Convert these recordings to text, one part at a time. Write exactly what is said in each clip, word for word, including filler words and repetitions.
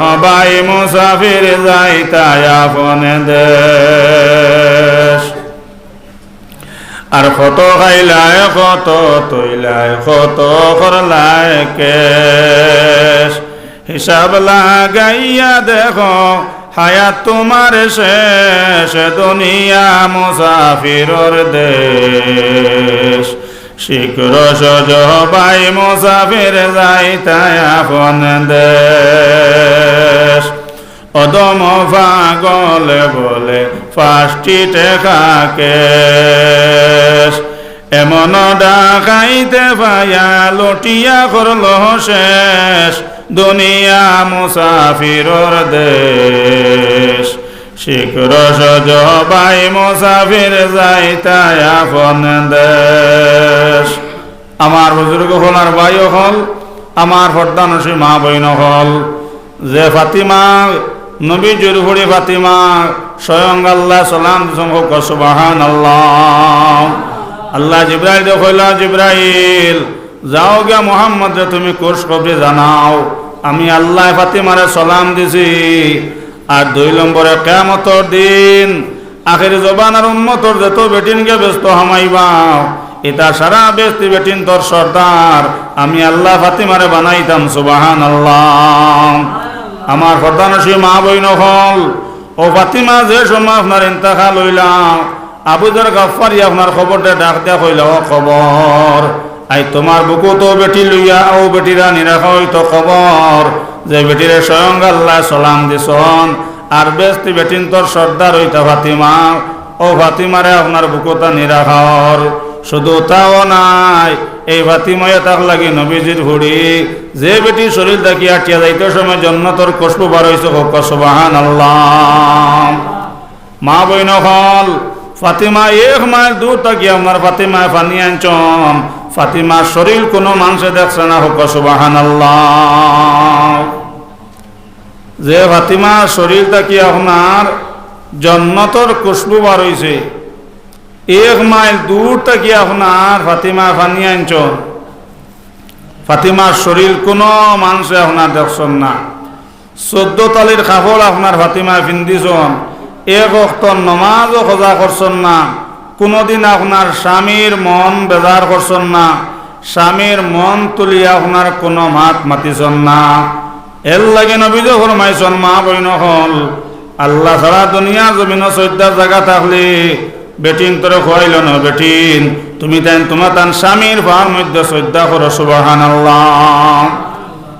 সবাই মুসাফির যাইতায় আপন দেশ। আর কত খাইলায়, কত থইলায়, কত করলায় কেশ। হিসাব লাগাইয়া দেখো, হায়াত তুমার শেষ, দুনিয়া মুসাফিরর দেশ। শিখর সজবাই মুসাফির যাইতায় আপন দেশ। অদম পাগলে বলে পাঁচটি টেকা কেশ। এমন ডাকাইতে পাইয়া লুটিয়া করল শেষ, দুনিয়া মুসাফিরর দেশ। শিখর সজবাই মুসাফির যাইতায় আপন দেশ। আমার বুজুর্গ অকল আর ভাই অকল, আমার পর্দানশীন মা বইন অকল, যে ফাতিমা, নবীজির ফুড়ি ফাতিমা, স্বয়ং আল্লায় সালাম দিছইন, কউক্কা সুবহানাল্লাহ। আল্লায় জিব্রাইলরে কইলা, "জিব্রাইল, যাও গিয়া মুহাম্মদরে তুমি খুশখবরি জানাও, আমি আল্লায় ফাতিমারে সালাম দিছি।" আর দুই নম্বরে, কিয়ামতর দিন আখেরি জমানার উম্মতর যত বেটিনকে বেহেস্তো হামাইবা, ইতা সারা বেহেস্তি বেটিন্তর সর্দার আমি আল্লায় ফাতিমারে বানাইতাম। সুবহানাল্লাহ। আমার পর্দানশীন মা বইন অকল, অউ ফাতিমা যে সময় আপনার ইন্তেকাল অইলা, আবু যর গাফফারিয়ে আপনার কবররে ডাক দিয়া কইলা, "ও কবর, আইজ তুমার বুকুত অউ বেটি লইয়া, অউ বেটিরে আনি রাখা অইতো কবর, যে বেটিরে স্বয়ং আল্লায় সালাম দিছইন, আর বেহেস্তি বেটিন্তর সর্দার অইতা ফাতিমা, অউ ফাতিমারে আপনার বুকুত আনি রাখা অর।" শুধু তাও নায়, এই ফাতিমায় তার লাগি নবীজির ফুড়ি, যে বেটির শরীল থাকি আটিয়া যাইতে সময় জন্নতর খুশবু বার অইছে, কউক্কা সুবহানাল্লাহ। মা বইন অকল, ফাতিমা এক মাইল দূর থাকি আপনার ফাতিমায় পানি আনছইন, ফাতিমার শরীল কুনু মানষে দেখছে না, কউক্কা সুবহানাল্লাহ। যে ফাতিমার শরীল থাকি আপনার জন্নতর খুশবু বার অইছে, এক মাইল দূর থাকি আপনার ফাতিমায় পানি আনছইন, ফাতিমার শরীল কুনু মানষে আপনার দেখছইন না। চৌদ্দ তালির কাপড় আপনার ফাতিমায় পিন্দিছইন, এক ওয়াক্ত নমাজও কাজা করছইন না, কুনুদিন আপনার স্বামীর মন বেজার করছইন না, স্বামীর মন তুলিয়া আপনার কুনু মাত মাতিছইন না। এরলাগি নবীজিয়ে ফরমাইছইন, মা বইন অকল, আল্লাহ ছাড়া দুনিয়ার জমিনো সইজদার জাগা থাকলে বেটিন্তরে কইলা, "ও বেটিন, তুমি তাইন তুমার তান স্বামীর পাওর মধ্যে সইজদা করো।" সুবহানাল্লাহ।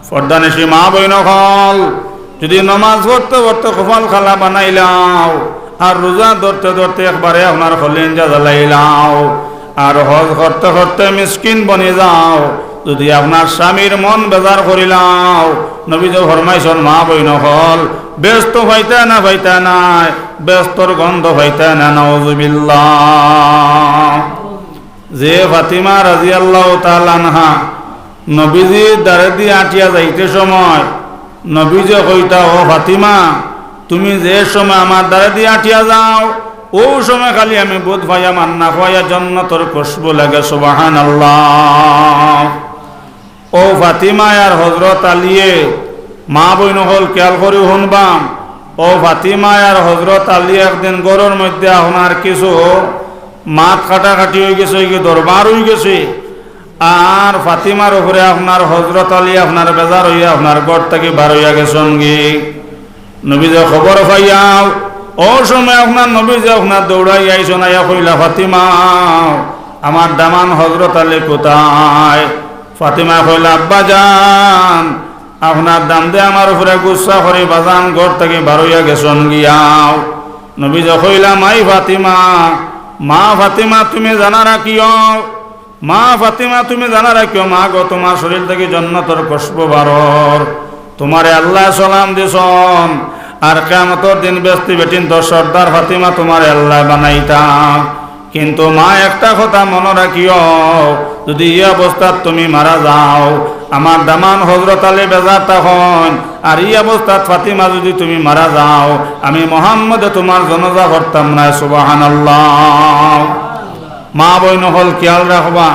পর্দানশীন মা বইন অকল, যুদি নমাজ পড়তে পড়তে কপাল কালা বানাইলাও, আর রোজা ধরতে ধরতে একবারে আপনার কলিজা জ্বালাইলাও, আর হজ করতে করতে মিসকিন বনি যাও, যুদি আপনার স্বামীর মন বেজার করিলাও, নবীজিয়ে ফরমাইছইন, মা বইন অকল, বেহেস্তো পাইতায় না, পাইতায় নায়, বেহেস্তর গন্ধ পাইতায় না, নাউজুবিল্লাহ। যে ফাতিমা রাদিয়াল্লাহু তাআলা আনহা নবীজির দারেদি আটিয়া যাইতে সময় নবীজিয়ে কইতা, "ও ফাতিমা, তুমি যে সময় আমার দারেদি আটিয়া যাও, অউ সময় খালি আমি বুঝ পাইয়ার আর না পাইয়ার জন্নতর খুশবু লাগে।" সুবহানাল্লাহ। অউ ফাতিমায় আর হজরত আলীয়ে, মা বইন অকল খিয়াল করি হুনবা, অউ ফাতিমায় আর হজরত আলী একদিন ঘরর মধ্যে আপনার কিছু মাত কাটাকাটি অইগেছে, অইগি দরবার অইগেছে। আর ফাতিমার উপরে আপনার হজরত আলী আপনার বেজার অইয়া আপনার ঘর থাকি বার অইয়া গেছইনগি। নবীজিয়ে খবর পাইয়াও, অউ সময় আপনার নবীজিয়ে আপনার দৌড়াইয়া আইছইন, আইয়া কইলা, "ফাতিমা, আমার দামান হজরত আলী কুথায়?" ফাতিমায় কইলা, "আব্বাজান, আপনার দামান্দে আমার উপরে গুসা করি বাজান ঘর থাকি বার অইয়া গেছইন গিয়াও।" নবীজিয়ে কইলা, "মাই ফাতিমা, মা ফাতিমা, তুমি জানা রাখিও, মা ফাতিমা, তুমি জানা রাখিও, মা গো, তুমার শরীল থাকি জন্নতর খুশবু বার অর। তুমারে আল্লায় সালাম দিছইন, আর কিয়ামতর দিন বেহেস্তি বেটিন্তর সর্দার ফাতিমা তুমারে আল্লায় বানাইতা। কিন্তু মা, একটা কথা মনো রাখিও, যুদি ই অবস্থাত তুমি মারা যাও, আমার দামান হজরত আলী বেজার থাকইন, আর ই অবস্থাত ফাতিমা যুদি তুমি মারা যাও, আমি মুহাম্মদে তুমার জানাজা করতাম নায়।" সুবহানাল্লাহ। মা বইন অকল খিয়াল রাখবা,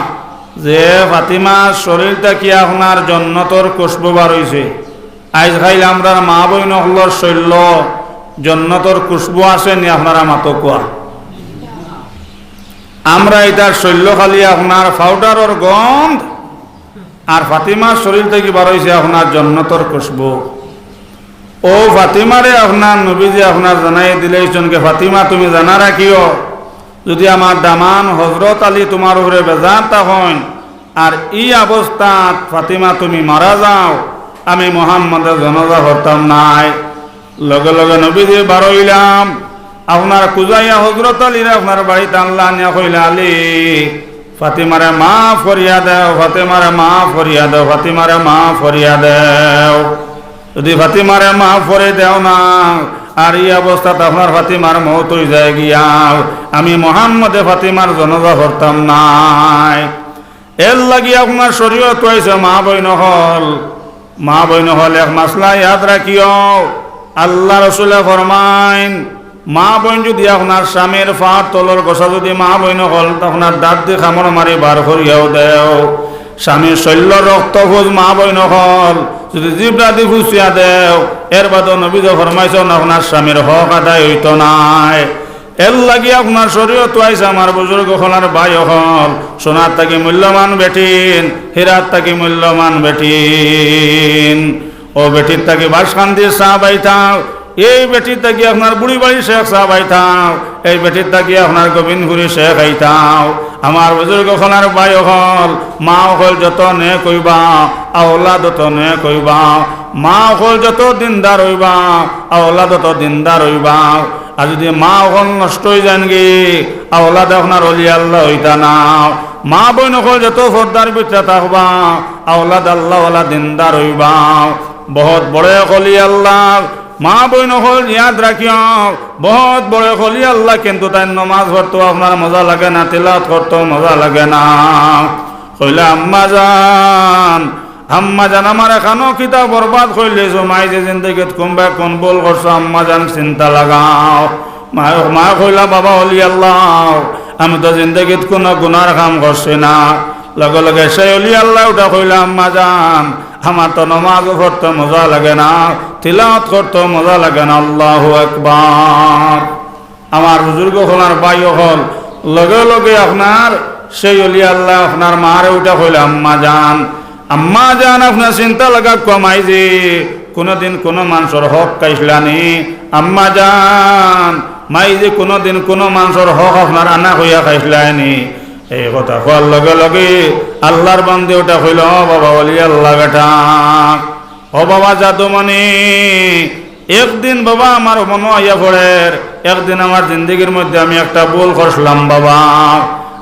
যে ফাতিমার শরীল থাকি আপনার জন্নতর খুশবু বার অইছে, আইজ কাইল আমরার মা বইন অকলর শইল্লো জন্নতর খুশবু আছে নি? আপনারা মাতো কুয়া। আমরা ইতার শইল্লো খালি আপনার পাউডারর গন্ধ, আর ফাতিমার শরীর থাকি বার অইছে আপনার জন্নতর খুশবু। অউ ফাতিমারে আপনার নবীজি আপনার জানাই দিলাইছইন কে, "ফাতিমা, তুমি জানা রাখিও, যুদি আমার দামান হজরত আলী তুমার উপরে বেজার থাকইন, আর ই অবস্থাত ফাতিমা তুমি মারা যাও, আমি মুহাম্মদে জানাজা পড়তাম নায়।" লগে লগে নবীজি বার অইলা, আপনার কুজাইয়া হজরত আলীরে আপনার বাড়িত আনলা, আনিয়া কইলা, "আলী, ফাতিমারে মাফ করিয়া দেও, ফাতিমারে মাফ করিয়া দেও, ফাতিমারে মাফ করিয়া দেও। যুদি ফাতিমারে মাফ করি দেও না, আর ই অবস্থাত আপনার ফাতিমার মউত অই যায় গিয়া, আমি মুহাম্মদে ফাতিমার জানাজা পড়তাম নায়।" এর লাগি আপনার শরীয়ত অইছে মা বইন অকল, মা বইন অকল এক মাসলা ইয়াদ রাখিও। আল্লার রসুলে ফরমাইন, মা বইন যুদি আপনার স্বামীর পার তলর গোসা যুদি মা বইন অকল আপনার দাঁত দি কামড় মারি বার করিয়াও দেও, স্বামীর শইল্লর রক্ত ফুজ মা বইন অকল যুদি জিব্রা দি ফুসিয়া দেও, এর বাদে নবীজি ফরমাইছইন আপনার স্বামীর হক আদায় অইতো নায়। এর লাগি আপনার শরীয়ত অইছে আমার বুজুর্গ অকল আর ভাই অকল, সোনার থাকি মূল্যবান বেটিন, হীরার থাকি মূল্যবান বেটিন। অউ বেটির থাকি বাসকান্দির সাব আইতাও, এই বেটির থাকি আপনার বুড়িবাড়ির শেখ সাব আইতাও, এই বেটির থাকি আপনার গোবিন্দপুরী শেখ আইতাও। আমার বুজুর্গ অকল আর ভাই অকল, মা অকল যত নেক অইবা, আওলাদ অত নেক অইবা। মা অকল যত দিনদার অইবা, আওলাদ অত দিনদার অইবা। আর যুদি মা অকল নষ্ট অই যাইন গি, আওলাদ আপনার অলি আল্লা অইতা না। মা বইন অকল যত পর্দার ভিতরে থাকবা, আওলাদ আল্লাওয়ালা দিনদার অইবা। বউত বড় এক অলি আল্লা, মা বইন অকল ইয়াদ রাখিও, বউত বড় এক অলি আল্লা, কিন্তু তাইন নমাজ পড়তো আপনার মজা লাগে না, তিলাওত করতো মজা লাগে না। কইলা, "আম্মা জান, আম্মা জান, আমার এখানো কিতা বরবাদ করিলাইছো, মাইজে জিন্দেগিত কুনবা কুন ভুল করছো, আম্মা জান চিন্তা লাগাও।" মা, মা কইলা, "বাবা অলি আল্লা, আমি তো জিন্দেগিত কুনু গুনার কাম করছি না।" লগে লগে সেই অলি আল্লা উঠা কইলা, "আম্মা জান, আমার তো নমাজও পড়তো মজা লাগে না, তিলাওত করতো মজা লাগে না।" আল্লাহু আকবার। আমার বুজুর্গ অকল আর ভাই অকল, লগে লগে আপনার সেই অলি আল্লা আপনার মারে উঠা কইলা, "আম্মা জান, আম্মা জান, আপনার চিন্তা লাগা কুয়া মাইজে কুনুদিন কুনু মানষর হক খাইছলা নি? আম্মা জান, মাইজে কুনুদিন কুনু মানষর হক আপনার আনা কইয়া খাইছলা নি?" এই কথা কওয়ার লগে লগে আল্লার বান্দি উঠা কইলা, "ও বাবা অলি আল্লা বেটা, ও বাবা জাদুমণি, একদিন বাবা আমার মনো আইয়া পড়ের, একদিন আমার জিন্দেগির মধ্যে আমি একটা ভুল করছিলাম বাবা।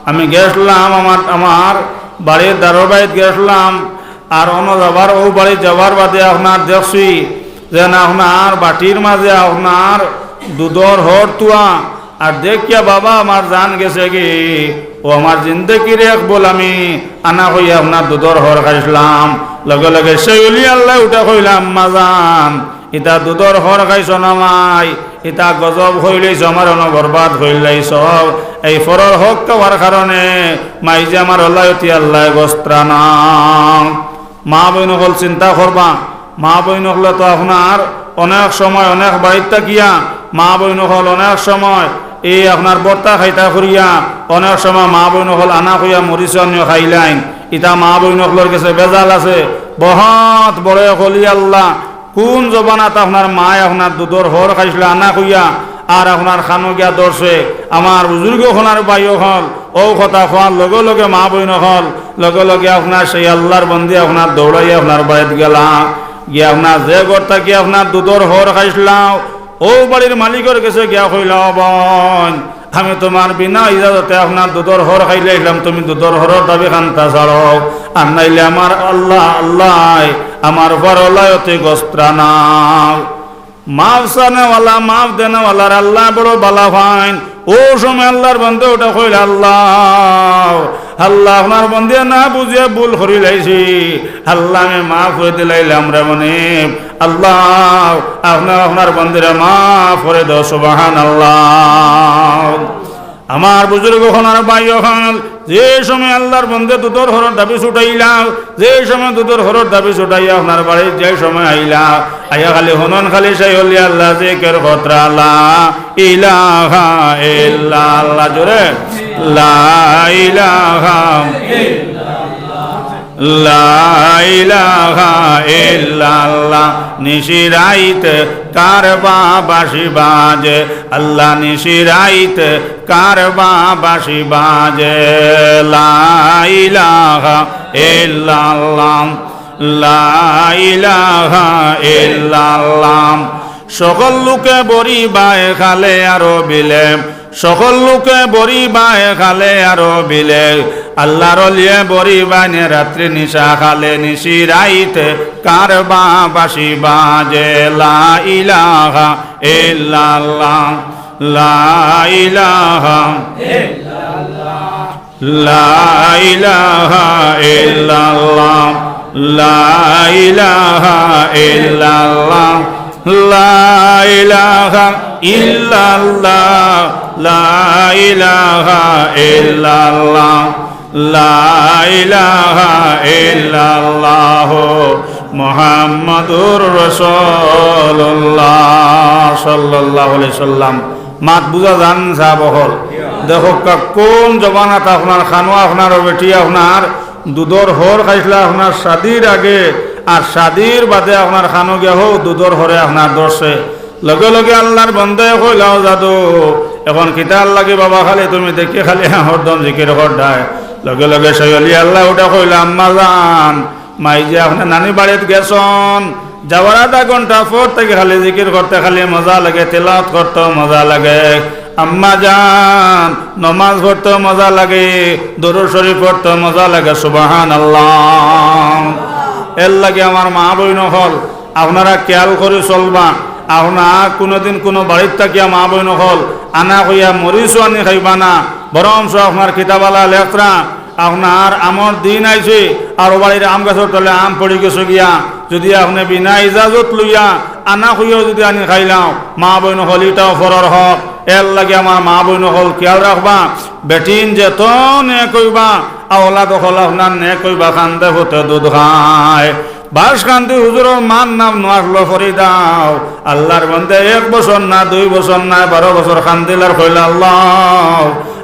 আমি গেছলাম আমার, আমার বাড়ির দারোর বাড়িত গেছলাম, আর অনো যাবার, অউ বাড়িত যাবার বাদে আপনার দেখছি যে না আপনার বাটির মাঝে আপনার দুধর হর তুয়া, আর দেখিয়া বাবা আমার জান গেছে গি, অউ আমার জিন্দেগির এক ভুল আমি আনা কইয়া আপনার দুধর হর খাইছলাম।" লগে লগে সেই অলি আল্লা উঠা কইলা, "আম্মা জান, ইতা দুধর হর খাইছো না মাই, ইতা গজব করিলাইছো, আমার অনো বরবাদ করিলাইছো। এই পরর হক খাওয়ার কারণে মাইজে আমার অলায়তি আল্লায় গস্ত্রা না।" মা বইন অকল চিন্তা করবা, মা বইন অকলে তো আপনার অনেক সময় অনেক বাড়িত থাকিয়া, মা বইন অকল অনেক সময় এই আপনার ভর্তা খাইতা করিয়া, অনেক সময় মা বইন অকল আনা কইয়া মরিচ আনিও খাইলাইন। ইতা মা বইন অকলর গেছে বেজাল আছে। বউত বড় এক অলি আল্লা, কুন জমানাত আপনার মায় আপনার দুধর হর খাইছলা আনা কইয়া, আর আপনার কানো গিয়া ধরছে। আমার বুজুর্গ অকল আর ভাই অকল, অউ কথা কওয়ার লগে লগে মা বইন অকল, লগে লগে আপনার সেই আল্লার বান্দি আপনার দৌড়াইয়া আপনার বাড়িত গেলা, গিয়া আপনার যে ঘর থাকি আপনার দুধর হর খাইছলা, অউ বাড়ির মালিকর গেছে গিয়া কইলা, "ও বইন, আমি তুমার বিনা ইজাজতে আপনার দুধর হর খাইলাইছলাম, তুমি দুধর হরর দাবি খান্তা ছাড়ো, আর নাইলে আমার আল্লা, আল্লায় আমার উপর অলায়তি গস্ত্রা না।" মাফ চানেওয়ালা, মাফ দেনেওয়ালার আল্লা বড় বালা পাইন। অউ সময় আল্লার বান্দি উঠা কইলা, "আল্লা, আল্লা, আপনার বান্দিয়ে না বুঝিয়া ভুল করিলাইছি, আল্লা আমি মাফ করি দিলাইলাম রে মনিব, আল্লা আপনার, আপনার বান্দিরে মাফ করি দেও।" সুবহানাল্লাহ। আমার বুজুর্গ অকল আর ভাই অকল, যে সময় আল্লার বন্দে দুধর হরর দাবি ছুটাইলা, যে সময় দুধর হরর দাবি ছুটাইয়া আপনার বাড়িত যে সময় আইলা, আইয়া খালি হুনইন খালি সেই অলি আল্লা জিকির করতরা লা ইলাহা ইল্লাল্লাহ। জোরে লা ইলাহা, লা ইলাহা ইল্লাল্লাহ। নিশি রাইত কার বা বাঁশি বাজে, আল্লা নিশি রাইত কার বা বাঁশি বাজে। লা ইলাহা ইল্লাল্লাহ, লা ইলাহা ইল্লাল্লাহ। সকল লোকে বড়ি বায় খালে আরো বিলে, সকল লোকে বড়ি বায় খালে আরো বিলে, আল্লার অলিয়ে বড়ি বায় নে রাত্রি নিশা খালে নিশি রাইত কার বা বাঁশি বাজে। লা ইলাহা ইল্লাল্লাহ, লা ইলাহা, লা ইলাহা ইল্লাল্লাহ, লা ইলাহা ইল্লাল্লাহ, লা ইলাহা ইল্লাল্লাহ, লা ইলাহা ইল্লাল্লাহ, লা ইলাহা ইল্লাল্লাহ, মুহাম্মাদুর রাসূলুল্লাহ সাল্লাল্লাহু আলাইহি সাল্লাম। মাত বুঝা যার নি সাব অকল? দেখউক্কা, কুন জমানাত আপনার কানো আপনার বেটি আপনার দুধর হর খাইছলা আপনার শাদির আগে, আর শাদির বাদে আপনার কানো গিয়া হউ দুধর হরে আপনার ধরছে। লগে লগে আল্লার বন্দায় কইলা, "ও জাদু, অখন কিতার লাগি বাবা খালি তুমি দেখি খালি হরদম জিকির কররায়?" লগে লগে সেই অলি আল্লা উঠা কইলা, "আম্মা জান, মাইজে আপনার নানি বাড়িত গেছইন, যাওয়ার আধা ঘন্টা পর থাকি খালি জিকির করতে খালি মজা লাগে, তেলাওয়াত করতে মজা লাগে। আম্মা জান, নমাজ পড়তে মজা লাগে, দরুদ শরিফ পড়তে মজা লাগে।" সুবহানাল্লাহ। এরলাগি আমার মা বইন অকল, আপনারা খিয়াল করি চলবা। আপনারা কুনুদিন কুনু বাড়িত থাকিয়া মা বইন অকল আনা কইয়া মরিচও আনি খাইবা না, বরঞ্চ আপনার কিতাবালা লেখরা আপনার আমর দিন আইছে, আর অউ বাড়ির আম গাছর তলে আম পড়ি গেছে গিয়া, যুদি আপনে বিনা ইজাজত লইয়া আনা কইয়াও যুদি আনি খাইলাও, মা বইন অকল, ইটাও পরর হক। এরলাগি আমার মা বইন অকল খিয়াল রাখবা, বেটিন যেত নেক অইবা, আওলাদ অকল আপনার নেক অইবা, কান্দে পুতে দুধ খায়। বাসকান্দি হুজুরর মার নাম নেওয়া লাগলো ফরিদাও। আল্লার বন্দে এক বছর না, দুই বছর না, বারো বছর কান্দিল আর কইলা, "আল্লা,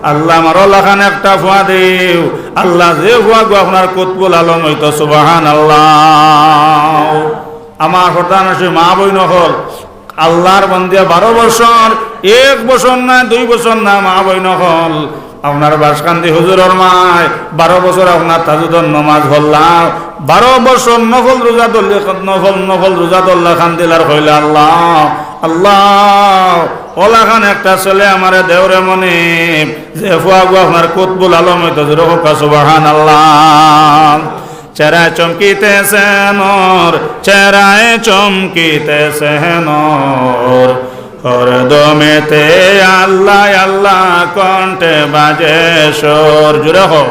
আল্লা, আমার অলাখান একটা ফুয়া দেও।" আল্লা, যে ফুয়াগু আপনার কুতবুল আলম অইতো, সুবহানাল্লাহ। আমার কথা না, সে মা বইন অকল, আল্লার বন্দে বারো বছর, এক বছর না, দুই বছর না, মা বইন অকল, আপনার বাসকান্দি হুজুরর মায় বারো বছর আপনার তাহাজ্জুদর নমাজ পড়লা, বারো বছর নফল রোজা ধরলে, নফল, নফল রোজা ধরলা, কান্দিল আর কইলা, "আল্লা, আল্লা, অলাখান একটা ছেলে আমারে দেও রে মনিব, যে ফুয়াগু আপনার কুতবুল আলম অইতো।" জোরে কউক্কা সুবহানাল্লাহ। চেহারায় চমকিতেছে নূর, চেহারায় চমকিতেছে নূর, হরদমেতে আল্লা আল্লা কণ্ঠে বাজে সুর। জোরে কও।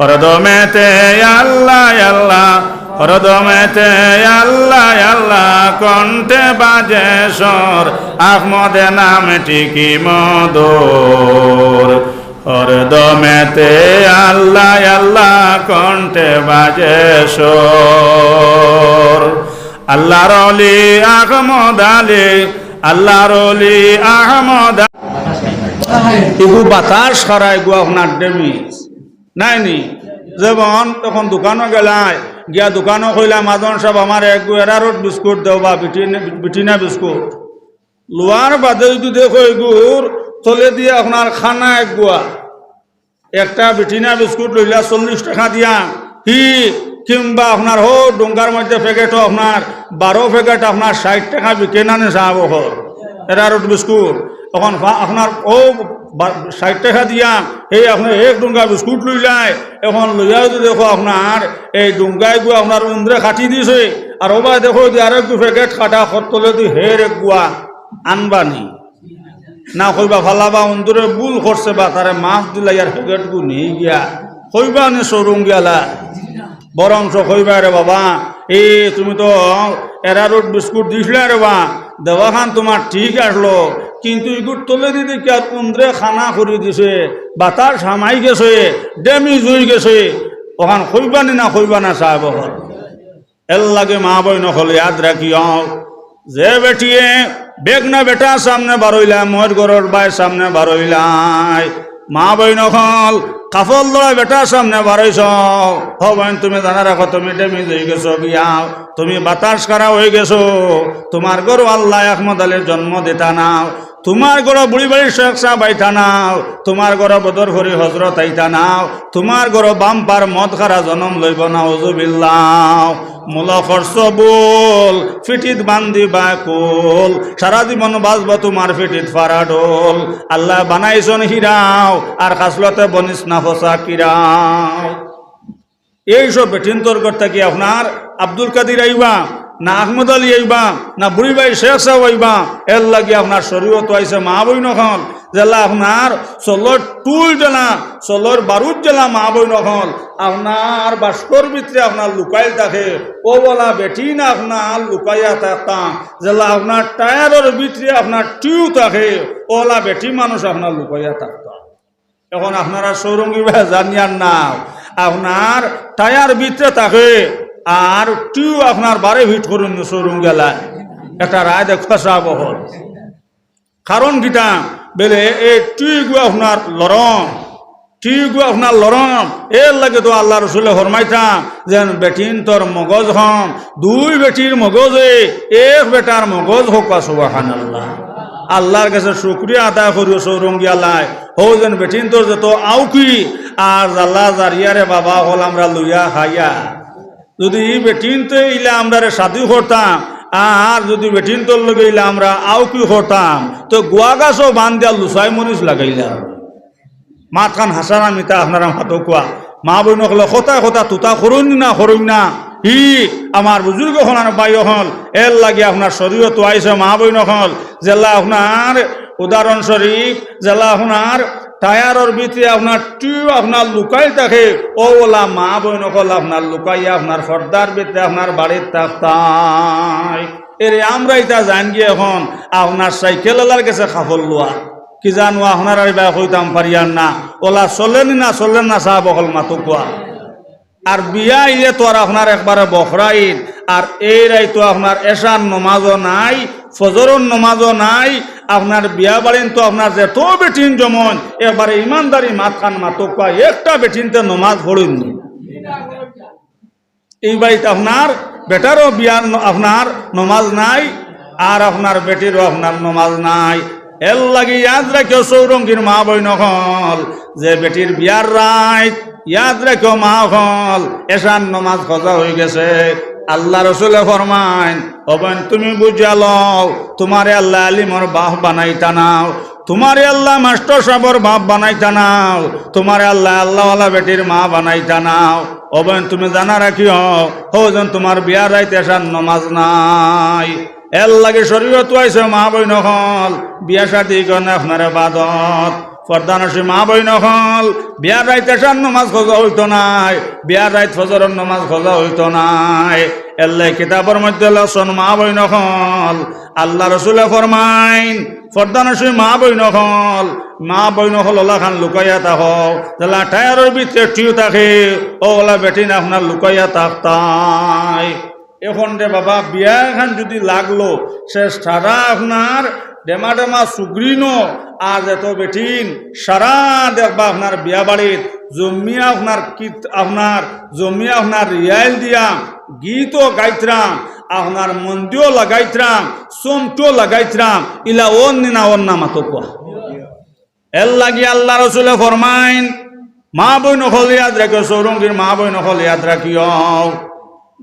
হরদমেতে আল্লা আল্লা, হরদমেতে আল্লা আল্লা কণ্ঠে বাজে সুর, আহমদে নামটি কি মধুর। হরদমেতে আল্লা আল্লা কণ্ঠে বাজে সুর। আল্লার অলি আহমদ আলী, আল্লার অলি আহমদ আলী। ইগু বাতাস খারা, ইগু আপনার ডেমি। নায় নি? যেমন অখন দোকানো গেলায়, গিয়া দোকানো কইলায়, "মাজন সাব, আমারে এগু এরারুট বিস্কুট দেও বা বিটিনা, বিটিনা বিস্কুট।" লওয়ার বাদে যুদি দেখো ইগুর তলেদি আপনার কানা এগুয়া, একটা বিটিনা বিস্কুট লইলা চল্লিশ টেকা দিয়া, হি কিংবা আপনার হউ ডুঙ্গার মধ্যে প্যাকেটও আপনার বারো প্যাকেট আপনার ষাইট টেকা বিকে না নি সাব অকল? Arrowroot biscuit. অখন ফা-, আপনার অউ বা-, ষাইট টেকা দিয়া, হেই আপনে এক ডুঙ্গা বিস্কুট লইলায়, অখন লইয়া যুদি দেখো আপনার এই ডুঙ্গাইগু আপনার উন্দরে কাটি দিছে, আর অবায় দেখো যে আরেকগু প্যাকেট কাটা, হর তলেদি হের এগুয়া আনবা নি। না কইবা, "ফালাবা, উন্দরে ভুল করছে বা, তারে মাফ দিলাইয়ার প্যাকেটগু নেই গিয়া।" কইবা নি শোরুম গিয়ালা? বরঞ্চ কইবা, "রে বাবা, এ তুমি তো এরারুট বিস্কুট দিছলায় রে বা, দেওয়াখান তুমার ঠিক আছলো, কিন্তু ইগুর তলেদি দেখিয়ার উন্দরে খানা করি দিছে, বাতাস হামাই গেছে, damage অই গেছে। অখান কইবানি না কইবা না সাব অকল? এরলাগি মা বইন অকল ইয়াদ রাখিও, যে বেটিয়ে বেগনা বেটা সামনে বারইলা, মইর ঘরর বায় সামনে বারইলায়, মা বইন অকল, কাফল লড়া বেটা সামনে বারইছ, হ বইন, তুমি জানা রাখো, তুমি damage অই গেছো গিয়া, তুমি বাতাস খারা অই গেছো, তুমার ঘরো আল্লায় আহমদ আলীর জন্ম দিতা নাও, তুমার ঘরো বুড়ি বাড়ির শেখ সাব আইতা নাও, তুমার ঘরো বদরপুরি হজরত আইতা নাও, তুমার ঘরো বাম্পার মদ খারা জনম লইবো, নাউজুবিল্লাহ। মুলা খরচ বুল, ফিটিত বান্দিবা কুল, সারা জীবন বাজবো তুমার ফিটিত ফারা ডোল। আল্লায় বানাইছন হিরাও, আর খাসলতে বনিস না ফসা কিরাও। এইসব বেটিন্তর ঘর থাকি আপনার আব্দুল কাদির আইবা, না আহমদ আলী আইবা, না বুড়ি ভাই শেখ সাব আইবা, এরলাগি আপনার শরীয়তো আইছে মা বইন অকল, যেলা আপনার চলর টুল যেলা, চলর বারুদ যেলা মা বইন অকল, আপনার বাস্কর ভিতরে আপনার লুকাইল থাকে, অউলা বেটিন আপনার লুকাইয়া থাকতা, যেলা আপনার টায়ারর ভিতরে আপনার টিউ থাকে, অউলা বেটি মানুষ আপনার লুকাইয়া থাকতা। এখন আপনারা চৌরঙ্গি বা জানিয়ার না, আপনার টায়ার ভিতরে থাকে, আর টিউ আপনার বারে ফিট করইন চৌরঙ্গি আলায়। একটা রায় দেখবা সাব অকল। কারণ কিতা? বেলে এই টিউগু আপনার লরম, টিউগু আপনার লরম। এরলাগি তো আল্লার রসুলে ফরমাইতা যেন বেটিন্তর মগজ কম, দুই বেটির মগজে এক বেটার মগজ হউক্কা, সুবহানাল্লাহ। আল্লার গেছে শুকরিয়া আদায় করিও চৌরঙ্গি আলায়, হউ যেন বেটিন্তর যত আউকি, আর জালা জারিয়ারে বাবা অকল আমরা লইয়া খাইয়া। যুদি ই বেটিন্তে ইলা আমরারে শাদি করতাম, আর যুদি বেটিন্তর লগে ইলা আমরা আউকি করতাম, তো গুয়া গাছো বান্দিয়া লুচাই মরিচ লাগাইলা। মাতখান হাছা না মিছা আপনারা মাতউক্কা। মা বইন অকলে কথায় কথায় তুতা করইন না, করইন না। হি আমার বুজুর্গ অকল আর ভাই অকল, এরলাগি আপনার শরীয়তো আইছে মা বইন অকল, যেলা আপনার উদাহরণস্বরূপ, যেলা আপনার টায়ারর ভিতরে আপনার টিউ আপনার লুকাইল থাকে, অউলা মা বইন অকল আপনার লুকাইয়া আপনার পর্দার ভিতরে আপনার বাড়িত থাকতায়। এরে আমরা ইতা জানগি এখন আপনার সাইকেল আলার গেছে কাফল লওয়া। কি জানো, আপনারারে বা কইতাম পারিয়ার না, অউলা চলেনি না চলের না সাব অকল মাতউক্কা। আর বিয়া ইয়ে তো আর আপনার একবারে বখরা ইদ, আর এই রাইতো আপনার এশার নমাজও নাই, ফজরর নমাজও নাই। আপনার বিয়া বাড়িন তো আপনার যত বেটিন জমইন, একবারে ইমানদারি মাতখান মাতউক্কা, একটা বেটিন্তে নমাজ পড়ইন নি। এই বাড়িত আপনার বেটারও বিয়ার ন-, আপনার নমাজ নাই, আর আপনার বেটিরও আপনার নমাজ নাই। এরলাগি ইয়াদ রাখিও চৌরঙ্গির মা বইন অকল, যে বেটির বিয়ার রাইত, ইয়াদ রাখিও মা অকল, এশার নমাজ কজা অই গেছে। আল্লার রসুলে ফরমাইন, ও বইন, তুমি বুঝিয়া লও, তুমারে আল্লায় আলিমর বাপ বানাইতা নাও, তুমারে আল্লায় মাস্টর সাবর বাপ বানাইতা নাও, তুমারে আল্লায় আল্লাওয়ালা বেটির মা বানাইতা নাও। ও বইন, তুমি জানা রাখিও, হউ যেন তুমার বিয়ার রাইত এশার নমাজ নাই। এরলাগি শরীয়তো আইছে মা বইন অকল, বিয়া শাদি ইখান আপনার ইবাদত। পর্দানশীন মা বইন অকল, বিয়ার রাইত এশার নমাজ কজা অইতো নায়, বিয়ার রাইত ফজরর নমাজ কজা অইতো নায়। এরলাগি কিতাবর মধ্যে লেখছন মা বইন অকল, আল্লার রসুলে ফরমাইন, পর্দানশীন মা বইন অকল, মা বইন অকল অউলাখান লুকাইয়া থাকো, যেলা টায়ারর ভিতরে টিউ থাকে, অউলা বেটিন আপনার লুকাইয়া থাকতায়। এখন রে বাবা, বিয়া এখান যুদি লাগলো, সে সারা আপনার ডেমা ডেমা সুগ্রিনো, আর যত বেটিন সারা দেখবা আপনার বিয়া বাড়িত জমিয়া আপনার কিত-, আপনার জমিয়া আপনার রিয়াইল দিয়া গীতও গাইতরাম, আপনার মন্দিও লাগাইতরাম, চমকিও লাগাইতরাম, ইলা অইন নি না অইন না মাতউক্কা। এরলাগি আল্লার রসুলে ফরমাইন, মা বইন অকল ইয়াদ রাখিও, চৌরঙ্গির মা বইন অকল ইয়াদ রাখিও,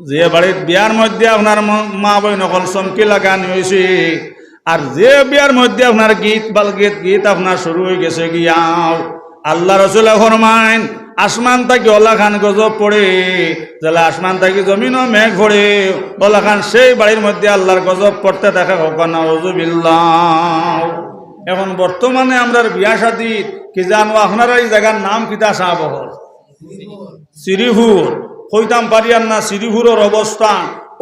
যে বাড়িত বিয়ার মধ্যে আপনার ম-, মা বইন অকল চমকি লাগানি অইছে, আর যে বিয়ার মধ্যে আপনার গীত বাল গীত, গীত আপনার শুরু অই গেছে গিয়াও, আল্লার রসুলে ফরমাইন, আসমান থাকি অউলাখান গজব পড়ে, যেলা আসমান থাকি জমিনো মেঘ পড়ে, অউলাখান সেই বাড়ির মধ্যে আল্লার গজব পড়তে থাকে, কউক্কা নাউজুবিল্লাহ। এখন বর্তমানে আমরার বিয়া শাদিত কি জানো, আপনারার ই জাগার নাম কিতা সাব অকল? শ্রীপুর। কইতাম পারিয়ার না শ্রীপুরর অবস্থা।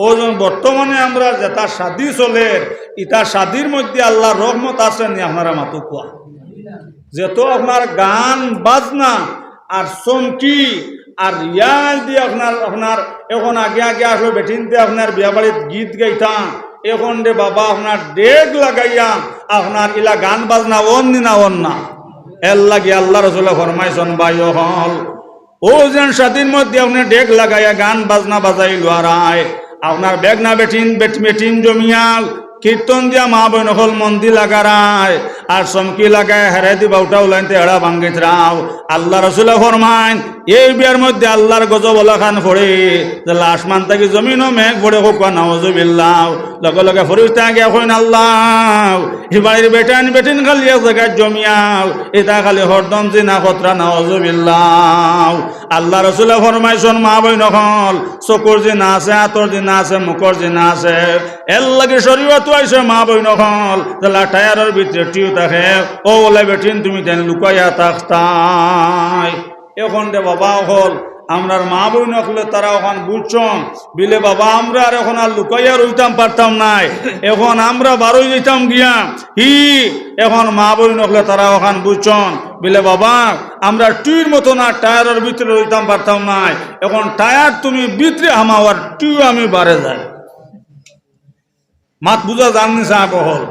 অউ যেন বর্তমানে আমরার যেতা শাদি চলের, ইতা শাদির মধ্যে আল্লার রহমত আছে নি? আপনারা মাতউক্কা। যেতা আপনার গান বাজনা আর চমকি আর রিয়াজ দি আপনার, আপনার অখন আগে আগে আসলো বেটিন্তে আপনার বিয়া বাড়িত গীত গাইতা, অখন দে বাবা আপনার ডেক লাগাইয়া আপনার ইলা গান বাজনা অর নি না অর না? এরলাগি আল্লার রসুলে ফরমাইছইন, ভাই অকল, অউ যেন শাদির মধ্যে আপনে ডেক লাগাইয়া গান বাজনা বাজাইল আর আয়, আপনার বেগনা বেটিন, বেট-, বেটিন জমিয়াল, কীর্তন দিয়া মা বইন অকল মন্দি লাগারায়, আর চমকি লাগায় হেরে দি বাউটা উলাইনতে হেড়া ভাঙ্গিতরাও। আল্লার রসুলে ফরমাইন, এই বিয়ার মধ্যে আল্লার গজব অলাখান পড়ে, যেলা আসমান থাকি জমিনো মেঘ পড়ে, কউক্কা নাউজুবিল্লাহ। লগে লগে ফিরিস্তা গিয়া কইন, আল্লাহ, হি বাড়ির বেটাইন বেটিন খালি এক জাগাত জমিয়াও, ইতা খালি হরদম জিনা করতরা, নাউজুবিল্লাহ। আল্লার রসুলে ফরমাইছইন, মা বইন অকল, চকুর জিনা আছে, আতর জিনা আছে, মুখর জিনা আছে। এরলাগি শরীয়তো আইছে মা বইন অকল, যেলা টায়ারর ভিতরে টিউ থাকে, অউ অলা বেটিন তুমি তাইন লুকাইয়া থাকতায়। অখন দে বাবা অকল, আমরার মা বইন অকলে তারা অখান বুঝছইন, বিলে বাবা আমরা আর অখন আর লুকাইয়া রইতাম পারতাম নায়, অখন আমরা বারই যাইতাম গিয়া, হি, অখন মা বইন অকলে তারা অখান বুঝছইন, বিলে বাবা আমরা টিউর মতন আর টায়ারর ভিতরে রইতাম পারতাম নায়, অখন টায়ার তুমি ভিতরে হামাও আর টিউ আমি বারে যাই। মাত বুঝা যার নি সাব অকল?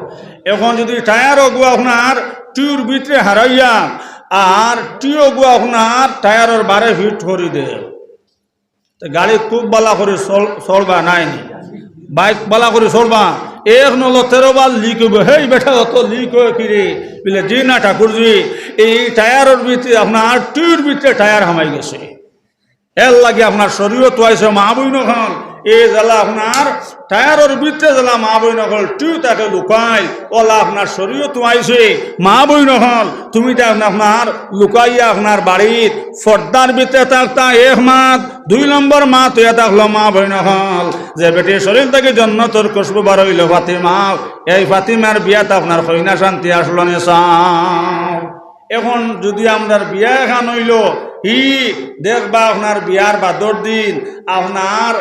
অখন যুদি টায়ার অগুয়া আপনার টিউর ভিতরে হারাইয়া, আর টিউ অগুয়া আপনার টায়ারর বারে ফিট করি দে, তে গাড়ি খুব বালা করি চল-, চলবা নায় নি? বাইক বালা করি চলবা, এক নল তেরো বার লিক অইবো, হেই বেটা অত লিক অয় কিরে? বিলে, জি না ঠাকুরজি, এই টায়ারর ভিতরে আপনার টিউর ভিতরে টায়ার হামাই গেছে। এরলাগি আপনার শরীয়তো আইছে মা বইন অকল, এ যেলা আপনার টায়ারর ভিতরে যেলা মা বইন অকল টিউ থাকে লুকাইল, অলা আপনার শরীয়তো আইছে মা বইন অকল, তুমি তে আপনার লুকাইয়া আপনার বাড়িত পর্দার ভিতরে থাকতা। এক মাত, দুই নম্বর মাত অইয়া থাকলো মা বইন অকল, যে বেটির শরীর থাকি জন্নতর খুশবু বারইলো ফাতিমা, এই ফাতিমার বিয়াত আপনার কইনা শান্তি আসলো নি সাব? অখন যুদি আমরার বিয়া এখান অইলো, হি দেখবা আপনার বিয়ার বাদর দিন, আপনার,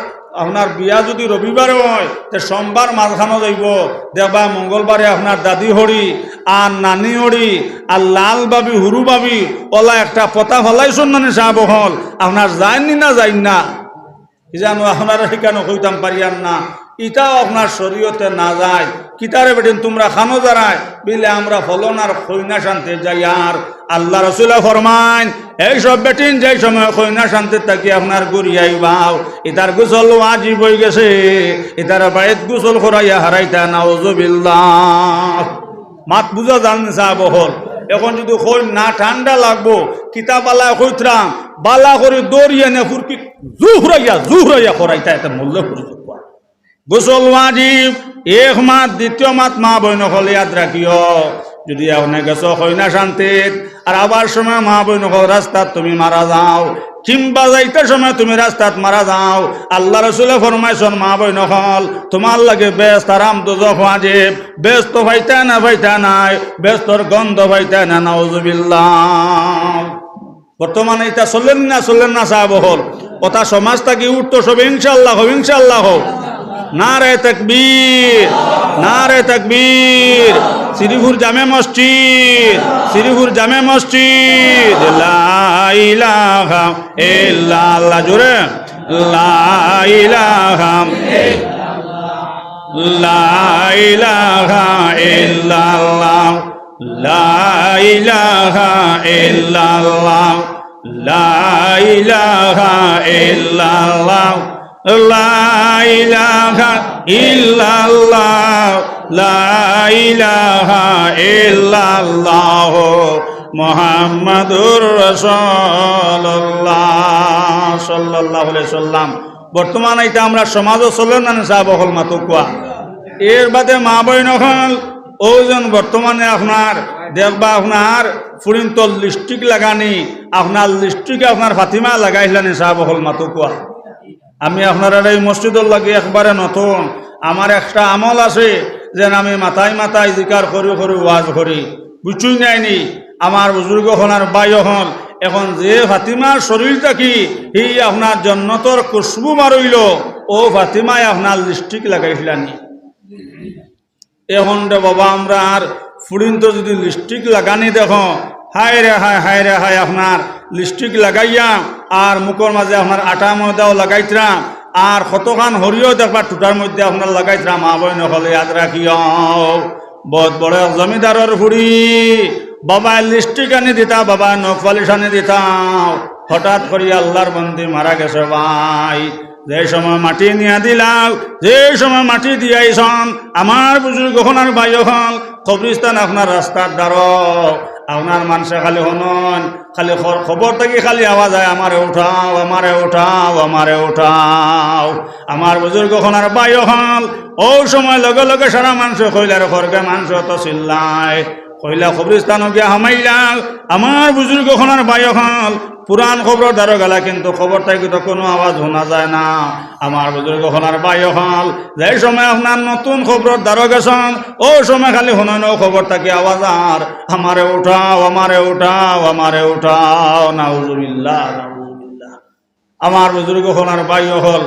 আপনার বিয়া যুদি রবিবারে অয়, তে সোমবার মাঝখানো যাইবো, দেখবা মঙ্গলবারে আপনার দাদি হড়ি, আর নানি হড়ি, আর লাল ভাবি, হুরু ভাবি, অলা একটা পতা ফালাইছইন না নি সাব অকল, আপনার যাইন নি না যাইন না? কি জানো, আপনারা হিকানো কইতাম পারিয়ার না, ইতাও আপনার শরীয়তে না যায়। কিতারে বেটিন তুমরা খানো যারায়, বিলে আমরা ফলনার কইনা শান্তি যাইয়ার। আল্লার রসুলে ফরমাইন, এই সব বেটিন যেই সময় কইনা শান্তি থাকি আপনার ঘুরি আইবাও, ইতার গোসল ওয়াজিব অইগেছে, ইতার বাড়িত গোসল করাইয়া হারাইতা, নাউজুবিল্লাহ। মাত বুঝা যার নি সাব অকল? অখন যুদি কইন না ঠান্ডা লাগবো, কিতা বালা কইতরাম, বালা করি দড়ি আনে ফুরকি জুহরাইয়া, জুহরাইয়া করাইতা, এতে মল্লে করি জুহরা। গোসল ওয়াজিব, এক মাত, দ্বিতীয় মাত মা বইন অকল ইয়াদ রাখিও, যুদি আপনে গেছো কইনা শান্তিত, আর আবার সময় মা বইন অকল রাস্তাত তুমি মারা যাও, কিংবা যাইতে সময় তুমি রাস্তাত মারা যাও, আল্লার রসুলে ফরমাইছইন, মা বইন অকল, তুমার লাগি বেহেস্ত হারাম, দোজখ ওয়াজিব। বেহেস্ত পাইতা না পাইতা নায়, বেহেস্তর গন্ধ পাইতা না, নাউজুবিল্লাহ। বর্তমানে ইতা চলের না, চলের না সাব অকল? কথা সমাজ থাকি উঠতো সব, ইনশাআল্লাহ কও, ইনশাআল্লাহ কও। নারায়ে তাকবীর, নারায়ে তাকবীর। শ্রীপুর জামে মসজিদ, শ্রীপুর জামে মসজিদ। লা ইলাহা ইল্লাল্লাহ, জোরে। লা ইলাহা, লা ইলাহা ইল্লাল্লাহ, লা ইলাহা ইল্লাল্লাহ, লা ইলাহা ইল্লাল্লাহ, লা ইলাহা ইল্লাল্লাহ, লা ইলাহা ইল্লাল্লাহ, মুহাম্মাদুর রাসূলুল্লাহ সাল্লাল্লাহু আলাইহি সাল্লাম। বর্তমানে ইতা আমরার সমাজো চলের না নি সাব অকল, মাতউক্কা। এর বাদে মা বইন অকল, অউ যেন বর্তমানে আপনার দেখবা আপনার ফুড়িন্তর লিপস্টিক লাগানি, আপনার লিপস্টিকে আপনার ফাতিমা লাগাইলা নি সাব অকল, মাতউক্কা। আমি আপনারার এই মসজিদর লাগি একবারে নতুন, আমার একটা আমল আছে যেন আমি মাথায় মাথায় জিকার করি করি ওয়াজ করি, বুঝছইন নায় নি? আমার বুজুর্গ অকল আর ভাই অকল, অখন যে ফাতিমার শরীর থাকি হি আপনার জন্নতর খুশবু বারইলো, ও ফাতিমায় আপনার লিপস্টিক লাগাইছিলানি? এখন রে বাবা, আমরার ফুড়িন্তে যদি লিপস্টিক লাগানি দেখো, হায় রে হায়, হায় রে হায়, আপনার লিপস্টিক লাগাইয়া আর মুখর মাঝে আপনার আটা ময়দাও লাগাইতরা, আর কতখান হরিও দেখবা টুটার মধ্যে আপনার লাগাইতরা। মা বইন অকল, ইয়াদ রাখিও, বউত বড় এক জমিদারর ফুড়ি, বাবায় লিপস্টিক আনি দিতা, বাবায় নখ পালিশ আনি দিতা, হঠাৎ করি আল্লার বন্দি মারা গেছে ভাই। যে সময় মাটি নিয়া দিলাও, যে সময় মাটি দিয়াইছন, আমার বুজুর্গ অকল আর ভাই অকল, কবরস্থান আপনার রাস্তার ধারো, আপনার মানষে খালি হুনইন, খালি খর-, খবর থাকি খালি আওয়াজ আয়, "আমারে উঠাও, আমারে উঠাও, আমারে উঠাও।" আমার বুজুর্গ অকল আর ভাই অকল, অউ সময় লগে লগে সারা মানষে কইলা, আর খরকে মানষে অত চিল্লায়, কইলা, কবরস্থানো গিয়া হামাইলা। আমার বুজুর্গ অকল আর ভাই অকল, পুরান কবরর ধারো গেলা, কিন্তু কবর থাকি তো কুনু আওয়াজ হুনা যায় না। আমার বুজুর্গ অকল আর ভাই অকল, যে সময় আপনার নতুন কবরর ধারো গেছন, অউ সময় খালি হুনইন অউ কবর থাকি আওয়াজ আর, "আমারে উঠাও, আমারে উঠাও, আমারে উঠাও।" নাউজুবিল্লাহ, নাউজুবিল্লাহ। আমার বুজুর্গ অকল আর ভাই অকল,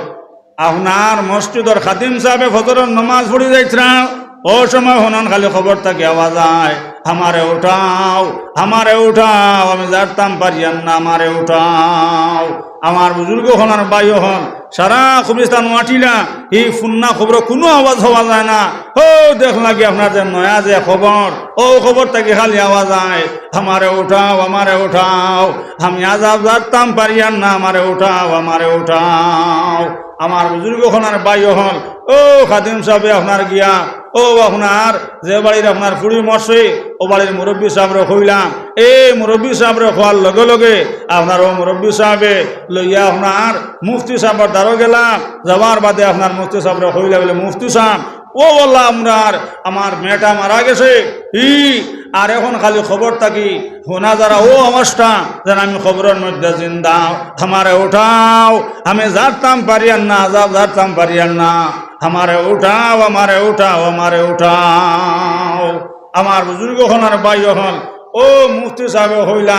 আপনার মসজিদর খাদিম সাবে ফজরর নমাজ পড়ি যাইতরা, অউ সময় হুনইন খালি কবর থাকি আওয়াজ আয়, "আমারে উঠাও, আমারে উঠাও, আমি জারতাম পারিয়ার না, আমারে উঠাও।" আমার বুজুর্গ অকল আর ভাই অকল, সারা কবরস্থান আটিলা, ই পুরানা কবরো কুনু আওয়াজ পাওয়া যায় না। অউ দেখলা গি আপনার যে নয়া যে কবর, অউ কবর থাকি খালি আওয়াজ আয়, "আমারে উঠাও, আমারে উঠাও, আমি আজাব জারতাম পারিয়ার না, আমারে উঠাও, আমারে উঠাও।" আমার বুজুর্গ অকল আর ভাই অকল, অউ খাদিম সাবে আপনার গিয়া, অউ আপনার যে বাড়ির আপনার ফুড়ি মরছে, অউ বাড়ির মুরব্বি সাবরে কইলা, এই মুরব্বি সাবরে কওয়ার লগে লগে আপনার অউ মুরব্বি সাবে লইয়া আপনার মুফতি সাবর ধারো গেলা, যাওয়ার বাদে আপনার মুফতি সাবরে কইলা, বলে, "মুফতি সাব, অউ অলা আমরার, আমার মেয়েটা মারা গেছে, ই, আর এখন খালি কবর থাকি হুনা যার অউ আওয়াজটা, যেন আমি কবরর মধ্যে জিন্দা, আমারে উঠাও, আমি জারতাম পারিয়ার না, আজাব জারতাম পারিয়ার না, আমারে উঠাও, আমারে উঠাও, আমারে উঠাও।" আমার বুজুর্গ অকল আর ভাই অকল, অউ মুফতি সাবে কইলা,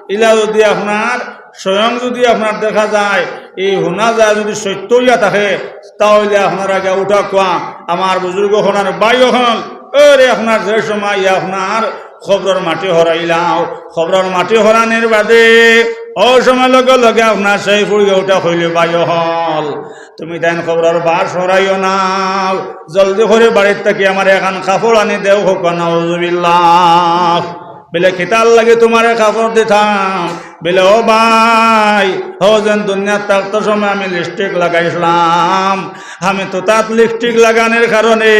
ইলা যদি আপনার স্বয়ং যদি আপনার দেখা যায়, ই হুনা যায় যদি সত্য অইয়া থাকে, তা অইলে আপনারা গিয়া উঠা কওয়া। আমার বুজুর্গ অকল আর ভাই অকল, ওরে আপনার যে সময় আপনার কবরর মাটি হরাইলাও, কবরর মাটি হরানির বাদে অউ সময় লগে লগে আপনার সেই ফুড়িয়ে উঠা কইলে, "ভাই অকল, তুমি তাইন কবরর বাশ হরাইও না, জলদি করি বাড়ির থাকি আমারে এখান কাপড় আনি দেও।" কউক্কা নাউজুবিল্লাহ। বলে, "কিতার লাগি তুমারে কাপড় দিতাম?" বলে, "ও ভাই, হউ যেন দুনিয়াত থাকতে সময় আমি লিপস্টিক লাগাইছিলাম, আমি তো তাত লিপস্টিক লাগানির কারণে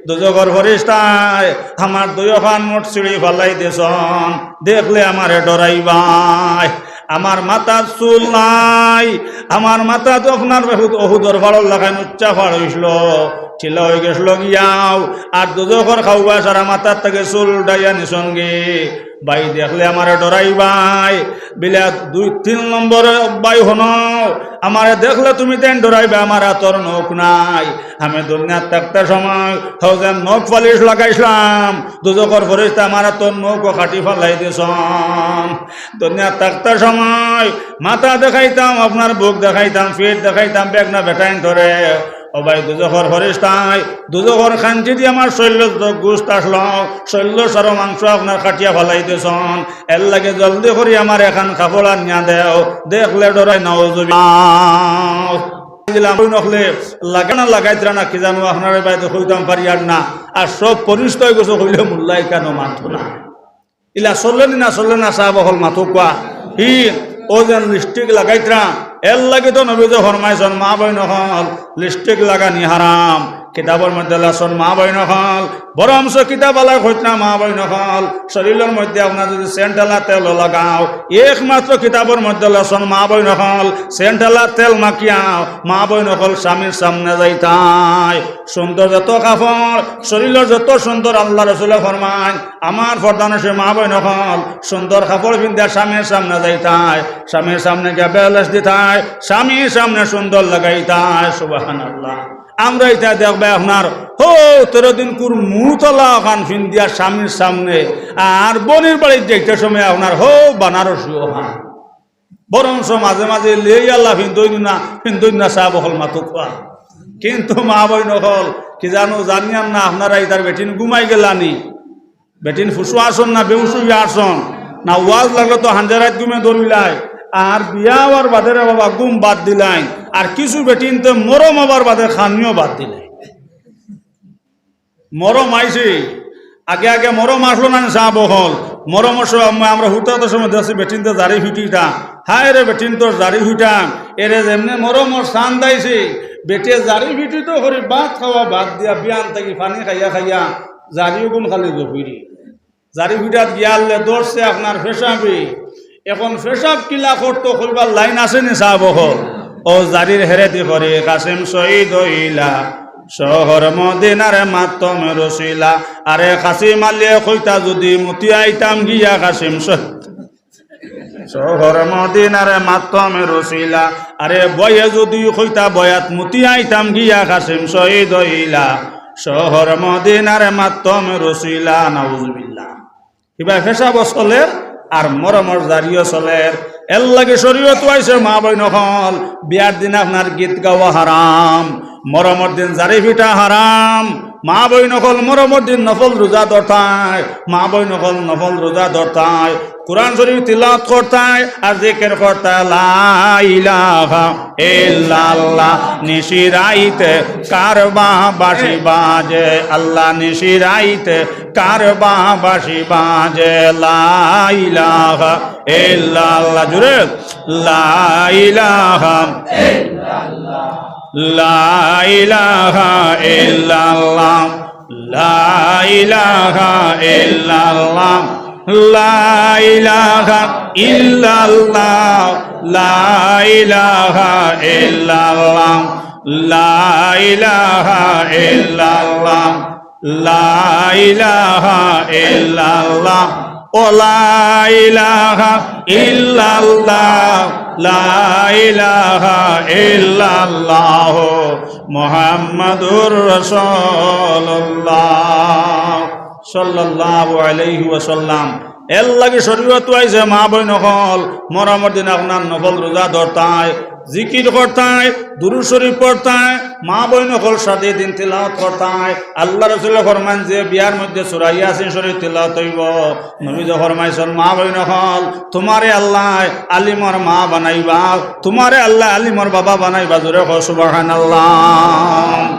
দুজখর ফিরিস্তায় আমার দুইওখান মুঠ ছিড়ি ফালাই দিছন, দেখলে আমারে ডরাইবায়। আমার মাথাত চুল নাই, আমার মাথাত আপনার অহুদ-, অহুদর পাহাড়র লাখান উচ্চা পাহাড় অইছিল, টিলা অইগেছিল গিয়াও, আর দুজখর খাওয়া সারা মাথার থাকি চুল উঠাইয়া নিছন গি।" ভাই দেখলে আমারে ডরাইবায়, বিলে দুই তিন নম্বরে ভাই হুনো, আমারে দেখলে তুমি তাইন ডরাইবায়, আমার আতর নখ নাই। আমি দুনিয়াত থাকতে সময় হউ যেন নখ পালিশ লাগাইছিলাম, দুজখর ফিরিস্তায় আমার আতর নখ কাটি ফালাই দিছন। দুনিয়াত থাকতে সময় মাথা দেখাইতাম, আপনার বুক দেখাইতাম, পিঠ দেখাইতাম, বেগনা বেটাইন ধরে। ও ভাই, দুজখর ফিরিস্তায় দুজখর কাঞ্চি দি আমার শরীরর যত গোস্ত আছিল, শরীরর সারা মাংস আপনার কাটিয়া ফালাই দিছন। এর লাগি জলদি করি আমারে এখান কাপড় আনিয়া দেও, দেখলে ডরাই নাউজুবিল্লাহ। দিলাম, ওই নখলে লাগানা লাগাইতরা না কি জানো, আপনারে বাইতে কইতাম পারিয়ার না। আর সব ফিরিস্তা অইগেছে কইলে মোল্লায় কেনে মানতো না। ইলা চলে নি না চলে না, সাব অকল মাতউক্কা। হি, অউ যেন লিপস্টিক লাগাইতরা, এর লাগি তো নবীয়ে ফরমাইছন, মা বইন অকল, লিপস্টিক লাগানি হারাম। কিতাবর মধ্যে লেখছন, মা বইন অকল, বরঞ্চ কিতাব আলায় কইতরা, মা বইন অকল, শরীরর মধ্যে আপনার যদি সেন্ট আলা তেল লাগাও, একমাত্র কিতাবর মধ্যে লেখছন, মা বইন অকল, সেন্ট আলা তেল মাখিয়া মা বইন অকল স্বামীর সামনে যাইতায়। সুন্দর যত কাপড়, শরীরর যত সুন্দর, আল্লার রসুলে ফরমাইন, আমার পর্দানশীন মা বইন অকল, সুন্দর কাপড় পিন্দিয়া স্বামীর সামনে যাইতায়, স্বামীর সামনে গিয়া বেলেশ দিতায়, স্বামীর সামনে সুন্দর লাগাইতায়। সুবহানাল্লাহ। আমরা ইতা দেখবায় আপনার, হউ, তেরো দিন কুর মুতলা অখান পিন্দিয়া স্বামীর সামনে, আর বইনর বাড়িত যাইতে সময় আপনার, হউ, বানারসি অখান। বরঞ্চ মাঝে মাঝে লেই আল্লাহ ফিন্দইন না, ফিন্দইন না সাব অকল মাতুক্কা। কিন্তু মা বইন অকল, কি জানো, জানিয়ার না আপনারা, ইতার বেটিন ঘুমাই গেলানি, বেটিন হুশো আছন না বেহুশ অইয়া আছন, না ওয়াজ লাগলে তো হাঞ্জারাইত ঘুমে ধরিলায়, আর বিয়া অওয়ার বাদে রে বাবা ঘুম বাদ দিলাইন, আর কিছু বেটিন তো মরম অওয়ার বাদে খানিও বাদ দিলাইন। মরম আইছে, আগে আগে মরম আছলো না সাব অকল, মরমর সময় আমরা হুতাতে সময় দেখছি বেটিনতে জারি ফিটিটা, হায় রে বেটিন তোর জারি ফিটা, এরে যেমনে মরমর সান্দ আইছে, বেটিয়ে জারি ফিটি তো করি ভাত খাওয়া বাদ দিয়া বিয়ান থাকি পানি খাইয়া খাইয়া জারি অগুন খালি জফিরি। জারি ফিটাত গিয়ালে ধরছে আপনার পেশাবে। এখন পেশাব কিলা করতো কইবার লাইন আছে নি সাব অকল? ও জারির হেরেদি করে কাসিম শহীদ অইলা, শহর মদিনার মাধ্যমে রসিলা। আরে কাসিম আলিয়ে কইতা যদি মুতি আইতাম গিয়া কাসিম শহীদ, শহর মদিনার মাধ্যমে রসিলা। আরে বয়ে যদি কইতা বয়াত মুতি আইতাম গিয়া কাসিম শহীদ অইলা, শহর মদিনার মাধ্যমে রসিলা। নাউজুবিল্লাহ। কিবা পেশাবও চলের আর মরমর জারিও চলের। এর লাগি শরীয়ত আইছে মা বইন অকল, বিয়ার দিন আপনার গীত গাওয়া হারাম, মরমর দিন জারি ফিটা হারাম। মা বইন অকল মরমর দিন নফল রোজা ধরতায়, মা বইন অকল নফল রোজা ধরতায়, কোরআন শরীফ তিলাওয়াত করতায় আর জিকির করতায়, লা ইলাহা ইল্লাল্লাহ। নিশি রাইতে কারবা বাঁশি বাজে, আল্লাহ নিশি রাইতে কারবা বাঁশি বাজে, লা ইলাহা ইল্লাল্লাহ। জোরে, লা ইলাহা, লা ইলাহা ইল্লাল্লাহ, লা ইলাহা ইল্লাল্লাহ, লা ইলাহা ইল্লাল্লাহ, লা ইলাহা ইল্লাল্লাহ, লা ইলাহা ইল্লাল্লাহ, লা ইলাহা ইল্লাল্লাহ, ও লা ইলাহা ইল্লাল্লাহ, লা ইলাহা ইল্লাল্লাহ, মুহাম্মাদুর রাসূলুল্লাহ সাল্লাল্লাহু আলাইহি ওয়াসাল্লাম। এর লাগি শরীয়ত আইছে মা বইন অকল, মরমর দিন আপনার নফল রোজা ধরতায়, জিকির করতায়, দুরূদ শরীফ পড়তায়, মা বইন অকল সাথে দিন তিলাওয়াত করতায়। আল্লাহ রসুলে ফরমান যে বিয়ার মধ্যে সূরা ইয়াসিন শরীফ তিলাওয়াত অইবো, নবীজি ফরমাইছন, মা বইন অকল, তুমারে আল্লায় আলিমর মা বানাইবা, তুমারে আল্লায় আলিমর বাবা বানাইবা। জোরে কও সুবহানাল্লাহ।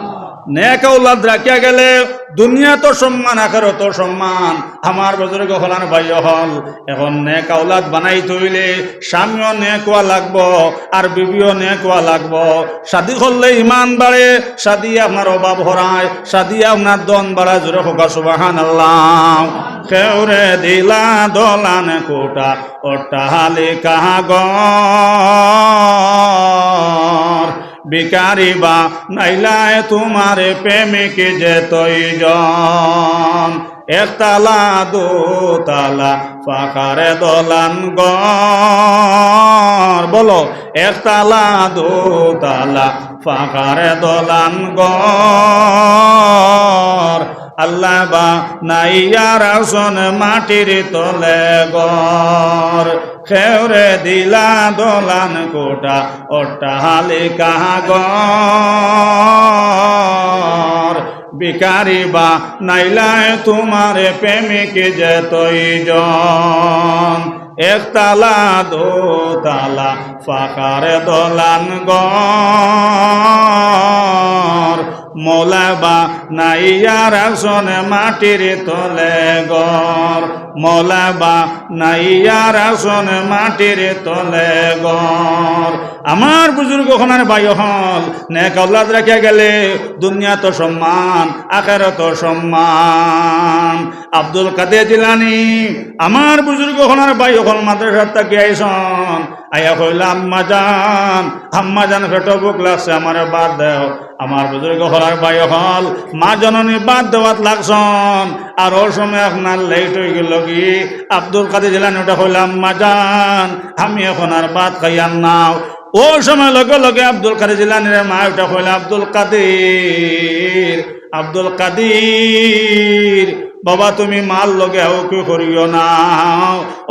নেক আওলাদ রাখিয়া গেলে দুনিয়াত সম্মান, আখেরাত সম্মান। আমার বুজুর্গ অকল আর ভাই অকল, এখন নেক আওলাদ বানাইতে অইলে স্বামীও নেক অওয়া লাগবো, আর বিবিও নেক অওয়া লাগবো। শাদি করলে ইমান বাড়ে, শাদি আপনার অভাব হরায়, শাদি আপনার ধন বাড়ায়। জোরে কও সুবহানাল্লাহ। কেউরে দিলা দলান কোঠা, অট্টালিকা ঘর, ভিখারি বানাইলায় তুমারে প্রেমিক যে দুইজন। একতলা দুতলা পাকার দলান ঘর, বলো, একতলা দুতলা পাকার দলান ঘর। আল্লায় বানাইয়া রাখছন মাটির তলে ঘর। কেউরে দিলা দলান কোঠা, অট্টালিকা ঘর। ভিখারি বানাইলায় তুমারে প্রেমিক যে দুইজন। একতলা দুতলা পাকার দলান ঘর। মওলায় বানাইয়া রাখছন মাটির তলে ঘর। মওলায় বানাইয়া রাখছন মাটির তলে ঘর। আমার বুজুর্গ অকল আর ভাই অকল, নেক আওলাদ রাখিয়া গেলে দুনিয়াত সম্মান, আখেরাত সম্মান। আব্দুল কাদের জিলানী, আমার বুজুর্গ অকল আর ভাই অকল মাদ্রাসাত থাকি আইছন, আইয়া কইলা, "আম্মা জান, আম্মা জান, পেটো ভুক লাগছে, আমারে ভাত দেও।" আমার বুজুর্গ অকল আর ভাই অকল, মা জননী ভাত দেওয়াত লাগছন, আর অউ সময় আপনার late অইগেলো গি। আব্দুল কাদের জিলানী উঠা কইলা, "আম্মা জান, আমি এখন আর ভাত খাইয়ার না।" অউ সময় লগে লগে আব্দুল কাদের জিলানীর মায় উঠা কইলা, "আব্দুল কাদের, আব্দুল কাদের, বাবা, তুমি মার লগে হাউকি করিও না,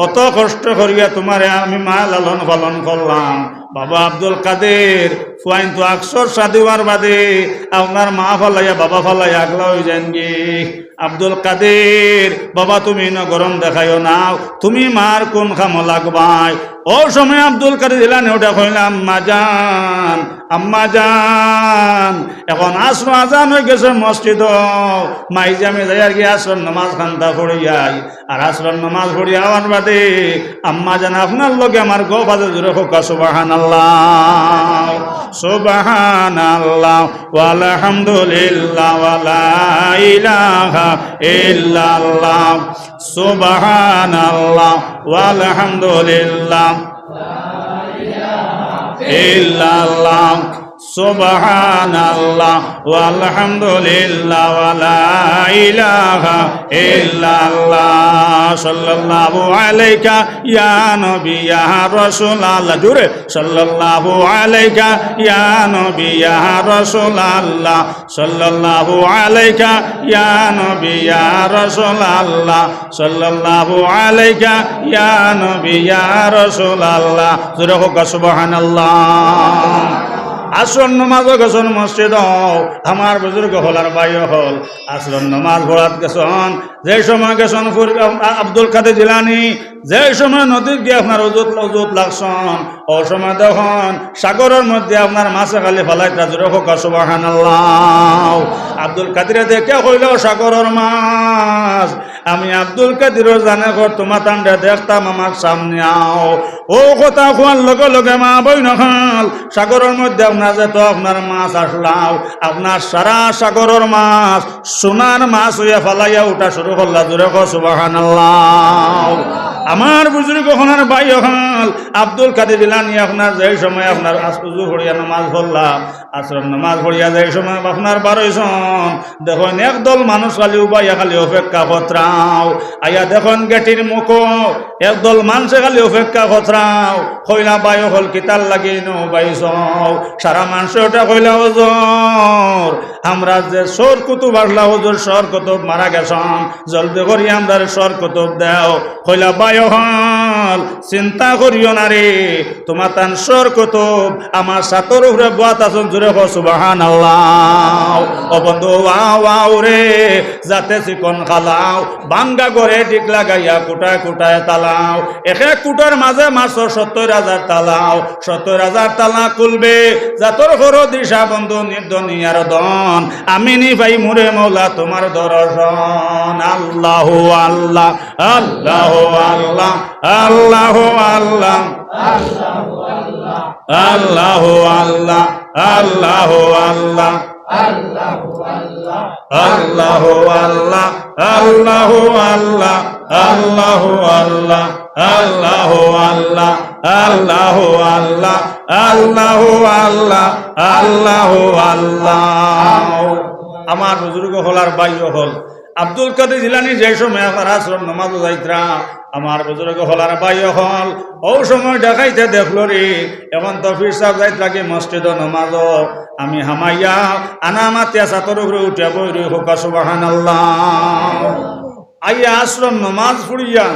অত কষ্ট করিয়া তুমারে আমি মা লালন পালন করলাম। বাবা আব্দুল কাদির, ফুয়াইন তো আকসর শাদি অওয়ার বাদে আপনার মা ফালাইয়া, বাবা ফালাইয়া আগলা অইযাইনগি। আব্দুল কাদির, বাবা, তুমি ইনো গরম দেখাইও না, তুমি মার কুন কামো লাগবায়? অউ সময় আব্দুল কাদির জিলানী উঠা কইলা, আম্মা জান, আম্মা জান, এখন আসর আজান অইগেছে মসজিদো, মাইঝে আমি যাইয়ারগি আসরর নমাজ খান্তা পড়িয়াই, আর আসরর নমাজ পড়িয়া আওয়ার বাদে আম্মা জান আপনার লগে আমার গফ আছে। জোরে কউক্কা সুবহানাল্লাহ, সুবহানাল্লাহ, ওয়ালহামদুলিল্লাহ, ওয়ালা ইলাহা ইল্লাল্লাহ, সুবহানাল্লাহ, ওয়ালহামদুলিল্লাহ, ইল্লাল্লাহ, সুবহানাল্লাহ, ওয়ালহামদুলিল্লাহ, ওয়ালা ইলাহা ইল্লাল্লাহ। সাল্লাল্লাহু আলাইকা ইয়া নবী ইয়া রাসূলুল্লাহ। জোরে, সাল্লাল্লাহু আলাইকা ইয়া নবী ইয়া রাসূলুল্লাহ, সাল্লাল্লাহু আলাইকা ইয়া নবী ইয়া রাসূলুল্লাহ, সাল্লাল্লাহু আলাইকা ইয়া নবী ইয়া রাসূলুল্লাহ। জোরে কউক্কা সুবহানাল্লাহ। আসরর নমাজো গেছইন মসজিদো, আমার বুজুর্গ অকল আর ভাই অকল, আসরর নমাজ পড়াত গেছইন। যে সময় গেছইন ফুর-, আব্দুল কাদির জিলানী, যে সময় নদীত গিয়া আপনার অজুত, অজুত লাগছইন, অউ সময় দেখইন সাগরর মধ্যে আপনার মাছে খালি ফালাইতরা। জোরে কউক্কা সুবহানাল্লাহ। আব্দুল কাদিরে দেখিয়া কইলা, সাগরর মাছ, আমি আব্দুল কাদিরর জানে কর তুমাতানরে দেখতাম, আমার সামনে আও। অউ কথা কওয়ার লগে লগে মা বইন অকল, সাগরর মধ্যে আপনার যেতো আপনার মাছ আছলাও, আপনার সারা সাগরর মাছ সোনার মাছ অইয়া ফালাইয়া উঠা শুরু করলা। জোরে কও সুবহানাল্লাহ। আমার বুজুর্গ অকল আর ভাই অকল, আব্দুল কাদির জিলানী আপনার যে সময় আপনার আস-, অজু পড়িয়া নমাজ পড়লা, আসরর নমাজ পড়িয়া যে সময় আপনার বারইছইন, দেখইন একদল মানুষ খালি উবাইয়া খালি অপেক্ষা করতরাও। আইয়া দেখইন গেটির মুখো একদল মানষে খালি অপেক্ষা করতরাও। কইলা, ভাই অকল, কিতার লাগি ইনো উবাইছো? সারা মানষে উঠা কইলা, হুজুর, আমরার যে সর কুতুব আছলা, হুজুর, সর কুতুব মারা গেছইন, জলদি করি আমরারে সর কুতুব দেও। কইলা, ভাই অকল, চিন্তা করিও না রে, তুমাতান সর কুতুব আমার ছাতর উপরে বওয়াত আছইন। জোরে কও সুবহানাল্লাহ। ও বন্ধু, ওয়াও, ওয়াও রে, যাতে চিকন কালাও, ভাঙ্গা ঘরে ডিগ লাগাইয়া কুটায় কুটায় তালাও। এক এক কুটার মাঝে মারছো সত্তইর হাজার তালাও, সত্তইর হাজার তালা খুলবে। যাতর করো দিশা বন্ধু নির্দনিয়ার ধন, আমি নি পাইমু রে মওলা তুমার দর্শন। আল্লাহু আল্লাহ, আল্লাহু আল্লাহ, আল্লাহু আল্লাহ, আল্লাহু আল্লাহ, আল্লাহু আল্লাহ, আল্লাহু আল্লাহ, আল্লাহু আল্লাহ, আল্লাহু আল্লাহ, আল্লাহু আল্লাহ, আল্লাহু আল্লাহ, আল্লাহু আল্লাহ, আল্লাহু আল্লাহ। আমার বুজুর্গ অকল আর ভাই অকল, আব্দুল কাদির জিলানী যে সময় আপনার আসরর নমাজো যাইতরা, আমার বুজুর্গ অকল আর ভাই অকল, অউ সময় ডাকাইতে দেখলো রে, এখন তো পীর সাব যাইতরা গি মসজিদো নমাজো, আমি হামাইয়া আনা মাতিয়া ছাতর উপরে উঠিয়া বই রই। কউক্কা সুবহানাল্লাহ। আইয়া আসরর নমাজ পড়িয়া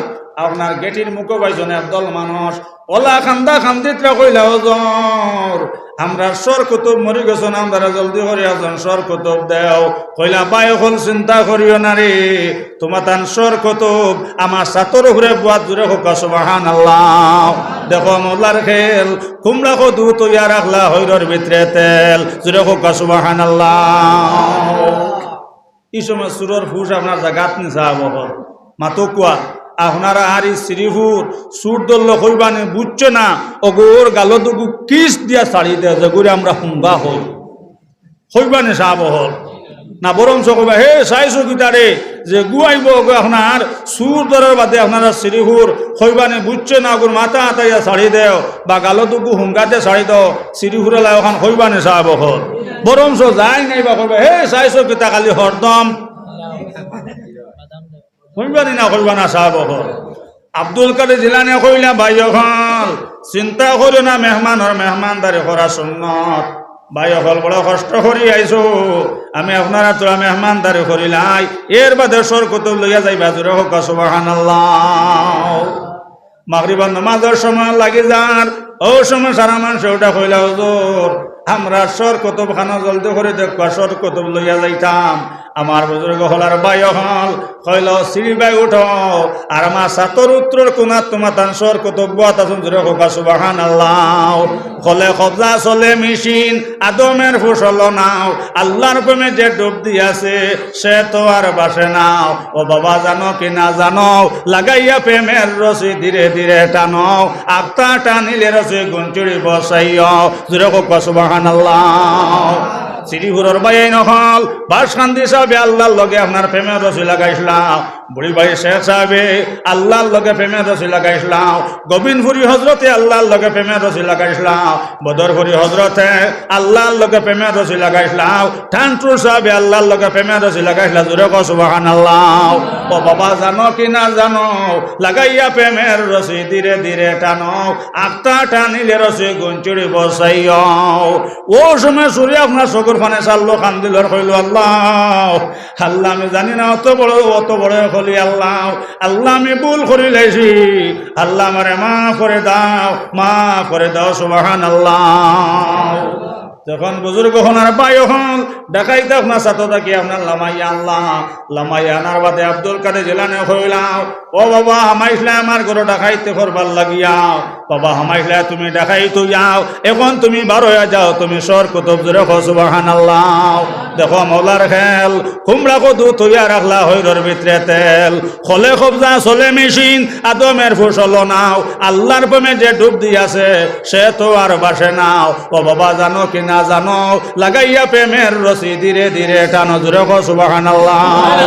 আপনার গেটির মুখো পাইছইন একদল মানুষ, অলা কান্দা কান্দিতরা কইলা, হুজুর, আমরার সর কুতুব মরি গেছইন, আমরারে জলদি করি একজন সর কুতুব দেও। কইলা, ভাই অকল, চিন্তা করিও না রে, তুমাতান সর কুতুব আমার ছাতর উপরে বওয়াত। জোরে কউক্কা সুবহানাল্লাহ। দেখো মওলার খেল, কুমড়া কদু তৈয়ার রাখলা, হইরর ভিতরে তেল। জোরে কউক্কা সুবহানাল্লাহ। ই সময় চুরর ফুশ আপনার জাগাত নি সাব অকল। মাতউক্কা, আপনারা আর ই শ্রীপুর চুর ধরলে কইবা নি, বুঝছে না, অগুর গালো দুগু কিস দিয়া ছাড়ি দেয়, যেগুরে আমরা হুঙ্গা কই। কইবা নি সাব অকল? না, বরঞ্চ কইবা, হে, চাইছো কিতারে, যেগু আইবো অগু আপনার চুর ধরার বাদে আপনারা শ্রীপুর কইবা নি, বুঝছে না, অগুর মাথা আতাইয়া ছাড়ি দেও, বা গালো দুগু হুঙ্গা দিয়া ছাড়ি দেও, শ্রীপুর অলা অখান কইবা নি সাব অকল? বরঞ্চ যাই নাই বা কইবা, হে, চাইছো কিতা খালি হরদম। কইবা নি না, কইবা না সাব অকল? আব্দুল কাদির জিলানী কইলা, ভাই অকল, চিন্তা করিও না, মেহমানর মেহমানদারি করা সুন্নত। ভাই অকল, বড় কষ্ট করি আইছো, আমি আপনারার তোরা মেহমানদারি করিলাই, এর বাদে সর কুতুব লইয়া যাইবা, জোরে কউক্কা সুবহানাল্লাহ। মাগরিবর নামাজর সময় লাগি যার, অউ সময় সারা মানষে উঠা কইলা, "হুজুর, আমরা সর কুতুব খানো জলদি করি দেখবা, সর কুতুব লইয়া যাইতাম।" আমার বুজুর্গ অকল আর ভাই অকল, কইলা, "সিঁড়ি বায় উঠো, আর আমার ছাতর উত্তর কুনাত তুমার তান সর কুতুব বওয়াত আছইন, জোরে কউক্কা সুবহানাল্লাহ।" কলে কবজা চলে মেশিন, আদমের ফুসল নাও, আল্লার প্রেমে যে ডুব দিয়াছে, সে তো আর বাসে না। ও বাবা, জানো কি না জানো, লাগাইয়া প্রেমের রশি ধীরে ধীরে টানো, আখতা টানিলে রশি গুঞ্চুড়ি বসাইও। জোরে কউক্কা সুবহানাল্লাহ। শ্রীপুরর ভাইয়াইন অকল, বাসকান্দি সাবে আল্লার লগে আপনার প্রেমের রশি লাগাইছলা। বুড়ি ভাই শেখ সাবে আল্লার লগে প্রেমের রশি লাগাইছলা। গোবিন্দপুরি হজরতে আল্লার লগে প্রেমের রশি লাগাইছলা। বদরপুরি হজরতে আল্লার লগে প্রেমের রশি লাগাইছলা। ঠান্টুর সাবে আল্লার লগে প্রেমের রশি লাগাইছলা। জোরে কও সুবহানাল্লাহ। ও বাবা, জানো কি না জানো, লাগাইয়া প্রেমের রশি ধীরে ধীরে টানো, আখতা টানিলে রশি গুঞ্চুড়ি বসাইও। অউ সময় সুরি আপনার চকুর পানি ছাড়লো, কান্দিল আর কইলো, "আল্লাহ, আল্লাহ, আমি জানি না অত বড়, অত বড় অকলি আল্লাহ, আল্লাহ আমি ভুল করিলাইছি, আল্লাহ আমারে মাফ করি দাও, মাফ করি দাও।" সুবহানাল্লাহ। যখন বুজুর্গ অকল আর ভাই অকল ডাকাইত আপনার ছাতো থাকি আপনার লামাইয়া আনলা, লামাইয়া আনার বাদে আব্দুল কাদের জিলানী কইলা, "ও বাবা, হামাইছলায় আমার ঘরো ডাকাইতি করবার লাগিয়া, বাবা হামাইছলায় তুমি ডাকাইত অইয়া, অখন তুমি বার অইয়া যাও, তুমি সর কুতুব।" জোরে কও সুবহানাল্লাহ। দেখো মওলার খেল, কুমড়া কদু থইয়া রাখলা হইরর ভিতরে তেল, কলে কবজা চলে মেশিন, আদমের ফুসল নাও, আল্লার প্রেমে যে ডুব দিয়াছে, সে তো আর বাসে না। ও বাবা, জানো কি না জানো, লাগাইয়া প্রেমের রশি ধীরে ধীরে টানো। জোরে কও সুবহানাল্লাহ।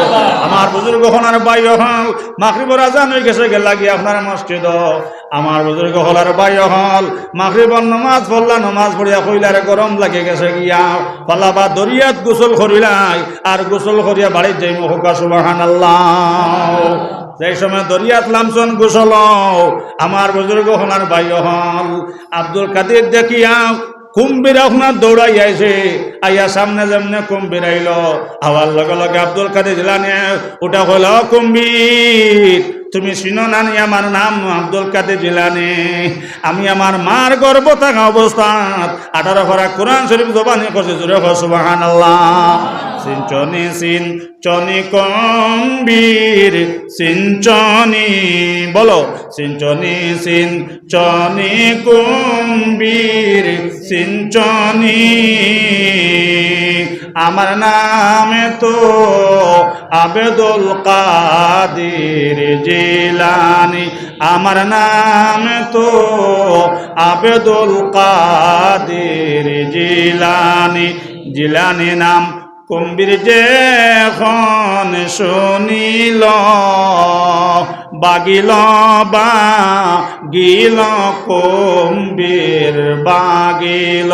আমার বুজুর্গ অকল আর ভাই অকল, মাগরিবর আজান অইগেছে গি লাগি আপনার মসজিদো। আমার বুজুর্গ অকল আর ভাই অকল, মাগরিবর নমাজ পড়লা, নমাজ পড়িয়া কইলা, "রে গরম লাগি গেছে গিয়া, ফালাবা দরিয়াত গোসল করিলাই, আর গোসল করিয়া বাড়িত যাইমু।" কউক্কা সুবহানাল্লাহ। যেই সময় দরিয়াত লামছইন গোসলো, আমার বুজুর্গ অকল আর ভাই অকল, আব্দুল কাদির দেখিয়া কুম্ভীর আপনার দৌড়াই আইছে, আইয়া সামনে যেমনে কুম্ভীর আইলো, আওয়ার লগে লগে আব্দুল কাদির জিলানী উঠা কইলা, "ও কুম্ভীর, তুমি চিনো না নি আমার নাম আব্দুল কাদির জিলানী? আমি আমার মার গর্ভ থাকা অবস্থাত আঠারো পারা কোরআন শরীফ জবানি করছি।" জোরে কও সুবহানাল্লাহ। চিনছো নি চিন চনি কুম্ভীর, চিনছো নি, বলো, চিনছো নি চিনছো নি কুম্ভীর, চিনছো নি। আমার নাম তো আব্দুল কাদির জিলানী, আমার নাম তো আব্দুল কাদির জিলানী, জিলানী নাম কুম্ভীর যেখন শুনিল, বাগিল, বাগিল কুম্ভীর, বাগিল,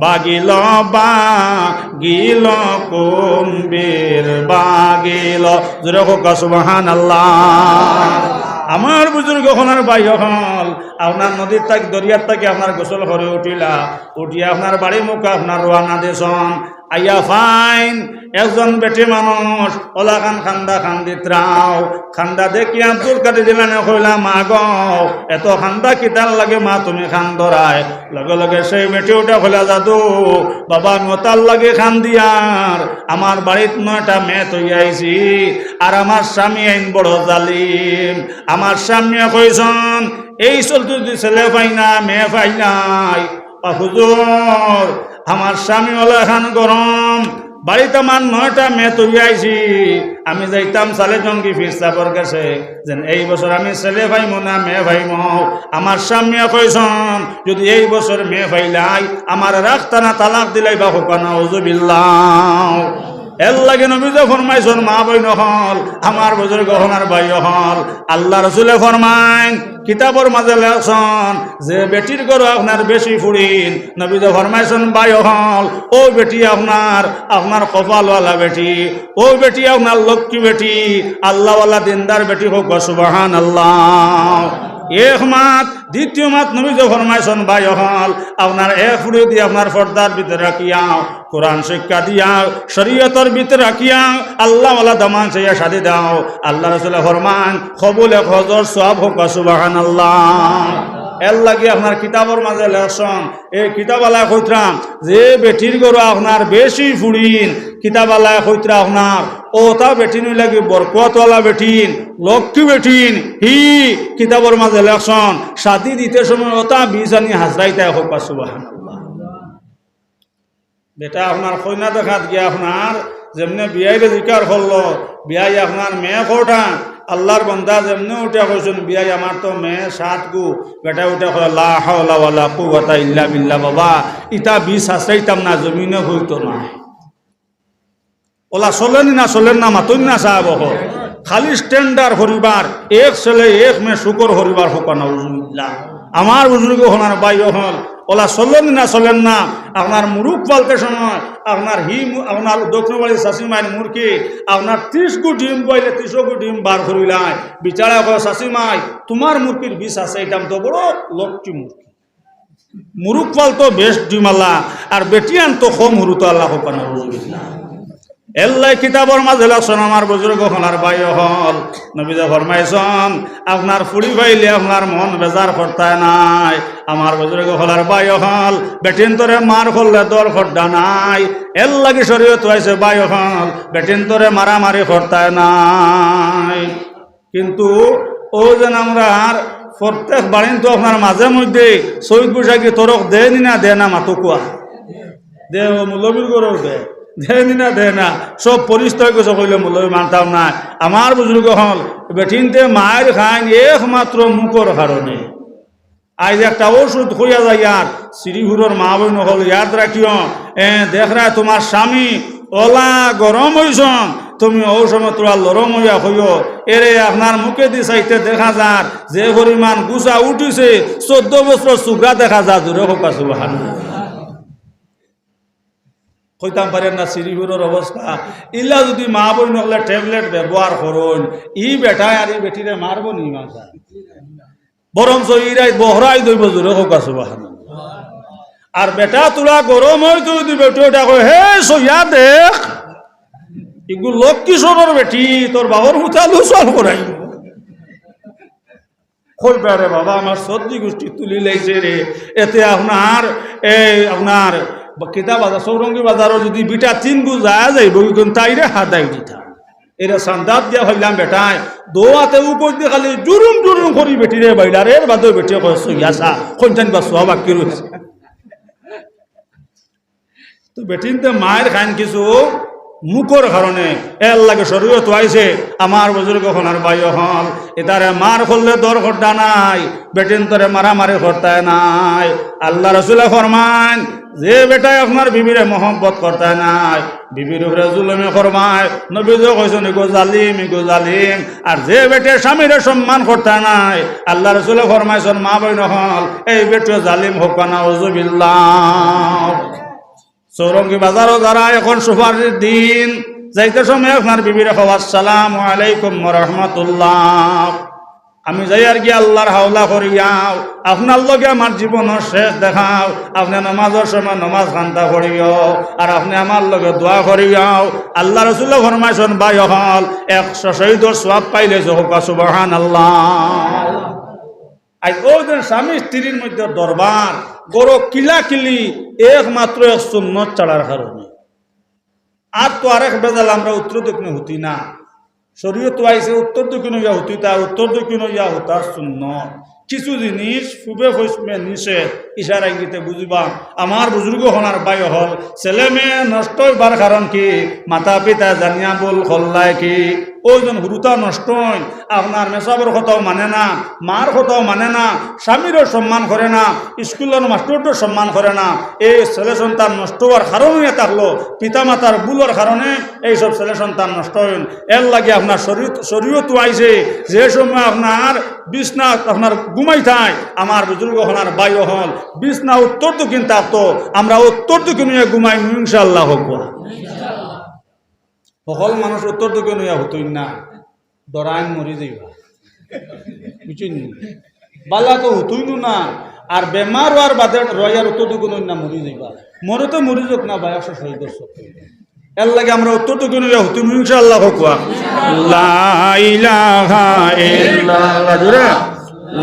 বাগিল, বাগিল কুম্ভীর, বাগিল। জোরে কউক্কা সুবহানাল্লাহ। আমার বুজুর্গ অকল আর ভাই অকল, আপনার নদীর থাকি, দরিয়ার থাকি আপনার গোসল করি উঠিলা, উঠিয়া আপনার বাড়িমুখা আপনার রওয়ানা দিছইন। আইয়া পাইন একজন বেটি মানুষ অলাখান কান্দা কান্দিত্রাও। কান্দা দেখি আব্দুল কাদির জিলানী কইলা, "মা গো, এত কান্দা কিতার লাগি মা তুমি কান্দরায়?" লগে লগে সেই বেটি উঠা কইলা, "দাদু, বাবা, আমি অতার লাগি কান্দিয়ার, আমার বাড়িত নয়টা মেয়ে থইয়া আইছি, আর আমার স্বামী আইন বড় জালিম। আমার স্বামীয়ে কইছইন, এই চলতে যদি ছেলে পাই না, মেয়ে পাই নাই, বা হুজুর, আমার স্বামী অলাখান গরম, বাড়িত আমার নয়টা মেয়ে থইয়া আইছি, আমি যাইতাম সালে জঙ্গি পীর সাবর গেছে, যেন এই বছর আমি ছেলে পাইমু না মেয়ে পাইমু। আমার স্বামীয়ে কইছইন, যদি এই বছর মেয়ে পাইলাই, আমারে রাখতা না, তালাক দিলাইবা, কউক্কা নাউজুবিল্লাহ।" এর লাগি নবীজি ফরমাইছইন, মা বইন অকল, আমার বুজুর্গ অকল আর ভাই অকল, আল্লার রসুলে ফরমাইন, কিতাবর মাঝে লেখছইন, যে বেটির ঘরো আপনার বেশি ফুড়িন, নবীজি ফরমাইছইন, ভাই অকল, অউ বেটি আপনার, আপনার কপালওয়ালা বেটি, অউ বেটি আপনার লক্ষ্মী বেটি, আল্লাহওয়ালা দিনদার বেটি, কউক্কা সুবহানাল্লাহ। এক মাত। দ্বিতীয় মাত নবীজিয়ে ফরমাইছইন, ভাই অকল, আপনার এক ফুড়ি দি আপনার পর্দার ভিতরে রাখিয়াও, কোরআন শিক্ষা দিয়াও, শরীয়তর ভিতরে রাখিয়াও, আল্লাহওয়ালা দামান চাইয়া শাদি দেও। আল্লাহর রাসুলে ফরমাইন, কবুল এক হজর সওয়াব হউক, সুবহানাল্লাহ। এর লাগি আপনার কিতাবর মাঝে লেখছইন, এই কিতাবআলায় কইতরা, যে বেটির ঘরো আপনার বেশি ফুড়িন, কিতাবআলায় কইতরা আপনার অতা বেটিন অইলা গি বরকতআলা বেটিন, লক্ষ্মী বেটিন, হি কিতাবর মাঝে লেখছইন, শাদি দিতে সময় অতা বিষ আনি হাজরাইতা, কউক্কা সুবহানাল্লাহ। বেটা আপনার কইনা দেখাত গিয়া আপনার যেমনে বিয়াইরে জিকার করলো, বিয়াই আপনার মেয়ে কয়টা? আল্লাহর বান্দা যেমনে উঠিয়া কইছইন, বিয়াই আমার তো মেয়ে সাত গু। বেটায় উঠিয়া কয়, লা হাওলা ওয়ালা কুওয়াতা ইল্লা বিল্লাহ, বাবা, ইতা বিষ হাজরাইতাম না, জমিনো অইতো নায়। অলা চলের নি না চলের না, মাতইন না সাব অকল। খালি standard পরিবার, এক ছেলে এক মেয়ে সুখর পরিবার কউক্কা, নাউজুবিল্লাহ। আমার বুজুর্গ অকল আর ভাই অকল, অলা চলের নি না চলের না। আপনার মুরগ ফালতে সময় আপনার হি মু-, আপনার দক্ষিণ বাড়ির চাচিমাইর মুরগি, আপনার ত্রিশ গু ডিম পাইলে ত্রিশ গু ডিম বার করিলায়। বিচারা কয়, চাচিমাই, তুমার মুরগির বিষ হাজরাইতাম তো, বড় লক্ষ্মী মুরগি। মুরগ ফালতো বেশ ডিমআলা, আর বেটিয়ান তো কম হুরুতাআলা, কউক্কা নাউজুবিল্লাহ। এল্লাই কিতাবর মাঝে লেখছইন, আমার বুজুর্গ অকল আর ভাই অকল, নবীজিয়ে ফরমাইছইন, আপনার ফুড়ি পাইলে আপনার মন বেজার করতায় নায়। আমার বুজুর্গ অকল আর ভাই অকল, বেটিন্তরে মার করলে দর করতা নায়। এর লাগি শরীয়ত আইছে ভাই অকল, বেটিন্তরে মারামারি করতায় নায়। কিন্তু অউ যেন আমরার প্রত্যেক বাড়িন তো আপনার মাঝে মধ্যে চৈত বৈশাখী তরক দেয় নি না দেয় না, মাতউক্কা। দে, অউ মৌলবীর ঘরো দে। দেয় নি না দেয় না, সব ফিরিস্তা অইগেছে কইলে মৌলবী মানতাম নায়। আমার বুজুর্গ অকল, বেটিন্তে মাইর খাইন একমাত্র মুখর কারণে। আইজ একটা ঔষধ কইয়া যাইয়ার, শ্রীপুরর মা-বইন অকল ইয়াদ রাখিও, এ, দেখরায় তুমার স্বামী অলা গরম অইছইন, তুমি অউ সময় থুড়া লরম অইয়া কইও, এরে আপনার মুখেদি চাইতে দেখা যার যে পরিমাণ গুছা উঠিছে, চৌদ্দ বছরর ছুকরা দেখা যার, জোরে কউক্কা সুবহানাল্লাহ। কইতাম পারের না শ্রীপুরর অবস্থা, ইলা যুদি মা-বইন অকলে tablet ব্যবহার করইন, ই বেটায় আর ই বেটিরে মারবো নি মারতা? বরঞ্চ ইরায় বহরাই দইবো, জোরে কউক্কা সুবহানাল্লাহ। আর বেটা থুড়া গরম অইতো যুদি বেটিয়ে কয়, হে সইয়া দেখ, ইগু লক্ষ্মী সরর বেটি, তোর বাবার মুতালু সল করাই। কইবা রে বাবা, আমার সর্দি গুষ্টি তুলিলাইছে রে। এতে আপনার, এই আপনার কিতা বাজার, চৌরঙ্গী বাজারো যুদি বিটা তিন গু যায় যাইবো, ইগুন তাইরে হাদাই দিতা। এরে সান্দাত দিয়া পাইলাম বেটায়, দো আতে উপর দি খালি জুরুম জুরুম করি বেটিরে বাইলার, এর বাদেও বেটিয়ে কয়, সইয়া সা, কইনতানি বা সওয়াব বাকি রইছে। তো বেটিন্তে মাইর খাইন কিছু মুখর কারণে, এর লাগি শরীয়ত আইছে। আমার বুজুর্গ অকল আর ভাই অকল, ইতারে মার করলে দর করতা নায়, বেটিন্তরে মারামারি করতায় নায়। আল্লার রসুলে ফরমাইন, যে বেটায় আপনার বিবিরে মহব্বত করতায় নায়, বিবির উপরে জুলুমি করবায়, নবীজিয়ে কইছইন, ইগু জালিম, ইগু জালিম। আর যে বেটায় স্বামীরে সম্মান করতায় নায়, আল্লার রসুলে ফরমাইছইন, মা-বইন অকল, এই বেটিও জালিম কউক্কা, নাউজুবিল্লাহ। চৌরঙ্গী বাজারো যারা অখন সুপারির দিন, যাইতে সময় আপনার বিবিরে কও, আসসালামু আলাইকুম ওয়া রাহমাতুল্লাহ। আমি যাইয়ার গিয়া আল্লার হাওলা করিয়াও, আপনার লগে আমার জীবনর শেষ দেখা। আপনে নমাজর সময় নমাজ কান্তা করিও, আর আপনে আমার লগে দোয়া করিয়াও। আল্লার রসুলে ফরমাইছইন, ভাই অকল, একশো শহীদর সওয়াব পাইলে যে কউক্কা সুবহানাল্লাহ। আইজ অউ যে স্বামী স্ত্রীর মধ্যে দরবার, ঘরো কিলাকিলি, একমাত্র এক সুন্নত ছাড়ার কারণে। আর তো আরেক বেজাল, আমরা উত্তর দক্ষিণে হুতি না। শরীয়ত আইছে উত্তর দক্ষিণ অইয়া হুতিতা, উত্তর দক্ষিণ অইয়া হুতার সুন্নত। কিছু জিনিস পূবে পশ্চিমে নিষেধ, ইশারা ইঙ্গিতে বুঝিবা। আমার বুজুর্গ অকল আর ভাই অকল, ছেলে মেয়ে নষ্ট অইবার কারণ কি? মাতা পিতা জানিয়া ভুল করলায় কি? অউ যেন হুরুতা নষ্ট অইন, আপনার মেসাবর কথাও মানে না, মার কথাও মানে না, স্বামীরও সম্মান করে না, স্কুলর মাস্টররও সম্মান করে না। এই ছেলে সন্তান নষ্ট অওয়ার কারণ অইয়া থাকলো পিতা মাতার ভুলর কারণে। এই সব ছেলে সন্তান নষ্ট অইন। এর লাগি আপনার শরীয়ত, শরীয়ত আইছে, যে সময় আপনার বিছনা আপনার ঘুমাইতায়, আমার বুজুর্গ অকল আর ভাই অকল, বিছনা উত্তর দক্ষিণ থাকতো, আমরা উত্তর দক্ষিণ অইয়া ঘুমাইমু ইনশাআল্লাহ। কউক্কা। হকল মানুষ উত্তর দক্ষিণ অইয়া হুতইন না, ডরাইন মরি যাইবা। বুঝছইন নি? বালা তো হুতুইনু না, আর বেমার অওয়ার বাদে রইয়ার অতটুকু নই না মরি যাইবা। মরে তো মরি যাউক না ভাই, একশো শহীদর সব। এর লাগি আমরা অতটুকু নইয়া হুতুইনু ইনশাআল্লাহ। কউক্কা। লা ইলাহা ইল্লাল্লাহ। জোরে।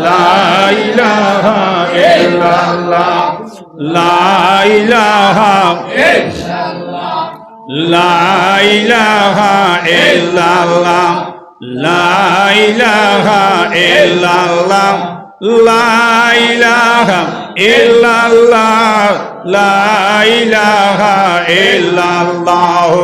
লা ইলাহা ইল্লাল্লাহ। লা ইলাহা ইল্লাল্লাহ। লা ইলাহা ইল্লাল্লাহ। লা ইলাহা ইল্লাল্লাহ, লা ইলাহা ইল্লাল্লাহ, লা ইলাহা ইল্লাল্লাহ,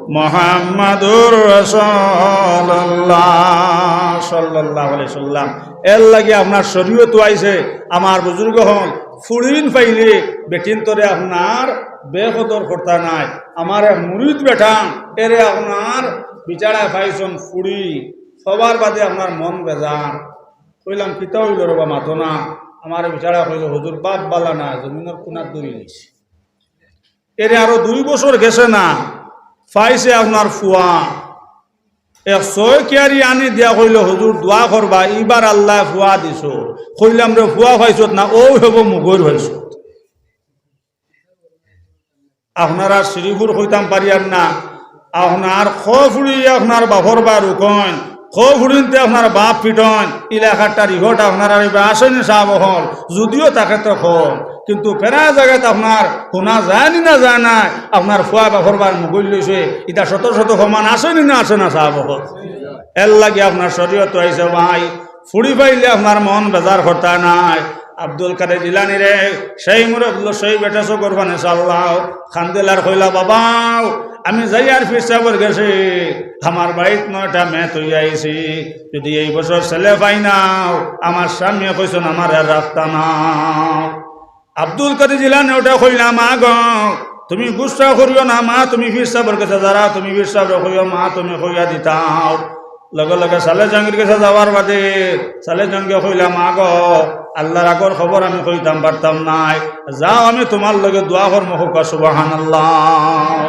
মুহাম্মাদুর রাসূলুল্লাহ সাল্লাল্লাহু আলাইহি ওয়াসাল্লাম। এর লাগি আপনার শরীয়ত আইছে, আমার বুজুর্গ অকল, ফুড়িন পাইলে বেটিন্তরে আপনার বেকদর করতা নায়। আমার এক মুরিদ বেটাইন, এরে আপনার বিচারায় পাইছইন ফুড়ি, সবার বাদে আপনার মন বেজার। কইলাম, "কিতা অইলো রে বা, মাতো না?" আমারে বিচারায় কইলো, "হুজুর, বাপ বালা না, জমিনর কুনাত ধরি লইছে।" এরে আরো দুই বছর গেছে না, পাইছে আপনার ফুয়া। এক ছয় কিয়ারি আনি দিয়া কইলো, "হুজুর, দোয়া করবা, ইবার আল্লায় ফুয়া দিছো।" কইলাম, "রে, ফুয়া পাইছত না, অউ হবো মুগর পাইছত।" আপনারার শ্রীপুর কইতাম পারিয়ার না, আপনার কফুড়ি আপনার বাপর বায় রুকইন, কফুড়িন্তে আপনার বাপ পিটইন, ইলাকাটার ইহট আপনারার ইবা আছেনি সাব অকল, যুদিও থাকে তো কম, কিন্তু প্রায় জাগাত আপনার হুনা যায়নি না যায় না, আপনার ফুয়া বাপর বায় মুগর লইছে, ইতা শত শত প্রমাণ আছেনি না আছে না সাব অকল? এর লাগি আপনার শরীয়ত আইছে ভাই, ফুড়ি পাইলে আপনার মন বেজার করতা নায়। আব্দুল কাদের জিলানীরে, সেই মুরব্বি, সেই বেটা চকুর পানি ছাড়লাও, কান্দিল আর কইলা, "বাবাও, আমি যাইয়ার পীর সাবর গেছে, আমার বাড়িত নয়টা মেয়ে থইয়া আইছি, যুদি এই বছর ছেলে পাই নাও, আমার স্বামীয়ে কইছইন আমারে আর রাখতা নায়।" আব্দুল কাদের জিলানী উঠি কইলা, "মা গো, তুমি গুসা করিও না মা, তুমি পীর সাবর গেছে যারা, তুমি পীর সাবরে কইও মা, তুমি কইয়া দিতাও।" লগে লগে সালে জঙ্গির গেছে যাওয়ার বাদে সালে জঙ্গিয়ে কইলা, "মা গো, আল্লার আগর খবর আমি কইতাম পারতাম নায়, যাও আমি তুমার লগে দোয়া করমু।" কউক্কা সুবহানাল্লাহ।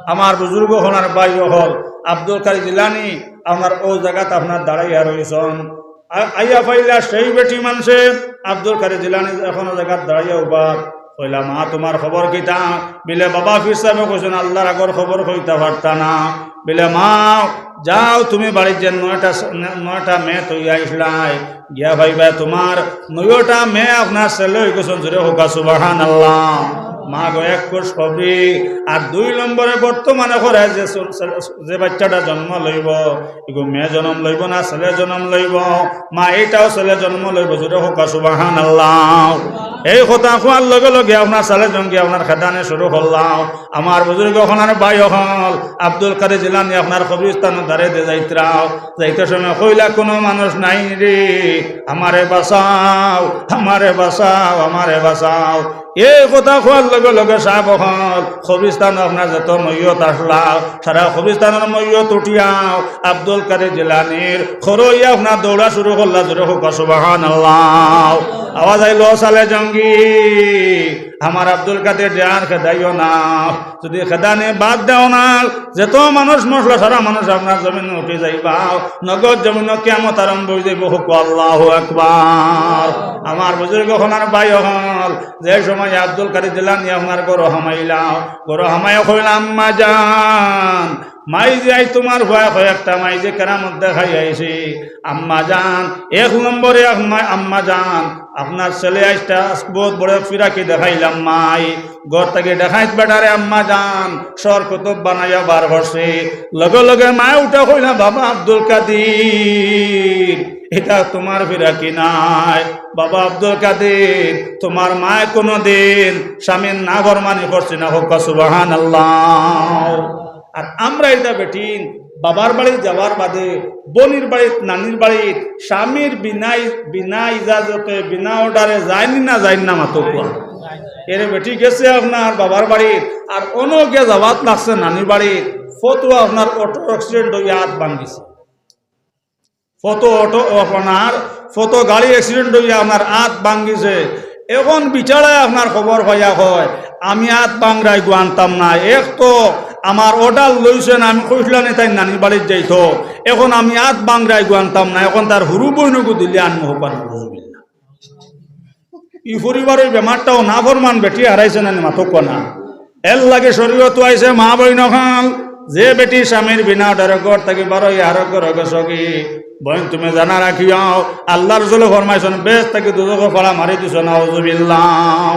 আমার বুজুর্গ অকল আর ভাই অকল, আব্দুল কাদের জিলানী আপনার অউ জাগাত আপনার দাঁড়াইয়া রইছইন। আ-, আইয়া পাইলা সেই বেটি মানষে, আব্দুল কাদের জিলানী অখনো জাগাত দাঁড়াইয়া উবা। কইলা, "মা, তুমার খবর কিতা?" বিলে, "বাবা, পীর সাবে কইছইন আল্লার আগর খবর কইতা পারতা না।" বিলে, "মা, যাও তুমি বাড়িত যে নয়টা স-, ন-, নয়টা মেয়ে থইয়া আইছলায়, গিয়া পাইবায় তুমার নয়টা মেয়ে আপনার ছেলে অইগেছইন।" জোরে কউক্কা সুবহানাল্লাহ। মা গো, এক খুশখবরি। আর দুই নম্বরে বর্তমানে করায় যে স-, স-, যে বাইচ্চাটা জন্ম লইবো, ইগু মেয়ে জনম লইবো না ছেলে জনম লইবো? মা, ইটাও ছেলে জন্ম লইবো। জোরে কউক্কা সুবহানাল্লাহ। এই কথা কওয়ার লগে লগে আপনার সালে জঙ্গি আপনার খেদানে শুরু করলাও। আমার বুজুর্গ অকল আর ভাই অকল, আব্দুল কাদের জিলানী আপনার কবরস্থানর ধারে দিয়া যাইতরাও, যাইতে সময় কইলা, "কুনু মানুষ নাই রে, আমারে বাঁচাও, আমারে বাঁচাও, আমারে বাঁচাও।" এই কথা কওয়ার লগে লগে সাব অকল, কবরস্থানো আপনার যত মইয়ত আছলা, সারা কবরস্থানর মইয়ত উঠিয়াও আব্দুল কাদের জিলানীর খরো অইয়া আপনার দৌড়া শুরু করলা। জোরে কউক্কা সুবহানাল্লাহ। আওয়াজ আইলো, "সালে জঙ্গি, আমার আব্দুল কাদের জান খেদাইও না, যুদি খেদানি বাদ দেও না, যত মানুষ মরছলা সারা মানুষ আপনার জমিনো উঠি যাইবা, নগদ জমিনো কিয়ামত আরম্ভ অই যাইবো।" কউক্কা আল্লাহু আকবার। আমার বুজুর্গ অকল আর ভাই অকল, যে সময় আব্দুল কাদের জিলানী আপনার ঘরো হামাইলা, ঘরো হামাইয়া কইলা, "আম্মা জান, মাইজে আইজ তুমার ফুয়ায় কয়েকটা মাইজে কেরামত দেখাই আইছে। আম্মা জান, এক নম্বরে আম্মা, আম্মা জান, আপনার ছেলে আইজটা বউত বড় ফিরাকি দেখাইলাম মাই। ঘর থাকি ডাকাইত বেটারে আম্মা জান, সর কুতুব বানাইয়া বার করছে।" লগে লগে মায় উঠি কইলা, "বাবা আব্দুল কাদির, ইটা তুমার ফিরাকি নায়। বাবা আব্দুল কাদির, তুমার মায় কুনুদিন স্বামীর নাফরমানি করছে না।" কউক্কা সুবহানাল্লাহ। আর আমরা ইতা বেটিন বাবার বাড়িত যাওয়ার বাদে, বইনর বাড়িত, নানির বাড়িত, স্বামীর বিনা ই-, বিনা ইজাজতে, বিনা অর্ডারে যাইন না, যাইন না, মাতো কউক্কা। এরে বেটি গেছে আপনার বাবার বাড়িত, আর অনো গিয়া যাওয়াত লাগছে নানির বাড়িত, পথো আপনার অটো অ্যাক্সিডেন্ট অইয়া আত ভাঙ্গিছে। পথো অটো, আপনার পথো গাড়ি অ্যাক্সিডেন্ট অইয়া আপনার আত ভাঙ্গিছে। অখন বিচারায় আপনার খবর পাইয়া কয়, "আমি আত ভাংরা ইগু আনতাম না, এক তো আমার অর্ডার লইছইন, আমি কইছলাম নি তাইন নানির বাড়িত যাইতো, অখন আমি আত ভাংরা ইগু আনতাম না, অখন তার হুরু বইনগু দিলে আনমু।" কউক্কা নাউজুবিল্লাহ। ই পরিবারর বেমারটাও নাফরমান বেটি হারাইছে না নি, মাতউক্কা না। এরলাগি শরীয়তো আইছে, মা বইন অকল, যে বেটি স্বামীর বিনা অর্ডারে ঘর থাকি বারইয়া আরক ঘরো গেছগি, বইন তুমি জানা রাখিও, আল্লার রসুলে ফরমাইছইন, বেহেস্ত থাকি দুজখো ফাড়া মারি দিছইন, নাউজুবিল্লাহ।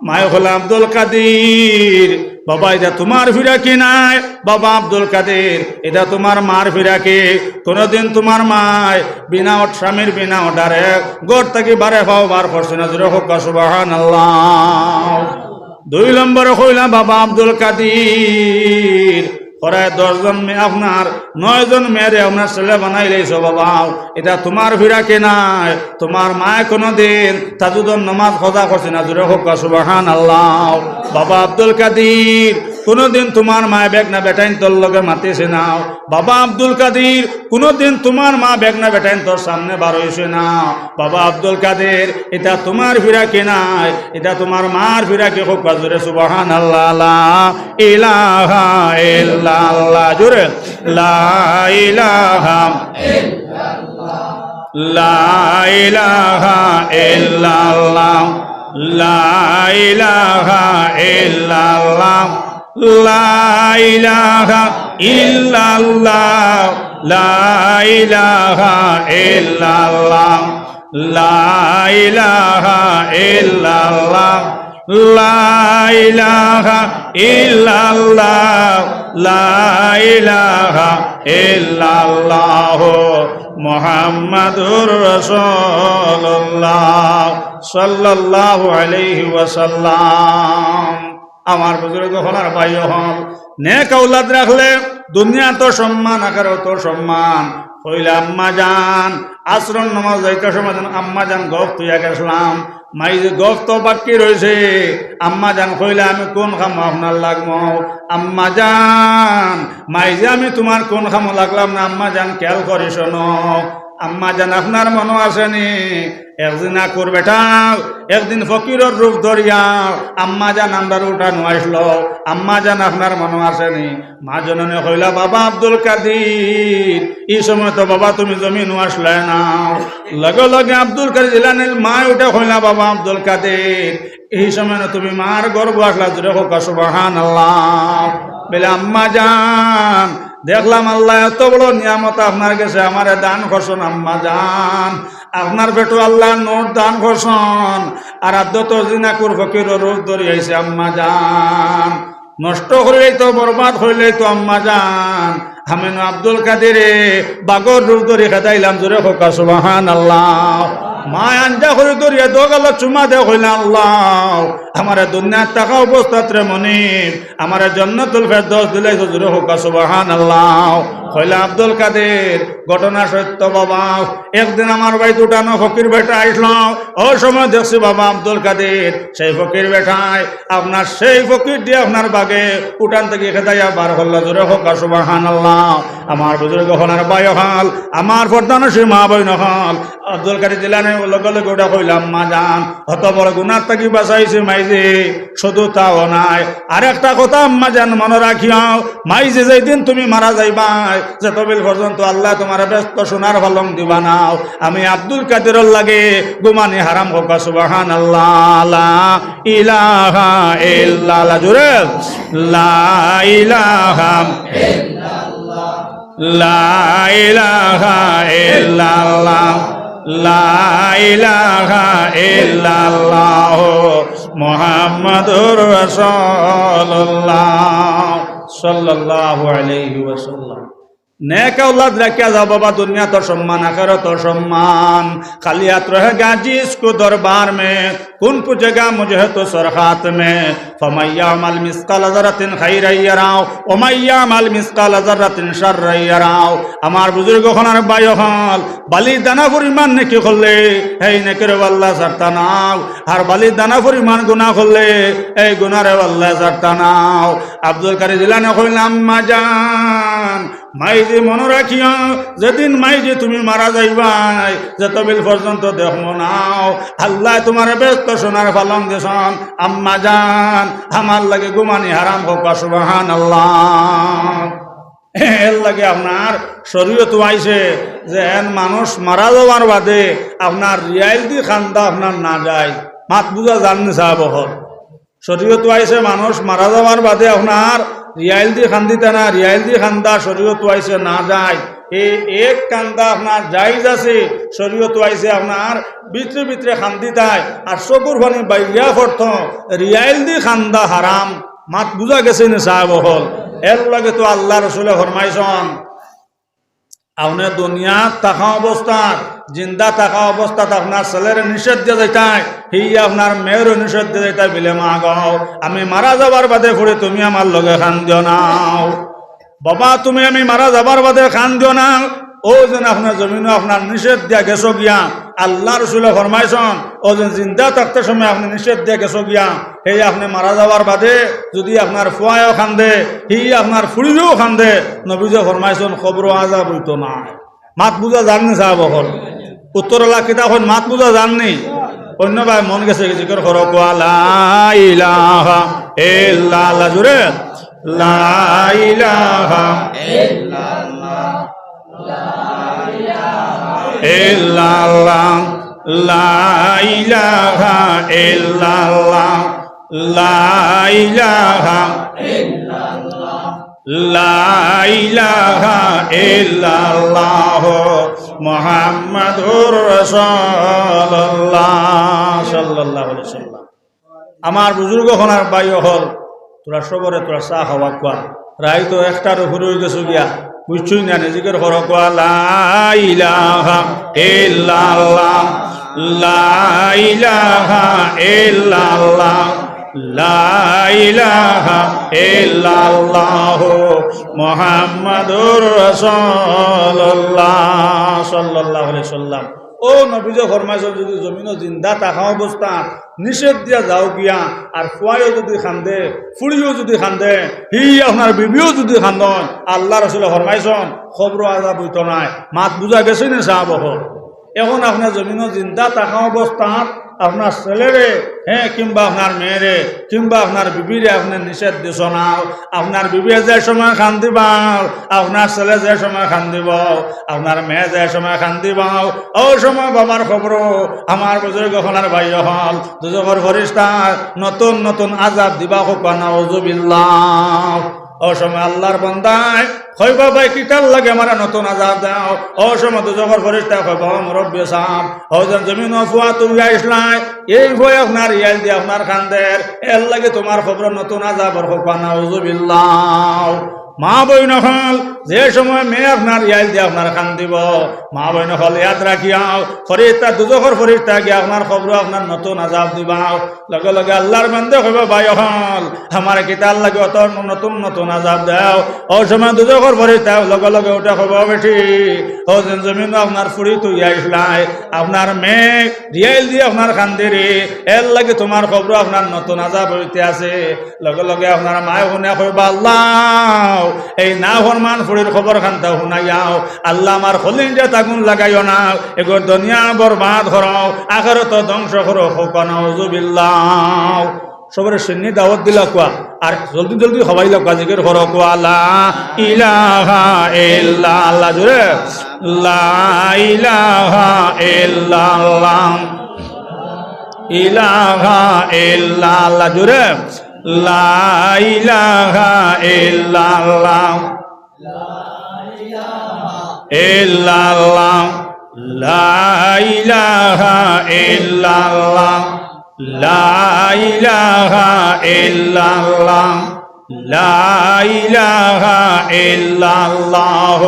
মায়ে কইলা, আব্দুল কাদির, বাবা, ইটা তুমার ফিরাকি নায়, বাবা আব্দুল কাদির, ইটা তুমার মার ফিরাকি। কুনুদিন তুমার মায় বিনা অট-, স্বামীর বিনা অর্ডারে ঘর থাকি বারে পাও বার করছে না, জোরে কউক্কা সুবহানাল্লাহ। দুই নম্বরে কইলা, বাবা আব্দুল কাদির, প্রায় দশ জন মেয়ে আপনার, নয় জন মেয়েরে আপনার ছেলে বানাইলাইছো বাবা, ইটা তুমার ফিরাকি নায়। তুমার মায় কুনুদিন তাহাজ্জুদর নামাজ কাজা করছে না, জোরে কউক্কা সুবহানাল্লাহ। বাবা আব্দুল কাদির, কুনুদিন তুমার মায় বেগনা বেটাইন্তর লগে মাতিছে না। বাবা আব্দুল কাদির, কুনুদিন তুমার মা বেগনা বেটাইন্তর সামনে বারইছে না। বাবা আব্দুল কাদির, ইটা তুমার ফিরাকি নায়, ইটা তুমার মার ফিরাকি। কউক্কা জোরে সুবহানাল্লাহ, লা ইলাহা ইল্লাল্লাহ, জোরে, লা ইলাহা, লা ইলাহা ইল্লাল্লাহ, লা ইলাহা ইল্লাল্লাহ, লা ইলাহা ইল্লাল্লাহ, লা ইলাহা ইল্লাল্লাহ, লা ইলাহা ইল্লাল্লাহ, লা ইলাহা ইল্লাল্লাহ, লা ইলাহা ইল্লাল্লাহ, মুহাম্মাদুর রাসূলুল্লাহ সাল্লাল্লাহু আলাইহি ওয়াসাল্লাম। আমার বুজুর্গ অকল আর ভাই অকল, নেক আওলাদ রাখলে দুনিয়াত সম্মান, আখেরাত সম্মান। কইলা, আম্মা জান, আসরর নামাজ যাইতে সময় যেন আম্মা জান গফ থইয়া গেছলাম। মাইজে গফ তো বাকি রইছে। আম্মা জান কইলা, আমি কুন কামো আপনার লাগমু? আম্মা জান, মাইজে আমি তুমার কুন কামো লাগলাম না, আম্মা জান খেয়াল করি হুনো। আম্মা জান, আপনার মনো আছে নি? এক জিনাকুর বেটা একদিন ফকিরর রূপ ধরিয়া আম্মা জান আমরার উঠানো আইছলো। আম্মা জান, আপনার মনো আছে নি? মা জননী কইলা, বাবা আব্দুল কাদির, ই সময় তো বাবা তুমি জমিনো আছলায় না। লগে লগে আব্দুল কাদির জিলানীর মায় উঠি কইলা, বাবা আব্দুল কাদির, ই সময় না তুমি মার গর্ভো আছলা, জোরে কউক্কা সুবহানাল্লাহ। বলে, আম্মা জান, দেখলাম আল্লায় এত বড় নিয়ামত আপনার গেছে আমারে দান করছইন আম্মা জান, আপনার পেটো আল্লায় নূর দান করছইন, আর আদ্দত জিনাকুর ফকিরর রূপ ধরি আইছে আম্মা জান। নষ্ট করিলাইতো, বরবাদ করিলাইতো আম্মা জান। আমি নু আব্দুল কাদিরে বাঘর রূপ ধরি খেদাইলাম, জোরে কউক্কা সুবহানাল্লাহ। মায় আঞ্জা করি ধরিয়া দুই গালো চুমা দিয়া কইলা, আল্লাহ, আমারে দুনিয়াত থাকা অবস্থাত রে মনিব, আমারে জান্নাতুল ফেরদৌস দিলাইছো, জোরে কউক্কা সুবহানাল্লাহ। কইলা, আব্দুল কাদির, ঘটনা সত্য বাবা, একদিন আমার বাড়িত উঠানো ফকির বেটা আইছলো, অউ সময় দেখছি বাবা আব্দুল কাদির, সেই ফকির বেটায় আপনার সেই ফকির দিয়া আপনার বাগে উঠান থাকি খেদাইয়া বার করলা, জোরে কউক্কা সুবহানাল্লাহ। আমার বুজুর্গ অকল আর ভাই অকল, আমার পর্দানশীন মা বইন অকল, আব্দুল কাদির জিলানীর লগে লগে উঠি কইলা, আম্মা জান, অত বড় গুনার থাকি বাঁচাইছে মাইজে, শুধু তাও নায়, আরেকটা কথা আম্মা জান মনো রাখিও, মাইজে যেদিন তুমি মারা যাইবায়, যেতবিল পর্যন্ত আল্লায় তুমারে বেহেস্ত সোনার পালং দিবা নাও, আমি আব্দুল কাদিরর লাগি ঘুমানি হারাম। কউক্কা সুবহানাল্লাহ, লা ইলাহা ইল্লাল্লাহ, জোরে, লা ইলাহা, লা ইলাহা ইল্লাল্লাহ, লা ইলাহা ইল্লাল্লাহ, মুহাম্মাদুর রাসূলুল্লাহ সাল্লাল্লাহু আলাইহি ওয়াসাল্লাম। নেক আওলাদ রাখিয়া যাও বাবা, দুনিয়াত সম্মান, আখেরাত সম্মান। খালি হাত রহেগা জিসকো দরবার মে, কোন পুজেগা মুঝে তো সরহাত মে। ফামান ইয়ামাল মিসকালা যাররাতিন খাইরান ইয়ারাহু, ওয়া মান ইয়ামাল মিসকালা যাররাতিন শাররান ইয়ারাহু। আমার বুজুর্গ অকল আর ভাই অকল, বালির দানা পরিমাণ নেকি করলে, এই নেকিরে আল্লায় ছাড়তা নাও, আর বালির দানা পরিমাণ গুনা করলে, এই গুনারে আল্লায় ছাড়তা নাও। আব্দুল কাদির জিলানী কইলা, আম্মা জান, মাইজে মনো রাখিও, যেদিন মাইজে তুমি মারা যাইবায়, যেতবিল পর্যন্ত দেখমু নাও, আল্লায় তুমারে বেহেস্ত সোনার পালং দিছইন, আম্মা জান, আমার লাগি ঘুমানি হারাম। কউক্কা সুবহানাল্লাহ। এরলাগি আপনার শরীয়তো আইছে যে এন মানুষ মারা যাওয়ার বাদে আপনার রিয়াইল দি কান্দা আপনার না যায়, মাত বুঝা যার নি সাব অকল? শরীয়তো আইছে মানুষ মারা যাওয়ার বাদে আপনার রিয়াইল দি কান্দিতা না, রিয়াইল দি কান্দা শরীয়তো আইছে না যায়। এই এক কান্দা আপনার জায়েজ আছে, শরীয়তো আইছে আপনার ভিতরে ভিতরে কান্দিতায়, আর চকুর পানি বাইয়া পড়তো, রিয়াইল দি কান্দা হারাম। মাত বুঝা গেছে নি সাব অকল? এর লাগি তো আল্লার রসুলে ফরমাইছন, আপনে দুনিয়াত থাকা অবস্থাত, জিন্দা থাকা অবস্থাত আপনার ছেলেরে নিষেধ দিয়া যাইতায়, হি আপনার মেয়েরও নিষেধ দিয়া যাইতায়, বিলে, "মা গো, আমি মারা যাবার বাদে পড়ি তুমি আমার লগে কান্দিও না। বাবা, তুমি আমি মারা যাবার বাদে কান্দিও না।" অউ যেন আপনে জমিনো আপনার নিষেধ দিয়া গেছো গিয়া, আল্লার রসুলে ফরমাইছন, অউ যেন জিন্দা থাকতে সময় আপনে নিষেধ দিয়া গেছো গিয়া, হে আপনে মারা যাওয়ার বাদে যদি আপনার ফুয়ায়ও কান্দে, হি আপনার ফুড়িও কান্দে, নবীজি ফরমাইছন, কবরো আজাব অইতো নায়। মাত বুঝা যার নি সাব অকল? উত্তর অইলা কিতা কইন, মাত বুঝা যার নি? অন্য ভাই মন গেছে, জিকির করো, কওয়া লা ইলাহা ইল্লাল্লাহ, জোরে, লা ইলাহা ইল্লাল্লাহ, লা ইলাহা ইল্লাল্লাহ, লা ইলাহা ইল্লাল্লাহ, লা ইলাহা ইল্লাল্লাহ, লা ইলাহা ইল্লাল্লাহ, মুহাম্মাদুর রাসূলুল্লাহ সাল্লাল্লাহু আলাইহি ওয়াসাল্লাম। আমার বুজুর্গ অকল আর ভাই অকল, তোরা সবরে তোরা চা খাওয়া কুয়া। রাইত তো একটার উপরে অই গেছে গিয়া, বুঝছই না, জিকির করো, কওয়া লা ইলাহা ইল্লাল্লাহ, লা ইলাহা ইল্লাল্লাহ, লা ইলাহা ইল্লাল্লাহ, মুহাম্মাদুর রাসূলুল্লাহ সাল্লাল্লাহু আলাইহি ওয়াসাল্লাম। অউ নবীজি ফরমাইছন, যদি জমিনো জিন্দা থাকা অবস্থাত নিষেধ দিয়া যাও গিয়া, আর ফুয়ায়ও যদি কান্দে, ফুড়িও যদি কান্দে, হি আপনার বিবিও যদি কান্দইন, আল্লার রসুলে ফরমাইছন, কবরো আজাব অইতো নায়। মাত বুঝা গেছে নি সাব অকল? এখন আপনে জমিনো জিন্দা থাকা অবস্থাত আপনার ছেলেরে, হে, কিংবা আপনার মেয়েরে, কিংবা আপনার বিবিরে আপনে নিষেধ দিছো না। আপনার বিবিয়ে যে সময় কান্দিবা, আপনার ছেলে যে সময় কান্দিবো, আপনার মেয়ে যে সময় কান্দিবো, অউ সময় বাবার কবরো, আমার বুজুর্গ অকল আর ভাই অকল, দুজখর ফিরিস্তায় নতুন নতুন আজাব দিবা, কউক্কা নাউজুবিল্লাহ। অউ সময় আল্লার বান্দায় কইবা, "ভাই, কিতার লাগি আমারে নতুন আজাব দেও?" অউ সময় দুজখর ফিরিস্তায় কইবা, "ও মুরব্বি সাব, অউ যে জমিনো ফুয়া তুলিয়া আইছলায়, এই ফুয়া আপনার রিয়াইল দি আপনার কান্দের, এর লাগি তুমার কবরো নতুন আজাব অর, কউক্কা নাউজুবিল্লাহ।" মা বইন অকল, যে সময় মেয়ে আপনার রিয়াইল দি আপনার কান্দিবো, মা বইন অকল ইয়াদ রাখিয়াও, ফিরিস্তা, দুজখর ফিরিস্তায় গিয়া আপনার কবরো আপনার নতুন আজাব দিবা। লগে লগে আল্লার বান্দে কইবা, "ভাই অকল, আমারে কিতার লাগি অত নতুন নতুন আজাব দেও?" অউ সময় দুজখর ফিরিস্তায় লগে লগে উঠি কইবা, "বেটি, অউ যে জমিনো আপনার ফুড়ি তুলিয়া আইছলায়, আপনার মেয়ে রিয়াইল দি আপনার কান্দেরে, এর লাগি তুমার কবরো আপনার নতুন আজাব অইতে আছে।" লগে লগে আপনার মায়ে হুনিয়া কইবা, "আল্লাহ, এই নাফরমান ফুড়ির কবর কান্দা হুনাইয়াও, আল্লাহ, আমার কলিজাত আগুন লাগাইও না, এগু দুনিয়া বরবাদ করো, আখেরাত ধ্বংস করো, কউক্কা নাউজুবিল্লাহ।" সবরে সিন্নি দাওয়াত দিলা কুয়া, আর জলদি জলদি খাওয়াইলা কুয়া, জিকির করো কুয়া, লা ইলাহা ইল্লাল্লাহ, জোরে, লা ইলাহা ইল্লাল্লাহ, ইলাহা ইল্লাল্লাহ, জোরে, লা ইলাহা ইল্লাল্লাহ, ইল্লাল্লাহ, লা ইলাহা ইল্লাল্লাহ, লা ইলাহা ইল্লাল্লাহ, লা ইলাহা ইল্লাল্লাহ,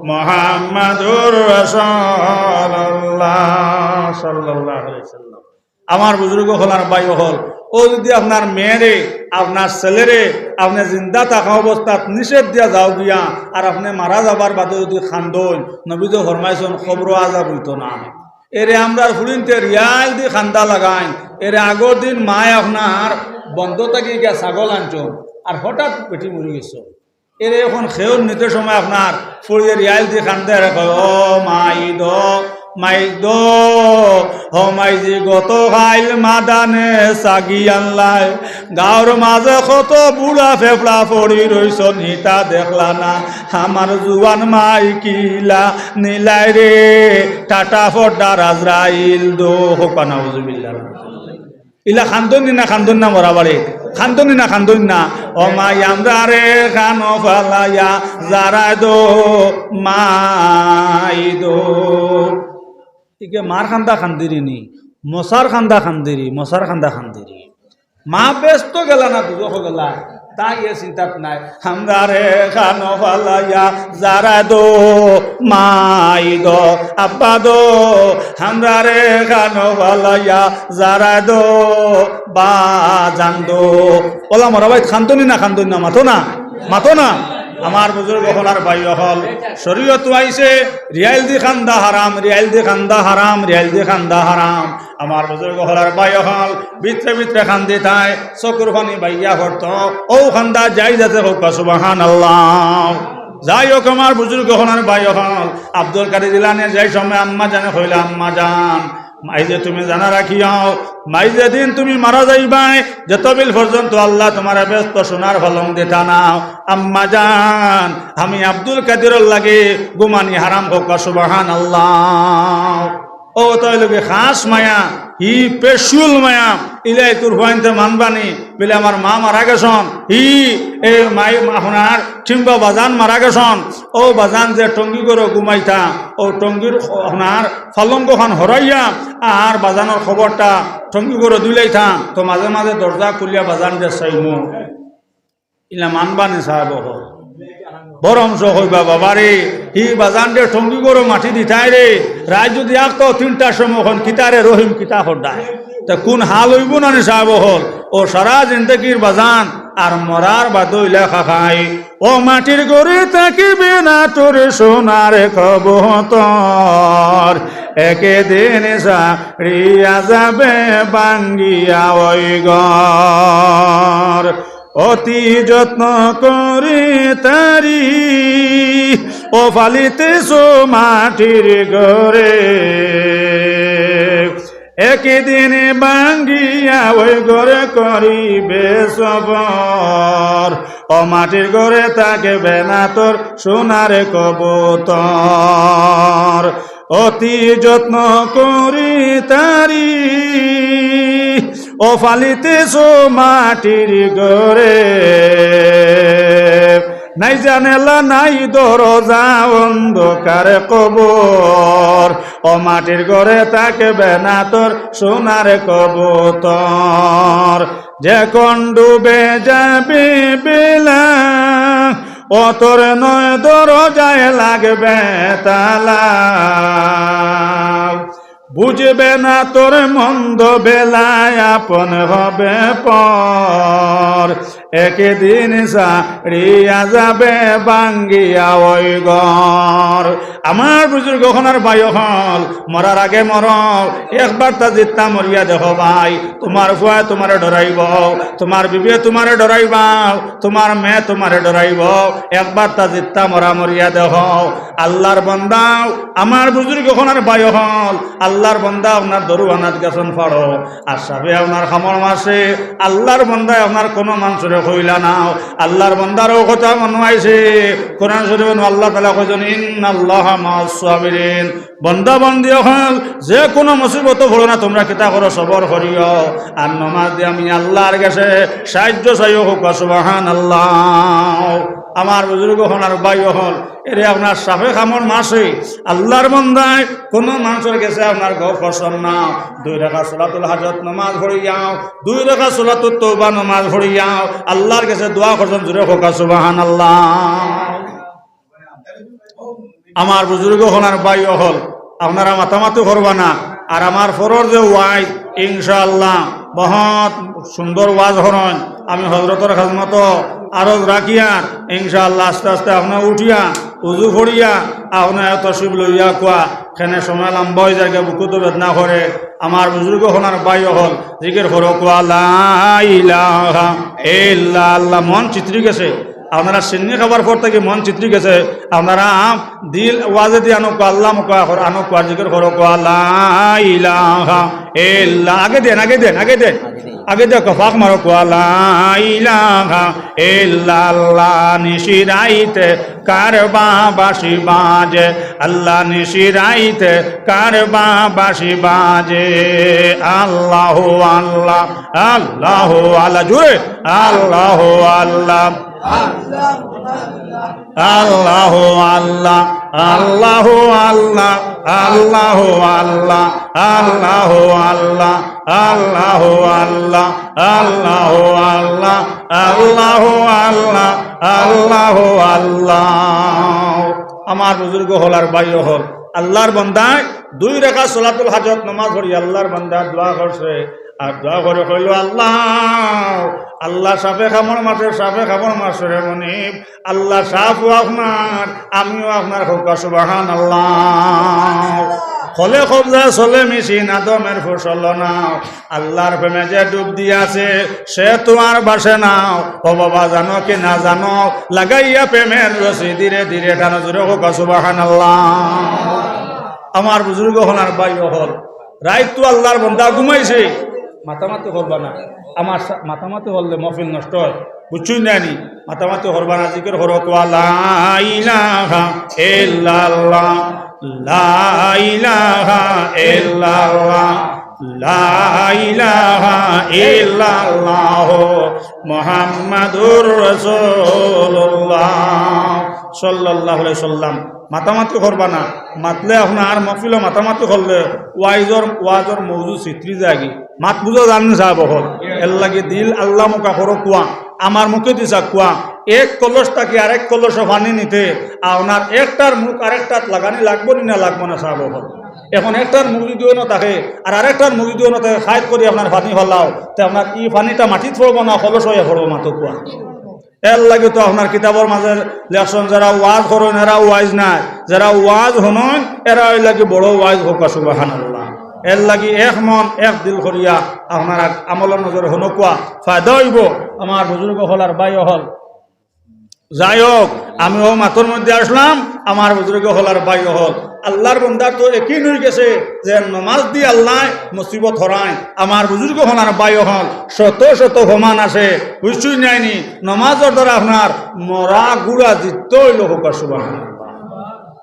মুহাম্মাদুর রাসূলুল্লাহ সাল্লাল্লাহু আলাইহি ওয়াসাল্লাম। আমার বুজুর্গ অকল আর ভাই অকল, অউ যদি আপনার মেয়েরে, আপনার ছেলেরে, আপনে জিন্দা থাকা অবস্থাত নিষেধ দিয়া যাও গিয়া, আর আপনে মারা যাবার বাদে যদি কান্দইন, নবীজি ফরমাইছন, কবরো আজাব অইতো নায়। এরে আমরার ফুড়িন্তে রিয়াইল দি কান্দা লাগাইন, এরে আগর দিন মায়ে আপনার বন্দর থাকি গিয়া ছাগল আনছন, আর হঠাৎ বেটি মরি গেছে। এরে এখন খেউর নিতে সময় আপনার ফুড়িয়ে রিয়াইল দি কান্দে, আর কয়, "ও মাই দো, মাই দো, ও মাইজি, গত কাইল মাদানে ছাগি আনলায়, গাঁওর মাঝে কত বুড়া ফেফড়া পড়ি রইছন, ইতা দেখলা না? আমার জুয়ান মাই কিলা নিলায় রে, টাটা ফড্ডার আজরাইল দো।" কউক্কা নাউজুবিল্লাহ। ইলা কান্দইন নি না কান্দইন না মরা বাড়ি? কান্দইন নি না কান্দইন না? ও মাই আমরারে খানো ফালাইয়া জারাই দো, মাই দো। ইগে মার কান্দা কান্দিরি নি, মশার কান্দা কান্দিরি, মশার কান্দা কান্দিরি। মা বেহেস্তো গেলা না দুজখো গেলা, তাই এ চিন্তাত নাই। আমরারে খানো ফালাইয়া জারাই দো, মাই দো, আব্বা দো, আমরারে খানো ফালাইয়া জারাই দো, বাজান দো। ওলা মরা বাড়িত কান্দইন নি না কান্দইন না, মাতো না, মাতো না। আমার বুজুর্গ অকল আর ভাই অকল, শরীয়ত আইছে, রিয়াইল দি কান্দা হারাম, রিয়াইল দি কান্দা হারাম, রিয়াইল দি কান্দা হারাম। আমার বুজুর্গ অকল আর ভাই অকল, ভিতরে ভিতরে কান্দিতায়, চকুর পানি বাইয়া পড়তো, অউ কান্দা জায়েজ আছে, কউক্কা সুবহানাল্লাহ। যাই হউক, আমার বুজুর্গ অকল আর ভাই অকল, আব্দুল কাদির জিলানী যে সময় আম্মাজানে কইলা, "আম্মাজান, মাইজে তুমি জানা রাখিও, মাইজে দিন তুমি মারা যাইবায়, যতবিল পর্যন্ত আল্লায় তুমারে বেহেস্তো সোনার পালং দিতা না, আম্মাজান, আমি আব্দুল কাদিরর লাগি ঘুমানি হারাম", কউক্কা সুবহানাল্লাহ। অউ তো অইলো গি খাস মায়া, হি special মায়া, ইলা ইতুর ফুয়াইন্তে মানবা নি, বইলে আমার মা মারা গেছইন, হি, এ মাই, আপনার কিংবা বাজান মারা গেছইন, অউ বাজান যে টঙ্গি ঘরো ঘুমাইতা, অউ টঙ্গির খ-, আপনার পালংখান হরাইয়া আর বাজানর কবরটা টঙ্গি ঘরো ধুইলাইতা, তো মাঝে মাঝে দরজা খুলিয়া বাজানরে চাইমু। ইলা মানবা নি সাব অকল? বরঞ্চ কইবা, "বাবারে, হি বাজানরে টঙ্গি ঘরো মাটি দিতায় রে, রাইত যুদি আখতাও তিনটার সময় অখন কিতারে রহিম কিতা করতায়?" তে কুন হাল অইবো না নি সাব অকল? অউ সারা জিন্দেগির বাজান আর মরার বাদে অইলা খাখাই। ও মাটির ঘরে থাকিবে না তোর সোনার কবুতর, একদিন ছাড়িয়া যাবে ভাঙ্গিয়া ওই ঘর। অতি যত্ন করে তারি ও ফালিতেছ মাটির ঘরে, একদিন ভাঙ্গিয়া ওই ঘরে করিবে সফর। ও মাটির ঘরে থাকবে না তোর সোনার কবুতর। অতি যত্ন করি তারি ও ফালিতেছ মাটির ঘরে। নাই জানালা নাই দরজা অন্ধকার কবর। ও মাটির ঘরে থাকবে না তোর সোনার কবুতর। যখন ডুবে যাবে বেলা, ও তোর নয় দরজায় লাগবে তালা। বুঝবে না তোর মন্দ বেলায় আপন হবে পর, একদিন ছাড়িয়া যাবে ভাঙ্গিয়া ওই ঘর। আমার বুজুর্গ অকল আর ভাই অকল, মরার আগে মরো, একবারতা জিত্তা মরিয়া দেখো ভাই। তুমার ফুয়ায় তুমারে ডরাইবো, তুমার বিবিয়ে তুমারে ডরাইবা, তুমার মেয়ে তুমারে ডরাইবো। একবারতা জিত্তা মরা মরিয়া দেখো। আল্লার বান্দা, আমার বুজুর্গ অকল আর ভাই অকল, আল্লার বান্দা আপনার দরু আনাত গেছইন ফাড়ো, আশরাফে আপনার কামর মাঝে, আল্লার বান্দায় আপনার কুনু মানষরে কইলা না। আল্লার বান্দার অউ কথা মনো আইছে, কোরআন শরীফো আল্লাহ তাআলায় কইছইন, "ইন্নাল্লাহা মা'আস সাবিরিন।" বান্দা বান্দি অকল, যে কুনু মুসিবতো পড়ো না, তুমরা কিতা করো, সবর করিও। আর নমাজ দি আমি আল্লার গেছে সাহায্য চাইও, কউক্কা সুবহানাল্লাহ। আমার বুজুর্গ অকল আর ভাই অকল, এরে আপনার আশরাফে কামর মাঝে আল্লার বান্দায় কুনু মানষর গেছে আপনার গফ করছইন না। দুই রাকাত সালাতুল হাজত নমাজ পড়িয়াও, দুই রাকাত সালাতুত তওবা নমাজ পড়িয়াও, আল্লার গেছে দোয়া করছইন, জুরে কউক্কা সুবহানাল্লাহ। আমার বুজুর্গ অকল আর ভাই অকল, আপনারা মাতামাতি করবা না। আর আমার পরর যে ওয়াইজ, ইনশাআল্লাহ, বহুত সুন্দর ওয়াজ করইন। আমি হজরতর খেজমতো আরজ রাখিয়ার, ইনশাআল্লাহ, আস্তে আস্তে আপনে উঠিয়া, উজু করিয়া, আপনে তশরিফ লইয়া কুয়া, কেনে সময় লম্বা অই যায়গি, বুকুত বেদনা করে। আমার বুজুর্গ অকল আর ভাই অকল, জিকির করো কুয়া, লা ইলাহা ইল্লাল্লাহ। মন চিত্রি গেছে, আপনারা সিন্নি খাবার পর থাকি মন চিত্রি গেছে, আপনারা দিল ওয়াজে দি আনো কুয়া, আল্লাহ মুখা আনো কুয়া, জিকির করো কুয়া, লা ইলাহা ইল্লা। আগে দেন, আগে দেন, আগে দেন। আগে দেখো, ফাঁক মারো, কওয়া লা ইলাহা ইল্লাল্লাহ। নিশি রাইতে কারবা বাঁশি বাজে, আল্লাহ নিশি রাইতে কারবা বাঁশি বাজে। আল্লাহু আল্লাহ, আল্লাহু আল্লাহ, জোরে আল্লাহু আল্লাহ। আল্লাহু আল্লাহ, আল্লাহু আল্লাহ, আল্লাহু আল্লাহ, আল্লাহু আল্লাহ, আল্লাহু আল্লাহ, আল্লাহু আল্লাহ, আল্লাহু আল্লাহ, আল্লাহু আল্লাহ। আমার বুজুর্গ অকল আর ভাই অকল, আল্লাহর বান্দায় দুই রাকাত সলাতুল হাজত নামাজ পড়ি আল্লাহর বান্দায় দোয়া করছে। আর দোয়া করি কইলো, "আল্লাহ, আল্লাহ, সাফে কামড় মাসে, সাফে কামড় মাসে রে মনিব, আল্লাহ সাফ অউ আপনার, আমিও আপনার।" কউক্কা সুবহানাল্লাহ। হলে কবজা চলে মেশিন, আদমের ফসল নাও। আল্লাহর প্রেমে যে ডুব দিয়াছে, সে তো আর ভাসে না। ও বাবা, জানো কি না জানো, লাগাইয়া প্রেমের রশি ধীরে ধীরে টানো। জোরে কউক্কা সুবহানাল্লাহ। আমার বুজুর্গ অকল আর ভাই অকল, রাইত তো আল্লাহর বান্দা ঘুমাইছে, মাতামাতি করবা না। আমার সা-, মাতামাতি করলে মহফিল নষ্ট অয়, বুঝছইন না নি? মাতামাতি করবা না, জিকির করো, কওয়া লা ইলাহা ইল্লাল্লাহ, লা ইলাহা ইল্লাল্লাহ, লা ইলাহা ইল্লাল্লাহ, মুহাম্মাদুর রাসূলুল্লাহ সাল্লাল্লাহু আলাইহি ওয়াসাল্লাম। মাতামাতি করবা না, মাতলে আপনার মহফিলো মাতামাতি করলে ওয়াইজর, ওয়াজর মৌজু ছিতরি যায়গি। মাত বুঝা যার নি সাব অকল? এরলাগি দিল আল্লাহ মুখা করো কওয়া, আমার মুখেদি চাউক্কা। এক কলস থাকি আরেক কলসো পানি নিতে আপনার একটার মুখ আরেকটাত লাগানি লাগবো নি না লাগবো না সাব অকল? এখন একটার মুখ যদি অনো থাকে আর আরেকটার মুখ যদি অনো থাকে, খাইত করি আপনার পানি ফালাও, তে আপনার ই পানিটা মাটিত পড়বো না, কলস অইয়া পড়বো? মাতো কওয়া। এরলাগি তো আপনার কিতাবর মাঝে লেখছইন, যেরা ওয়াজ করইন এরা ওয়াইজ নায়, যেরা ওয়াজ হুনইন এরা অইলাগি বড় ওয়াইজ। কউক্কা সুবহানাল্লাহ। এরলাগি এক মন এক দিল করিয়া আপনারা আমলর নজরে হুনউক্কা, ফায়দা অইবো। আমার বুজুর্গ অকল আর ভাই অকল, যাই হউক, আমি অউ মাতর মধ্যে আসলাম, আমার বুজুর্গ অকল আর ভাই অকল, আল্লাহর বান্দার তো একিন অইগেছে যে নমাজ দি আল্লায় মুসিবত হরাইন। আমার বুজুর্গ অকল আর ভাই অকল, শত শত প্রমাণ আছে, বুঝছইন না নি? নমাজর দ্বারা আপনার মরা ঘুড়া জিততো অইলো, কউক্কা সুবহানাল্লাহ।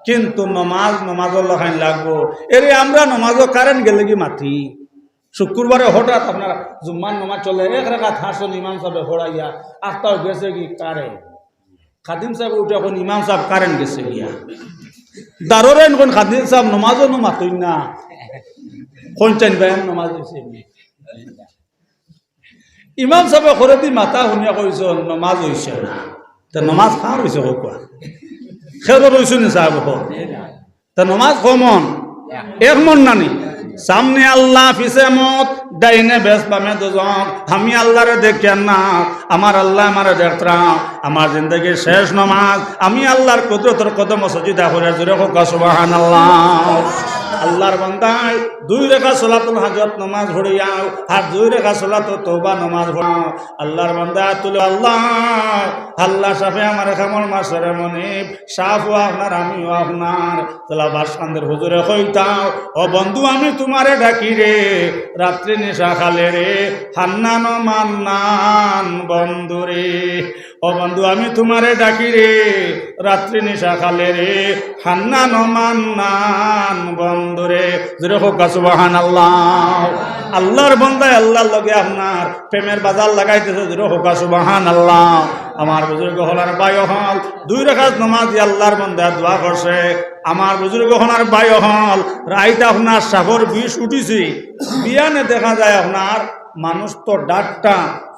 কিন্তু নমাজ, নমাজর লাখান লাগবো। এরে আমরা নমাজো কারেন্ট গেলেগি মাতি। শুক্রবারে হঠাৎ আপনার জুম্মার নমাজ চলে, এক রাকাত হারছইন ইমাম সাবে পড়াইয়া, আস্তা গেছেগি কারেন্ট। খাদিম সাবে উঠি কইন, "ইমাম সাব, কারেন্ট গেছে গিয়া।" দারোরে কইন, "খাদিম সাব, নমাজো নু মাতইন না।" কইন, "চাইন ভাই, নমাজ অইছে।" ইমাম সাবে করেদি মাতা হুনিয়া কইছইন, "নমাজ অইছে না।" তে নমাজ কার অইছে কউক্কা? কেউরর অইছে নি সাব অকল? তে নমাজ ক মন? এক মন না নি? সামনে আল্লাহ, পিছে মউত, ডাইনে বেহেস্ত, বামে দোজখ। আমি আল্লাহরে দেখিয়ার না, আমার আল্লায় আমারে দেখরা। আমার জিন্দেগির শেষ নমাজ, আমি আল্লাহর কুদরতর কদমো সজিদা করিয়ার। জোরে কউক্কা সুবহানাল্লাহ। আল্লাহর বান্দায় দুই রাকাত সলাতুল হাজত নমাজ পড়িয়াও, আর দুই রাকাত সলাতুত তওবা নমাজ পড়াও। আল্লাহর বান্দায় তুলে, "আল্লাহ, আল্লাহ, সাফে আমার কামড় মাসরে মনিব, সাফও আপনার, আমিও আপনার।" তালা বাসকান্দর হুজুরে কইতাও, "ও বন্ধু, আমি তুমারে ডাকি রে, রাত্রি নিশা কালে রে, হান্নান ও মান্নান বন্ধু রে। ও বন্ধু, আমি তুমারে ডাকি রে, রাত্রি নিশা কালে রে, হান্নান ও মান্নান বন্ধু রে।" জোরে কউক্কা সুবহানাল্লাহ। আল্লাহর বান্দায় আল্লাহর লগে আপনার প্রেমের বাজার লাগাইতেছে, জোরে কউক্কা সুবহানাল্লাহ। আমার বুজুর্গ অকল আর ভাই অকল, দুই রাকাত নমাজ দি আল্লাহর বান্দায় দোয়া করছে। আমার বুজুর্গ অকল আর ভাই অকল, রাইত আপনার সাপর বিষ উঠিছে, বিয়ানে দেখা যায় আপনার মানুষ তো ডাট্টা,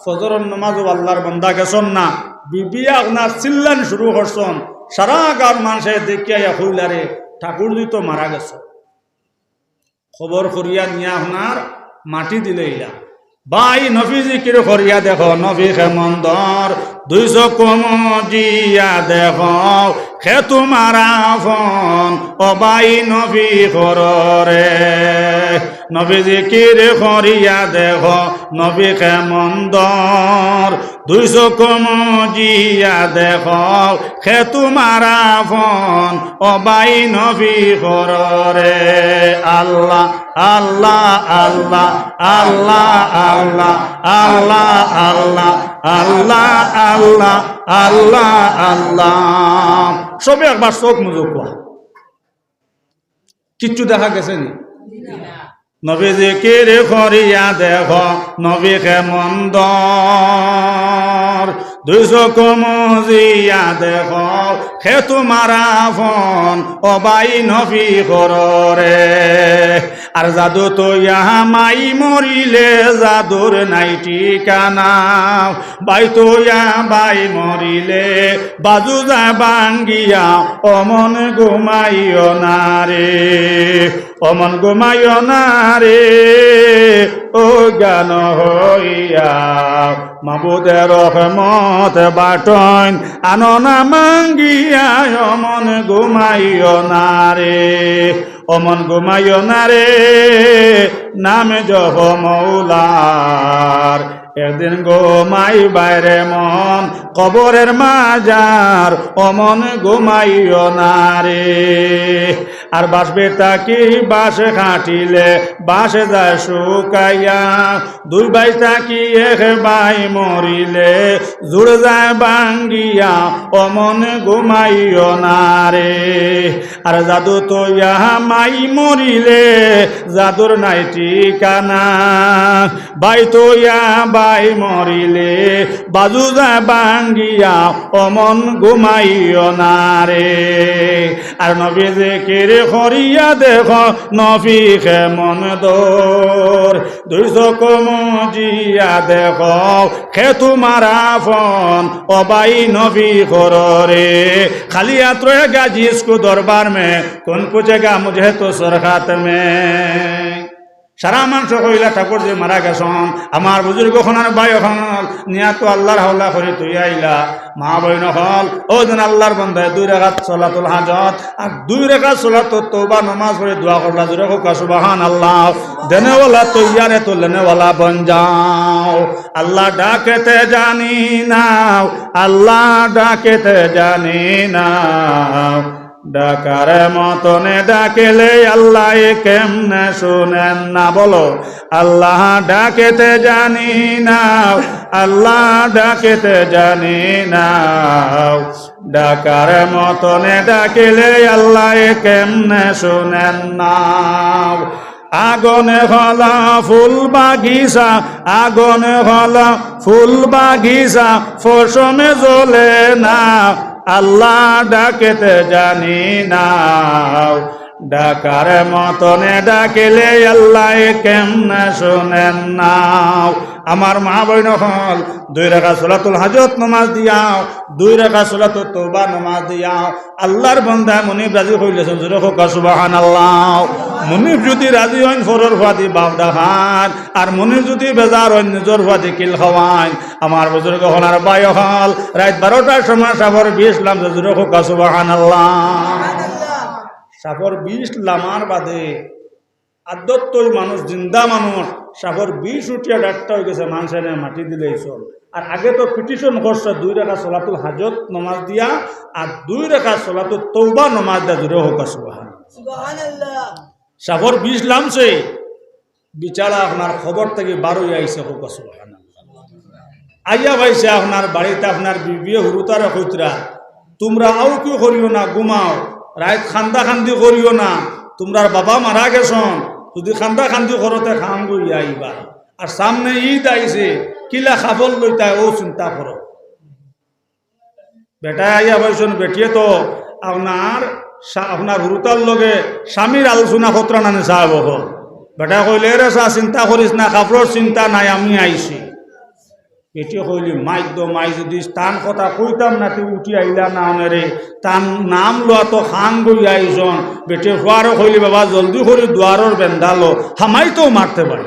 ফজরর নমাজো আল্লাহর বান্দা গেছইন না, বিবিয়ে আপনার চিল্লানি শুরু করছইন, সারা গাঁওর মানষে দেখিয়া ইয়া কইলা রে, ঠাকুরজি তো মারা গেছইন। খবর করিয়া নিয়া আপনার মাটি দিলাইলা। ভাই নবী জিকির করিয়া দেখো, নবী কেমন দর, দুই চকু মুজিয়া দেখো, কে তুমার আপন, ও ভাই নবী কররে। নবী জিকির করিয়া দেখো, নবী কেমন দর, দুই চকু মুজিয়া দেখো, কে তুমার আপন, ও ভাই নবী কররে। আল্লাহ, আল্লাহ, আল্লাহ, আল্লাহ, আল্লাহ, আল্লাহ, আল্লাহ, আল্লাহ, আল্লাহ, আল্লাহ, আল্লাহ। সবে একবার চোখ মুজো কওয়া। কিচ্ছু দেখা গেছে নি? নবী জিকির করিয়া দেখো, নবী কেমন দর। দুই চোখ মুজিয়া দেখো, কে তুমার আপন, ও ভাই নবী কররে। আর যাদু থইয়া মাই মরিলে, যাদুর নাই ঠিকানা। ভাই থইয়া ভাই মরিলে, বাজু যায় ভাঙ্গিয়া, ও মন ঘুমাইও না রে, ও মন ঘুমাইও না রে, অজ্ঞান হইয়া। মাবুদে রহমত বাটইন, আনো না মাঙ্গিয়া, ও মন ঘুমাইও না রে, ও মন ঘুমাইও না রে, নাম জপ মৌলার। একদিন ঘুমাইবায় রে মন, কবরের মাজার, ও মন ঘুমাইও না রে। আর বাঁশ বেত থাকি বাঁশ কাটিলে, বাঁশ যায় শুকাইয়া। দুই ভাই থাকি এক ভাই মরিলে, জুড় যায় ভাঙ্গিয়া, ও মন ঘুমাইও না রে। আর যাদু থইয়া মাই মরিলে, যাদুর নাই ঠিকানা। ভাই থইয়া ভাই মরিলে, বাজু যায় ভাঙ্গিয়া, ও মন ঘুমাইও না রে। আর নবী জিকির করিয়া দেখো, নবী কেমন দর। দুই চোখ মুজিয়া দেখো, কে তুমার আপন, ও ভাই নবী কররে। খালি আত রহেগা জিসকো দরবার মে, কৌন পুছেগা মুঝে তো সরকাত মে। সারা মানষে কইলা ঠাকুরজি মারা গেছইন, আমার বুজুর্গ অকল আর ভাই অকল নিয়া তো আল্লার হাওলা করি থইয়া আইলা। মা বইন অকল, অউ যেন আল্লার বন্দায় দুই রাকাত সলাতুল হাজত আর দুই রাকাত সলাতুত তওবা নমাজ পড়ি দোয়া করলা, জোরে কউক্কা সুবহানাল্লাহ। দেনেওয়ালা তৈয়ার হ্যায় তো লেনেওয়ালা বন যাও। আল্লাহ ডাকেতে জানি না, আল্লাহ ডাকেতে জানি না। ডাকার মতনে ডাকিলে আল্লায় কেমনে শুনেন না? বলো, আল্লাহ ডাকেতে জানি না, আল্লাহ ডাকেতে জানি না। ডাকার মতনে ডাকিলে আল্লায় কেমনে শুনেন না? আগুন হলো ফুল বাগিচা, আগুন হলো ফুল বাগিচা, পশমে জ্বলে না। আল্লাহ ডাকেতে জানি না, ডাকার মতনে ডাকিলে আল্লায় কেমনে শুনেন না? আমার মা বইন অকল, দুই রাকাত সলাতুল হাজত নমাজ দিয়াও, দুই রাকাত সলাতুত তওবা নমাজ দিয়াও। আল্লার বন্দা মুনিব রাজি অইলেছইন, জোরে কউক্কা সুবহানাল্লাহ। মুনিব যুদি রাজি অইন, পরর ফুয়াদি বাপ ডাকাইন, আর মুনিব যুদি বেজার অইন, নিজর ফুয়াদি কিল খাওয়াইন। আমার বুজুর্গ অকল আর ভাই অকল, রাইত বারোটার সময় সাপর বিষ লামছে, জোরে কউক্কা সুবহানাল্লাহ। সাপর বিষ লামার বাদে আদত্তই মানুষ, জিন্দা মানুষ, সাপর বিষ উঠিয়া ডাট্টা অইগেছে, মানষে এনে মাটি দিলাইছইন। আর আগে তো পিটিশন করছে দুই রাকাত সলাতুল হাজত নমাজ দিয়া, আর দুই রাকাত সলাতুত তওবা নমাজ দিয়া, জোরে কউক্কা সুবহানাল্লাহ। সুবহানাল্লাহ। সাপর বিষ লামছে, বেচারা আপনার কবর থাকি বার অইয়া আইছে, কউক্কা সুবহানাল্লাহ। আইয়া পাইছে আপনার বাড়িত, আপনার বিবিয়ে হুরুতারে কইতরা, "তুমরা আউকি করিও না, ঘুমাও, রাইত কান্দা কান্দি করিও না, তুমরার বাবা মারা গেছইন, যুদি কান্দা কান্দি করো তে খাম গইয়া আইবা। আর সামনে ইদ আইছে, কিলা কাপড় লইতায় অউ চিন্তা করো।" বেটায় আইয়া পাইছইন, বেটিয়ে তো আপনার সা-, আপনার হুরুতার লগে স্বামীর আলোচনা করতরা নানি সাব অকল। বেটায় কইলে, "এরে সা, চিন্তা করিস না, কাপড়র চিন্তা নাই, আমি আইছি।" বেটিয়ে কইলি, "মাইক দো মাই, যুদি তান কথা কইতাম না, তে উঠি আইলা না অনে রে, তান নাম লওয়া তো খান গই আইছইন।" বেটিয়ে ফুয়ারে কইলি, "বাবা, জলদি করি দুয়ারর বেন্দা লো, হামাই তো মারতে পারি।"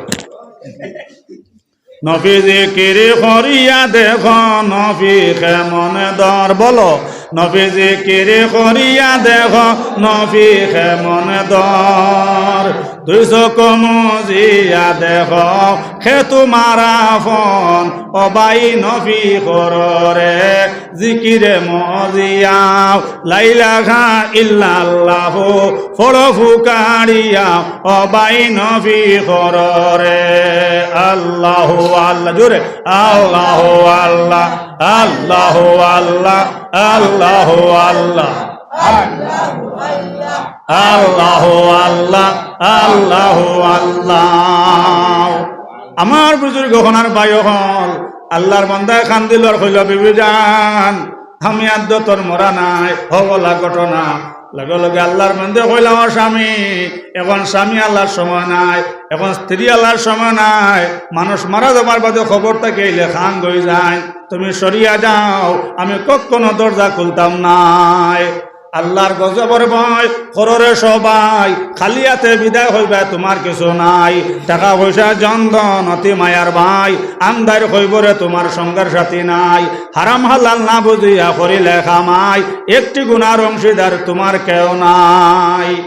নবী জিকির করিয়া দেখো, নবী কেমন দর। বলো, নফি জিকির করিয়া দেখো, নফি কেমন দর। দুই চোখ মুজিয়া দেখো, কে তুমার আপন। ও ভাই নফি করো রে, জিকিরে মজিয়া। লা ইলাহা ইল্লাল্লাহু পড়ো ফুকারিয়া, ও ভাই নফি করো রে। আল্লাহু আল্লাহ, জোরে। আল্লাহু আল্লাহ, আল্লাহু আল্লাহ, আল্লাহু আল্লাহ। আল্লাহু আল্লাহ, আল্লাহু আল্লাহ। আমার বুজুর্গ অকল আর ভাই অকল, আল্লার বান্দায় কান্দিল আর কইল, "বিবি জান, আমি আর তো তোর মরা নাই, হবলা ঘটনা।" লগে লগে আল্লার বান্দায় কইলা, "ও স্বামী, এখন স্বামী আল্লার সময় নাই, এখন স্ত্রী আল্লার সময় নাই। মানুষ মারা যাবার বাদে কবর থাকি আইলে খান গই যায়। তুমি সরিয়া যাও, আমি কখনো দরজা খুলতাম নায়।" আল্লার গজবর ভয় করো রে সবাই, খালি আতে বিদায় হইবা, তুমার কিছু নাই। টেকা পয়সা জন ধন অতি মায়ার ভাই, আন্দাইর কইবরে তুমার সঙ্গের সাথী নাই। হারাম হালাল না বুঝিয়া করিলে কামাই, একটি গুনার অংশীদার তুমার কেউ নাই।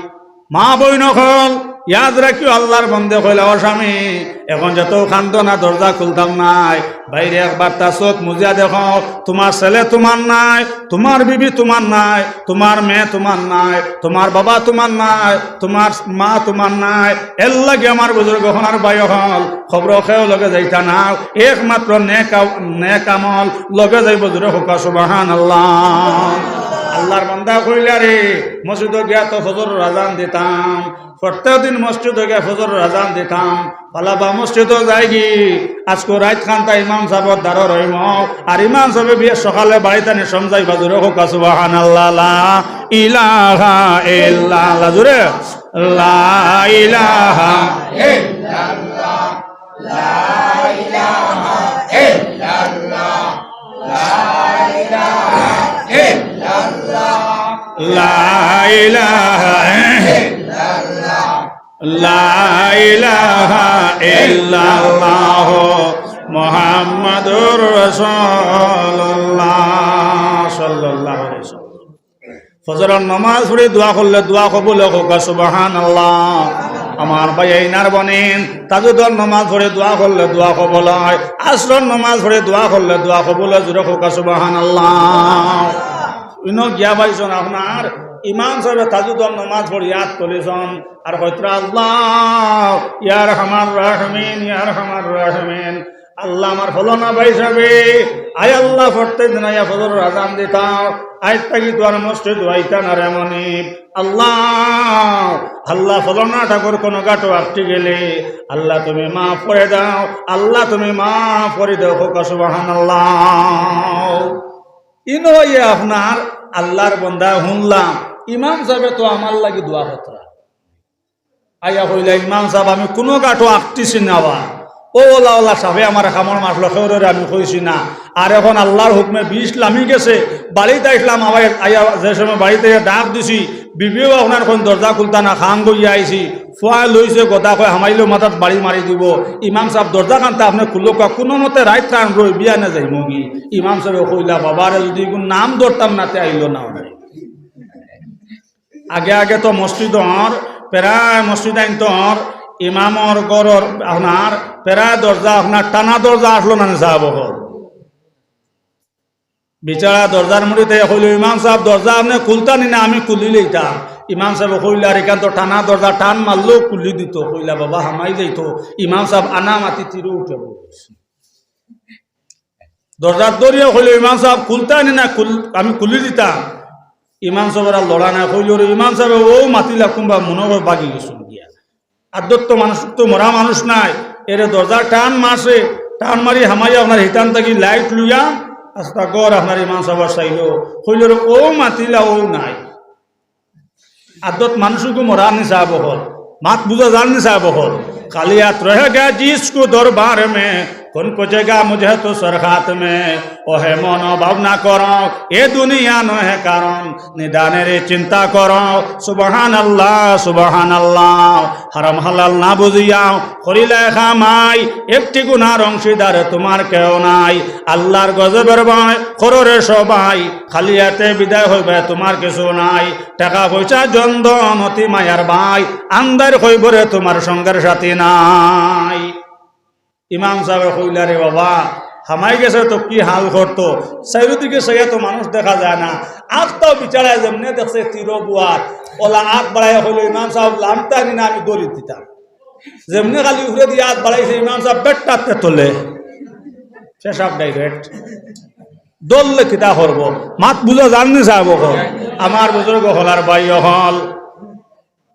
মা বইন অকল, ইয়াদ রাখিও, আল্লার বান্দায় কইলা, "ও স্বামী, এখন যেত কান্দো না, দরজা খুলতাম নায়। বাইরে একবার তা চোখ মুজিয়া দেখো, তুমার ছেলে তুমার নায়, তুমার বিবি তুমার নায়, তুমার মেয়ে তুমার নায়, তুমার বাবা তুমার নায়, তুমার মা তুমার নায়।" এর লাগি আমার বুজুর্গ অকল আর ভাই অকল, কবরো কেউ লগে যাইতা না, একমাত্র নেক আ-, নেক আমল লগে যাইবো। জোরে কউক্কা সুবহানাল্লাহ। আল্লার বান্দায় কইলা রে, মসজিদো গিয়া তো ফজরর আজান দিতাম, প্রত্যেক দিন মসজিদো গিয়া ফজরর আজান দিতাম, বালা বা মসজিদো যাইগি, আজকু রাইত খানতা ইমাম সাবর দ্বারো রইমু, আর ইমাম সাবে বিয়া সকালে বাড়িত আনি সমঝাইবা। জোরে কউক্কা সুবহানাল্লাহ। লা ইলাহা ইল্লাল্লাহ, জোরে। লা ইলাহা ইল্লাল্লাহ, লা ইলাহা ইল্লাল্লাহ, লা ইলাহা ইল্লাল্লাহ, লা ইলাহা ইল্লাল্লাহ, লা ইলাহা ইল্লাল্লাহ, মুহাম্মাদুর রাসূলুল্লাহ সাল্লাল্লাহু আলাইহি ওয়াসাল্লাম। ফজরর নমাজ পড়ি দোয়া করলে দোয়া কবুল অয়, কউক্কা সুবহানাল্লাহ। আমার ভাই আইনার বনিন, তাহাজ্জুদর নমাজ পড়ি দোয়া করলে দোয়া কবুল অয়, আসরর নমাজ পড়ি দোয়া করলে দোয়া কবুল অয়, জোরে কউক্কা সুবহানাল্লাহ। ইনো গিয়া পাইছন আপনার ইমাম সাবে তাহাজ্জুদর নমাজ পড়ি আত তুলিছন, আর কইতরা, "আল্লাহ, ইয়া আরহামার রাহিমিন, ইয়া আরহামার রাহিমিন।" আল্লাহ, আমার ফলনা ভাই সাবে, আয় আল্লাহ, প্রত্যেক দিন আইয়া ফজরর আজান দিতাম, আইজ থাকি তো আর মসজিদো আইতা না রে মনিব। আল্লাহ, আল্লাহ, ফলনা ঠাকুর কুনু ঘাটো আটকি গেলে, আল্লাহ, তুমি মাফ করি দেও, আল্লাহ, তুমি মাফ করি দেও, কউক্কা সুবহানাল্লাহ। ইনো আইয়া আপনার আল্লার বান্দায় হুনলাম, ইমাম সাবে তো আমার লাগি দোয়া করতরা। আইয়া কইলা, "ইমাম সাব, আমি কুনু ঘাটো আটকিছি না বা। অউ অলা অলা সাবে আমারে কামড় মারলো, কেউরে আমি কইছি না। আর এখন আল্লার হুকুমে বিষ লামি গেছে, বাড়িত আইছলাম, আবার আইয়া যে সময় বাড়িত আইয়া ডাক দিছি, বিবিও আপনার কুন দরজা খুলতা না, খান গইয়া আইছি, ফুয়ায় লইছে গদা কয় হামাইলেও মাথাত বাড়ি মারি দিবো। ইমাম সাব, দরজা খানতা আপনে খুলউক্কা, কুনুমতে রাইত খান রই, বিয়ানে যাইমুগি।" ইমাম সাবে কইলা, "বাবারে, যুদি ইগুর নাম ধরতাম না, তে আইলো না অনে।" আগে আগে তো মসজিদর, প্রায় মসজিদ আইনতর ইমামর ঘরর আপনার প্রায় দরজা, আপনার টানা দরজা আছলো না নি সাব অকল? বেচারা দরজার মুড়িতে কইলো, "ইমাম সাব, দরজা আপনে খুলতা নি না, আমি খুলি লইতাম।" ইমাম সাবে কইলা, "আর ইখান তো টানা দরজা, টান মারলেও খুলি দিতো।" কইলা, "বাবা, হামাই যাইতো।" ইমাম সাব আনা মাতি তিরো উঠে বই। দরজাত ধরিয়া কইলো, "ইমাম সাব, খুলতা নি না, খুল-, আমি খুলি দিতাম।" ইমাম সাবর আর লড়া নাই, কইলো রে, ইমাম সাবে অউ মাতিলা কুনবা মনো কয় ভাগি গেছইন গিয়া। আদত তো মানুষ তো মরা মানুষ নায়, এরে দরজা টান মারছে, টান মারি হামাইয়া আপনার হিতান থাকি লাইট লইয়া আস্তা ঘর আপনার ইমাম সাবর চাইলো, কইলো রে, অউ মাতিলা অউ নাই। আদত মানুষগু মরা নি সাব অকল, মাত বুঝা যার নি সাব অকল। খালি হাত রহেগা জিসকো দরবার মে, کون پہنچے گا مجھے تو سر خاتمے؟ ও হে মন, ভাবনা করো, এ দুনিয়া নহে কারণ, নিদানের এই চিন্তা করো। সুবহানাল্লাহ, সুবহানাল্লাহ। হারাম হালাল না বুঝিয়াও করিলায় কামাই, একটি গুনার অংশীদার তোমার কেউ নাই। আল্লাহর গজবের ভয় করো রে সবাই, খালি হাতে বিদায় হইবে তোমার কিছু নাই। টাকা পয়সা জন ধন অতি মায়ার ভাই, আন্দাইর কবরে তোমার সঙ্গের সাথী নাই। ইমাম সাবে কইলা, "রে বাবা, হামাই গেছে তো কি হাল করতো?" চাইরোদিকে চাইয়া তো মানুষ দেখা যায় না। আখতাও বিচারায় যেমনে দেখছে তীর বুয়ার, অলা আখ বাড়াইয়া কইলো, "ইমাম সাব, লামতা নি না, আমি দড়ি দিতাম।" যেমনে খালি উপরেদি আখ বাড়াইছে, ইমাম সাব বেট্টাতে তলে। পেশাব direct। দললে কিতা করবো? মাত বুঝা যার নি সাব অকল? আমার বুজুর্গ অকল আর ভাই অকল,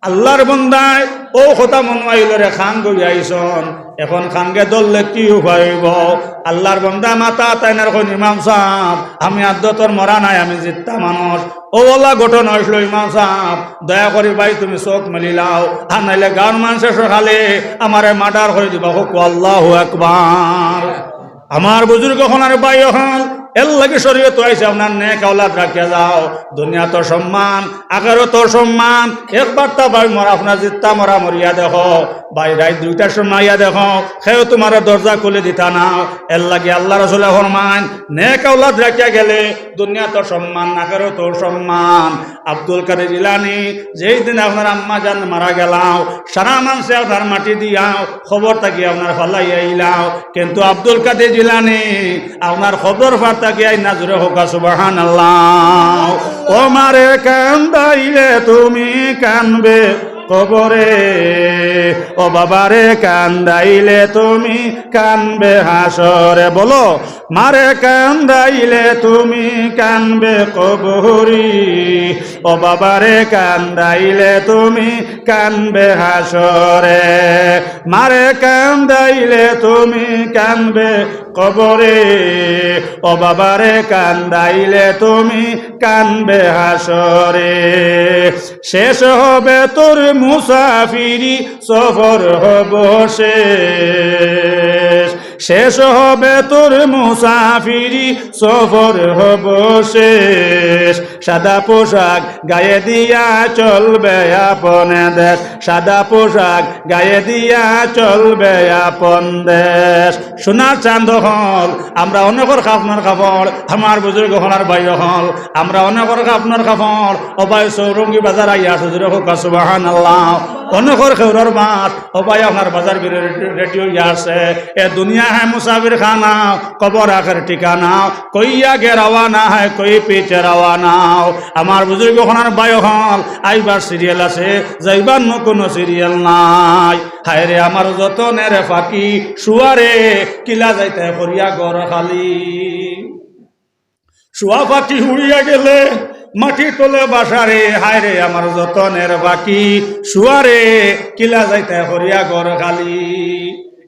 আল্লাহর বন্দায় অউ কথা মনো আইলো রে, কান গইয়া আইছন, এখন কানগে দললে কি উপায় অইবো? আল্লাহর বন্দায় মাথা তাইনার কইন, "ইমাম সাব, আমি আদতর মরা নায়, আমি জিত্তা মানুষ।" অউ অলা ঘটনা অইছিল, ইমাম সাব, দয়া করি ভাই তুমি চউখ মেলিলাও, আর নাইলে গাঁওর মানষে সকালে আমারে murder করি দিবা। কউক্কা আল্লাহু আকবার। আমার বুজুর্গ অকল আর ভাই অকল, এরলাগি শরীয়তো আইছে আপনার নেক আওলাদ রাখিয়া যাও। দুনিয়াত সম্মান, আখেরাতো সম্মান। একবার তা ভাই মরা, আপনার জিত্তা মরা মরিয়া দেখো, ভাই রাইত দুইটার সময় আইয়া দেখো, কেউ তোমারে দরজা খুলি দিতা না। এরলাগি আল্লাহর রসুলে ফরমাইন, নেক আওলাদ রাখিয়া গেলে দুনিয়াত সম্মান, আখেরাতো সম্মান। আব্দুল কাদের জিলানী যেই দিন আপনার আম্মা জান মারা গেলাও, সারা মানষে আপনার মাটি দিয়াও, কবর থাকি আপনার ফালাইয়া আইলাও, কিন্তু আব্দুল কাদের জিলানী আপনার কবর ফার থাকি আইন না। জোরে কউক্কা সুবহানাল্লাহ। ও মারে কান্দাইলে তুমি কানবে কবরে, ও বাবারে কান্দাইলে তুমি কানবে হাসরে। বলো, মারে কান্দাইলে তুমি কানবে কবরে, ও বাবারে কান্দাইলে তুমি কানবে হাসরে। মারে কান্দাইলে তুমি কানবে কবরে, ও বাবারে কান্দাইলে তুমি কানবে হাসরে। শেষ হবে তোর মুসাফিরি, সফর হব শেষ। শেষ হবে তোর মুসাফিরি, সফর হব শেষ। সাদা পোশাক গায়ে দিয়া চলবে আপন দেশ, সাদা পোশাক গায়ে দিয়া চলবে আপন দেশ। সোনার চান্দ অকল, আমরা অনেকর কাফনর কাপড়, আমার বুজুর্গ অকল আর ভাই অকল, আমরা অনেকর কাফনর কাপড়। ও ভাই, চৌরঙ্গি বাজার আইয়া আছে, জোরে কউক্কা সুবহানাল্লাহ। অনেকর খেউরর মাত, ও ভাই, আপনার বাজার ঘুরে রেডি, রেডি অইয়া আছে। এ দুনিয়া হ্যায় মুসাফির খানা, কবর আখের ঠিকানা। কই আগে রওয়ানা হ্যায়, কই পিছে রওয়ানা। আমার বুজুর্গ অকল আর ভাই অকল, আইবার সিরিয়াল আছে, যাইবার নু কুনু সিরিয়াল নাই। হায় রে আমার যতনের ফাকি, শুয়ারে কিলা যাইতে করিয়া ঘর খালি। শুয়া ফাকি উড়িয়া গেলে মাটির তলে বাসারে, হায় রে আমার যতনের ফাকি, শুয়ারে কিলা যাইতে করিয়া ঘর খালি।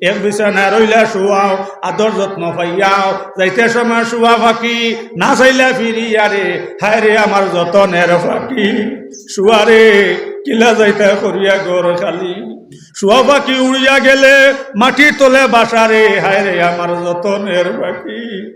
এক বিছানা রইলা শুয়াও, আদর যত্ন পাইয়াও, যাইতে সময় শুয়া ফাকি, না চাইলা ফিরিয়ারে, হায় রে আমার যতনের ফাকি, শুয়ারে কিলা যাইতে করিয়া ঘর খালি। শুয়া ফাকি উড়িয়া গেলে মাটির তলে বাসারে, হায় রে আমার যতনের ফাকি,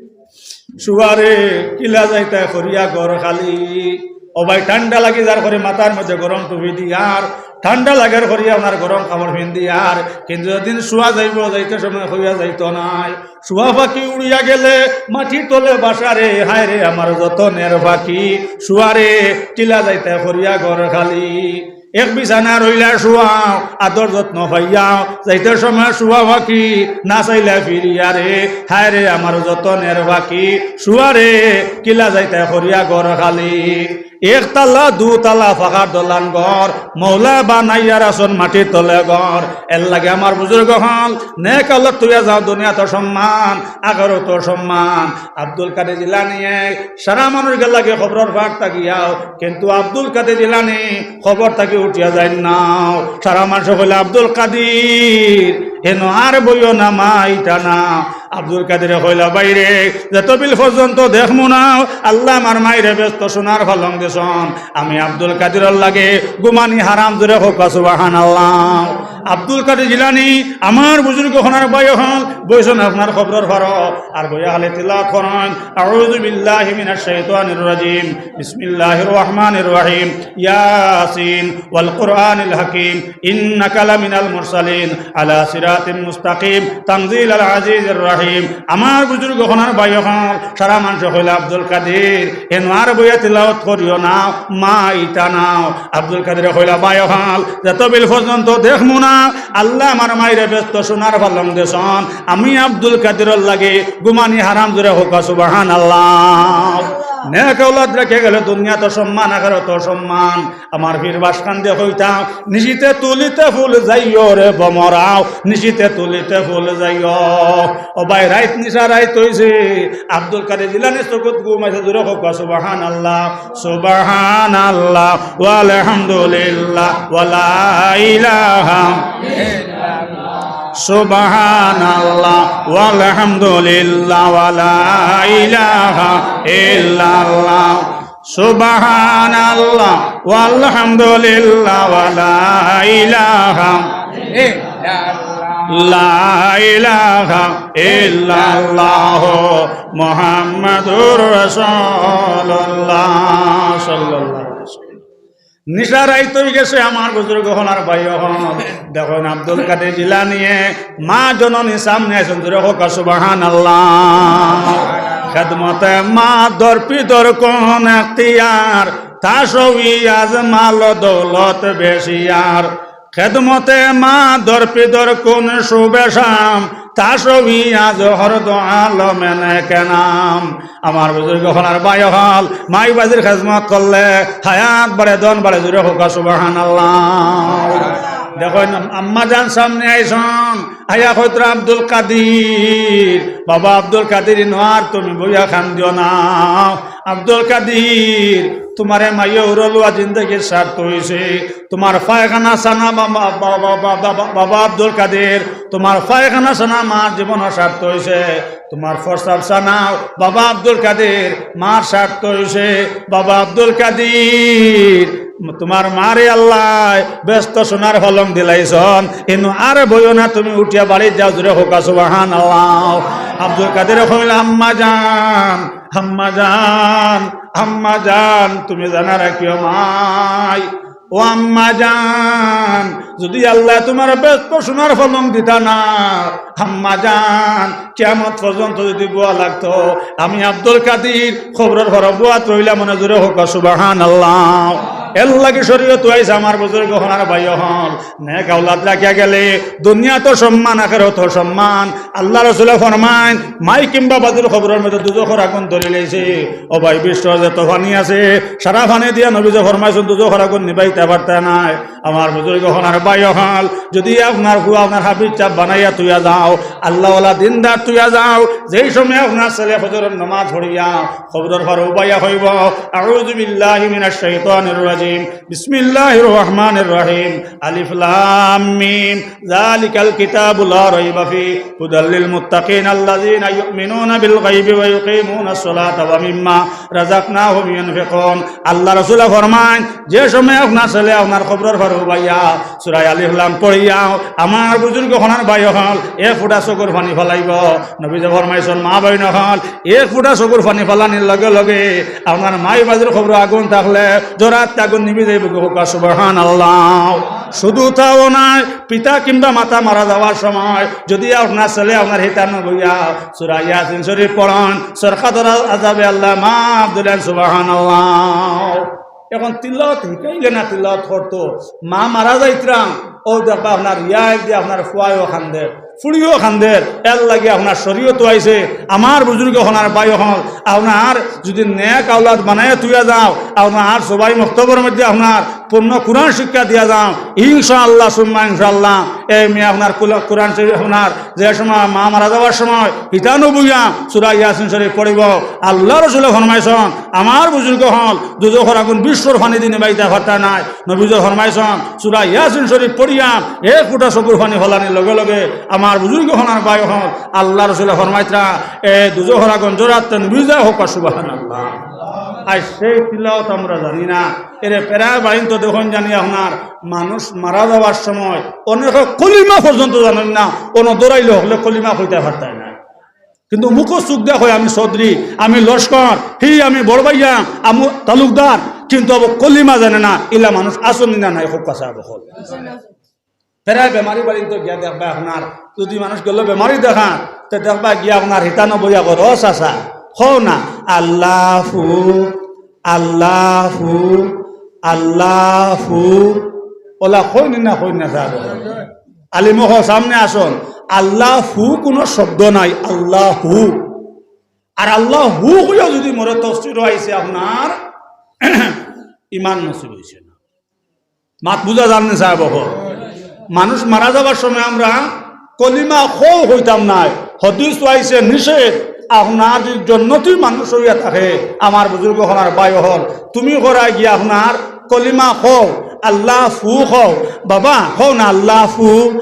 শুয়ারে কিলা যাইতে করিয়া ঘর খালি। ও ভাই, ঠান্ডা লাগি যার করি মাথার মধ্যে গরম টুপি দিয়ার, ঠান্ডা লাগের করি আপনার গরম কাপড় পিন্দিয়ার, কিন্তু যেদিন শুয়া যাইবো, যাইতে সময় কইয়া যাইতো নায়। শুয়া ফাকি উড়িয়া গেলে মাটির তলে বাসারে, হায় রে আমার যতনের ফাকি, শুয়ারে কিলা যাইতে করিয়া ঘর খালি। এক বিছানা রইলা শুয়াও, আদর যত্ন পাইয়াও, যাইতে সময় শুয়া ফাকি, না চাইলা ফিরিয়ারে, হায় রে আমার যতনের ফাকি, শুয়ারে কিলা যাইতে করিয়া ঘর খালি। একতলা, দুতলা, পাকার দলান ঘর, মৌলায় বানাইয়া রাখছন মাটির তলে ঘর। এরলাগি আমার বুজুর্গ অকল, নেক আওলাদ থইয়া যাও, দুনিয়াত সম্মান, আখেরাতো সম্মান। আব্দুল কাদের জিলানীয়ে সারা মানুষ গেলাগি কবরর ফার থাকিয়াও, কিন্তু আব্দুল কাদের জিলানী কবর থাকি উঠিয়া যাইন নাও। সারা মানষে কইলা, "আব্দুল কাদির, এনো আর বইও না, মাইতা না।" আব্দুল কাদিরে কইলা, "ভাইরে, যতবিল পর্যন্ত দেখমু না, আল্লায় আমার মাইরে বেস্তো সোনার পালং দিছন, আমি আব্দুল কাদিরর লাগি ঘুমানি হারাম।" জোরে কউক্কা সুবহানাল্লাহ। আব্দুল কাদির জিলানী, আমার বুজুর্গ অকল আর ভাই অকল, বইছইন আপনার কবরর পারো, আর বইয়া খালি তিলাওয়াত করইন, আউযু বিল্লাহি মিনাশ শাইতানির রাজিম, বিসমিল্লাহির রহমানির রহিম, ইয়াসিন, ওয়াল কুরআনিল হাকিম, ইন্নাকা লামিনাল মুরসালিন, আলা সিরাতিম মুস্তাকিম, তানজিলাল আজিজির রহিম। আমার বুজুর্গ অকল আর ভাই অকল, সারা মানষে কইলা, "আব্দুল কাদির, এনো আর বইয়া তিলাওয়াত করিও না, মা ইতা নাও।" আব্দুল কাদিরে কইলা, "ভাই অকল, যতবিল পর্যন্ত দেখমু না, আল্লায় আমার মাইরে বেস্তো সোনার পালং দেছইন, আমি আব্দুল কাদিরর লাগি ঘুমানি হারাম।" জোরে কউক্কা সুবহানাল্লাহ। নেক আওলাদ রাখিয়া গেলে দুনিয়াত সম্মান, আখেরাতো সম্মান। আমার পীর বাসকান্দে কইতা, "নিশিতে তুলিতে ফুল যাইও রে ভমরাও, নিশিতে তুলিতে ফুল যাইও।" ও ভাই, রাইত নিশা রাইত অইছে, আব্দুল কাদির জিলানীর চকুত ঘুম আইছে, জোরে কউক্কা সুবহানাল্লাহ, সুবহানাল্লাহ, ওয়ালহামদুলিল্লাহ, ওয়ালা ইলাহা, সুবহানাল্লাহ, ওয়ালহামদুলিল্লাহ, ওয়ালা ইলাহা ইল্লাল্লাহ। সুবহানাল্লাহ, ওয়ালহামদুলিল্লাহ, ওয়ালা ইলাহা, লা ইলাহা ইল্লাল্লাহ, মুহাম্মাদুর রাসূলুল্লাহ, সাল্লাল্লাহু আলাইহি ওয়াসাল্লাম। নিশা রাইত অইগেছে, আমার বুজুর্গ অকল আর ভাই অকল। দেখইন, আব্দুল কাদির জিলানীয়ে মা জননীর সামনে আইছইন, জোরে কউক্কা সুবহানাল্লাহ। খেদমতে মা দরপিদর কোন এখতিয়ার, তাসবি আজ মাল দৌলত বেশিয়ার। খেদমতে মা দরপিদর কোন শুভে শাম, তাসবি আজ হর দো আলমে নেকে নাম। আমার বুজুর্গ অকল আর ভাই অকল, মাই বাজির খেদমত করলে হায়াত বাড়ে, ধন বাড়ে, জোরে কউক্কা সুবহানাল্লাহ। দেখইন, আম্মা জান সামনে আইছইন, আইয়া কইতরা, "আব্দুল কাদির, বাবা আব্দুল কাদির, ইনো আর তুমি বইয়া কান্দিও না। আব্দুল কাদির, তুমারে মাইয়ে উরলুয়া জিন্দেগির স্বার্থ অইছে, তুমার পায়খানা ছানা, বাবা, বাবা, বাবা, বাবা, বাবা আব্দুল কাদির, তুমার পায়খানা ছানা মার জীবনর স্বার্থ অইছে, তুমার প্রস্রাব ছানা, বাবা আব্দুল কাদির, মার স্বার্থ অইছে, বাবা আব্দুল কাদির, তুমার মারে আল্লায় বেস্তো সোনার পালং দিলাইছইন, ইনো আর বইও না, তুমি উঠিয়া বাড়িত যাও।" জোরে কউক্কা সুবহানাল্লাহ। আব্দুল কাদিরে কইলা, "আম্মা জান, আম্মা জান, আম্মা জান, তুমি জানা রাখিও মাই, ও আম্মা জান, যুদি আল্লায় তুমারে বেস্তো সোনার পালং দিতা না, আম্মা জান, কিয়ামত পর্যন্ত যুদি বওয়া লাগতো, আমি আব্দুল কাদির কবরর পারো বওয়াত রইলাম অনে।" জোরে কউক্কা সুবহানাল্লাহ। এরলাগি শরীয়তো আইছে, আমার বুজুর্গ অকল আর ভাই অকল, নেক আওলাদ রাখিয়া গেলে দুনিয়াতো সম্মান, আখেরাতো সম্মান। আল্লার রসুলে ফরমাইন, মাই কিংবা বাজির কবরর মধ্যে দুজখর আগুন ধরিলাইছে। ও ভাই, বিশ্বর যত পানি আছে, সারা পানি দিয়া নবীজিয়ে ফরমাইছইন, দুজখর আগুন নিবাইতা পারতা নায়। আমার বুজুর্গ অকল আর ভাই অকল, যুদি আপনার ফুয়া আপনার হাফিজ সাব বানাইয়া থুইয়া যাও, আল্লাওয়ালা দিনদার থুইয়া যাও, যেই সময় আপনার ছেলে ফজরর নমাজ পড়িয়া কবরর পারো উবাইয়া কইবো, "আউযু বিল্লাহি মিনাশ শাইতানির রাজিম, বিসমিল্লাহির রহমানির রহিম, আলিফ লাম মিম, যালিকাল কিতাবু লা রাইবা ফি, হুদাল লিল মুত্তাকিন, আল্লাযিনা ইউমিনুনা বিল গাইবি ওয়া ইউকিমুনাস সালাতা ওয়া মিম্মা রাযাকনাহুম ইউনফিকুন।" আল্লার রসুলে ফরমাইন, যে সময় আপনার ছেলে আপনার কবরর পারো উবাইয়া সূরা আলিফ লাম পড়িয়া আমার বুজুর্গ অকল আর ভাই অকল এক ফুটা চকুর পানি ফালাইবো। নবীজিয়ে ফরমাইছইন, মা বইন অকল, এক ফুটা চকুর পানি ফালানির লগে লগে আপনার মাই বাজির কবরো আগুন থাকলে জরাত আগুন নিবি যাইবো। কউক্কা সুবহানাল্লাহ। শুধু তাও নায়, পিতা কিংবা মাতা মারা যাওয়ার সময় যুদি আপনার ছেলে আপনার হিতানো বইয়া সূরা ইয়াসিন শরীফ পড়ইন, সরকাতর আযাবে আল্লায় মাফ দিলাইন। সুবহানাল্লাহ। অখন তিলাওয়াত হিকাইলে না তিলাওয়াত করতো, মা মারা যাইতরা, অউ দেখবা আপনার ইয়াদ দিয়া আপনার ফুয়ায়ও কান্দের, ফুড়িও কান্দের, এরলাগি আপনার শরীয়তো আইছে। আমার বুজুর্গ অকল আর ভাই অকল, আপনার যুদি নেক আওলাদ বানাইয়া থুইয়া যাও, আপনার সবাই মক্তবর মধ্যে আপনার পূর্ণ কুরআন শিক্ষা দিয়া যাও, ইনশাআল্লাহ সুম্মা ইনশাআল্লাহ, এই মেয়ে আপনার কুলা-, কুরআন শরীফ আপনার যে সময় মা মারা যাওয়ার সময় হিতানো বইয়া সূরা ইয়াসিন শরীফ পড়িবো। আল্লার রসুলে ফরমাইছইন, আমার বুজুর্গ অকল, দুজখর আগুন বিশ্বর পানি দি নিবাইতা পারতা নায়। নবীজিয়ে ফরমাইছইন, সূরা ইয়াসিন শরীফ পড়িয়া এক ফুটা চকুর পানি ফালানির লগে লগে আমার বুজুর্গ অকল আর ভাই অকল, আল্লার রসুলে ফরমাইতরা, এ দুজখর আগুন জরাত নিবি যায়। কউক্কা সুবহানাল্লাহ। আর সেই তিলাওয়াত আমরা জানি না। এরে প্রায় বাড়িন তো দেখইন জানি আপনার মানুষ মারা যাওয়ার সময় অনেকে কলিমা পর্যন্ত জানইন না, অনো দৌড়াইলে হকলে কলিমা কইতা পারতায় না। কিন্তু মুখো চুক দিয়া কয়, "আমি চৌধুরী, আমি লস্কর, হি আমি বড় ভাইয়া, আমি তালুকদার", কিন্তু অবো কলিমা জানে না। ইলা মানুষ আছইন নি না নাই, খুব কাছা বহল। প্রায় বেমারি বাড়িন তো গিয়া দেখবা আপনার, যদি মানুষ গেল বেমারি দেখাত, তে দেখবা গিয়া আপনার হিতানো বইয়া কর, "ও চাচা, কও না, আল্লাহ ফু, আল্লাহ ফু, আল্লাহ ফু।" ওলা কইন নি না, কইন না স্যার? আলিম অকল সামনে আছইন, আল্লাহ ফু কোনো শব্দ নাই, আল্লাহ হু। আর আল্লাহ হু কইয়া যদি মরে তফসির অইছে আপনার, ইমান নসিব অইছে না। মাত বুঝা যার নি সাব অকল? মানুষ মারা যাবার সময় আমরা কলিমা কও কইতাম নায়। হাদিসো আইছে নিষেধ। আপনার যদি জন্নতি মানুষ অইয়া থাকে, আমার বুজুর্গ অকল আর ভাই অকল, তুমি করা গিয়া আপনার কলিমা কও, আল্লাহ ফু কও, বাবা কও না আল্লাহ ফু।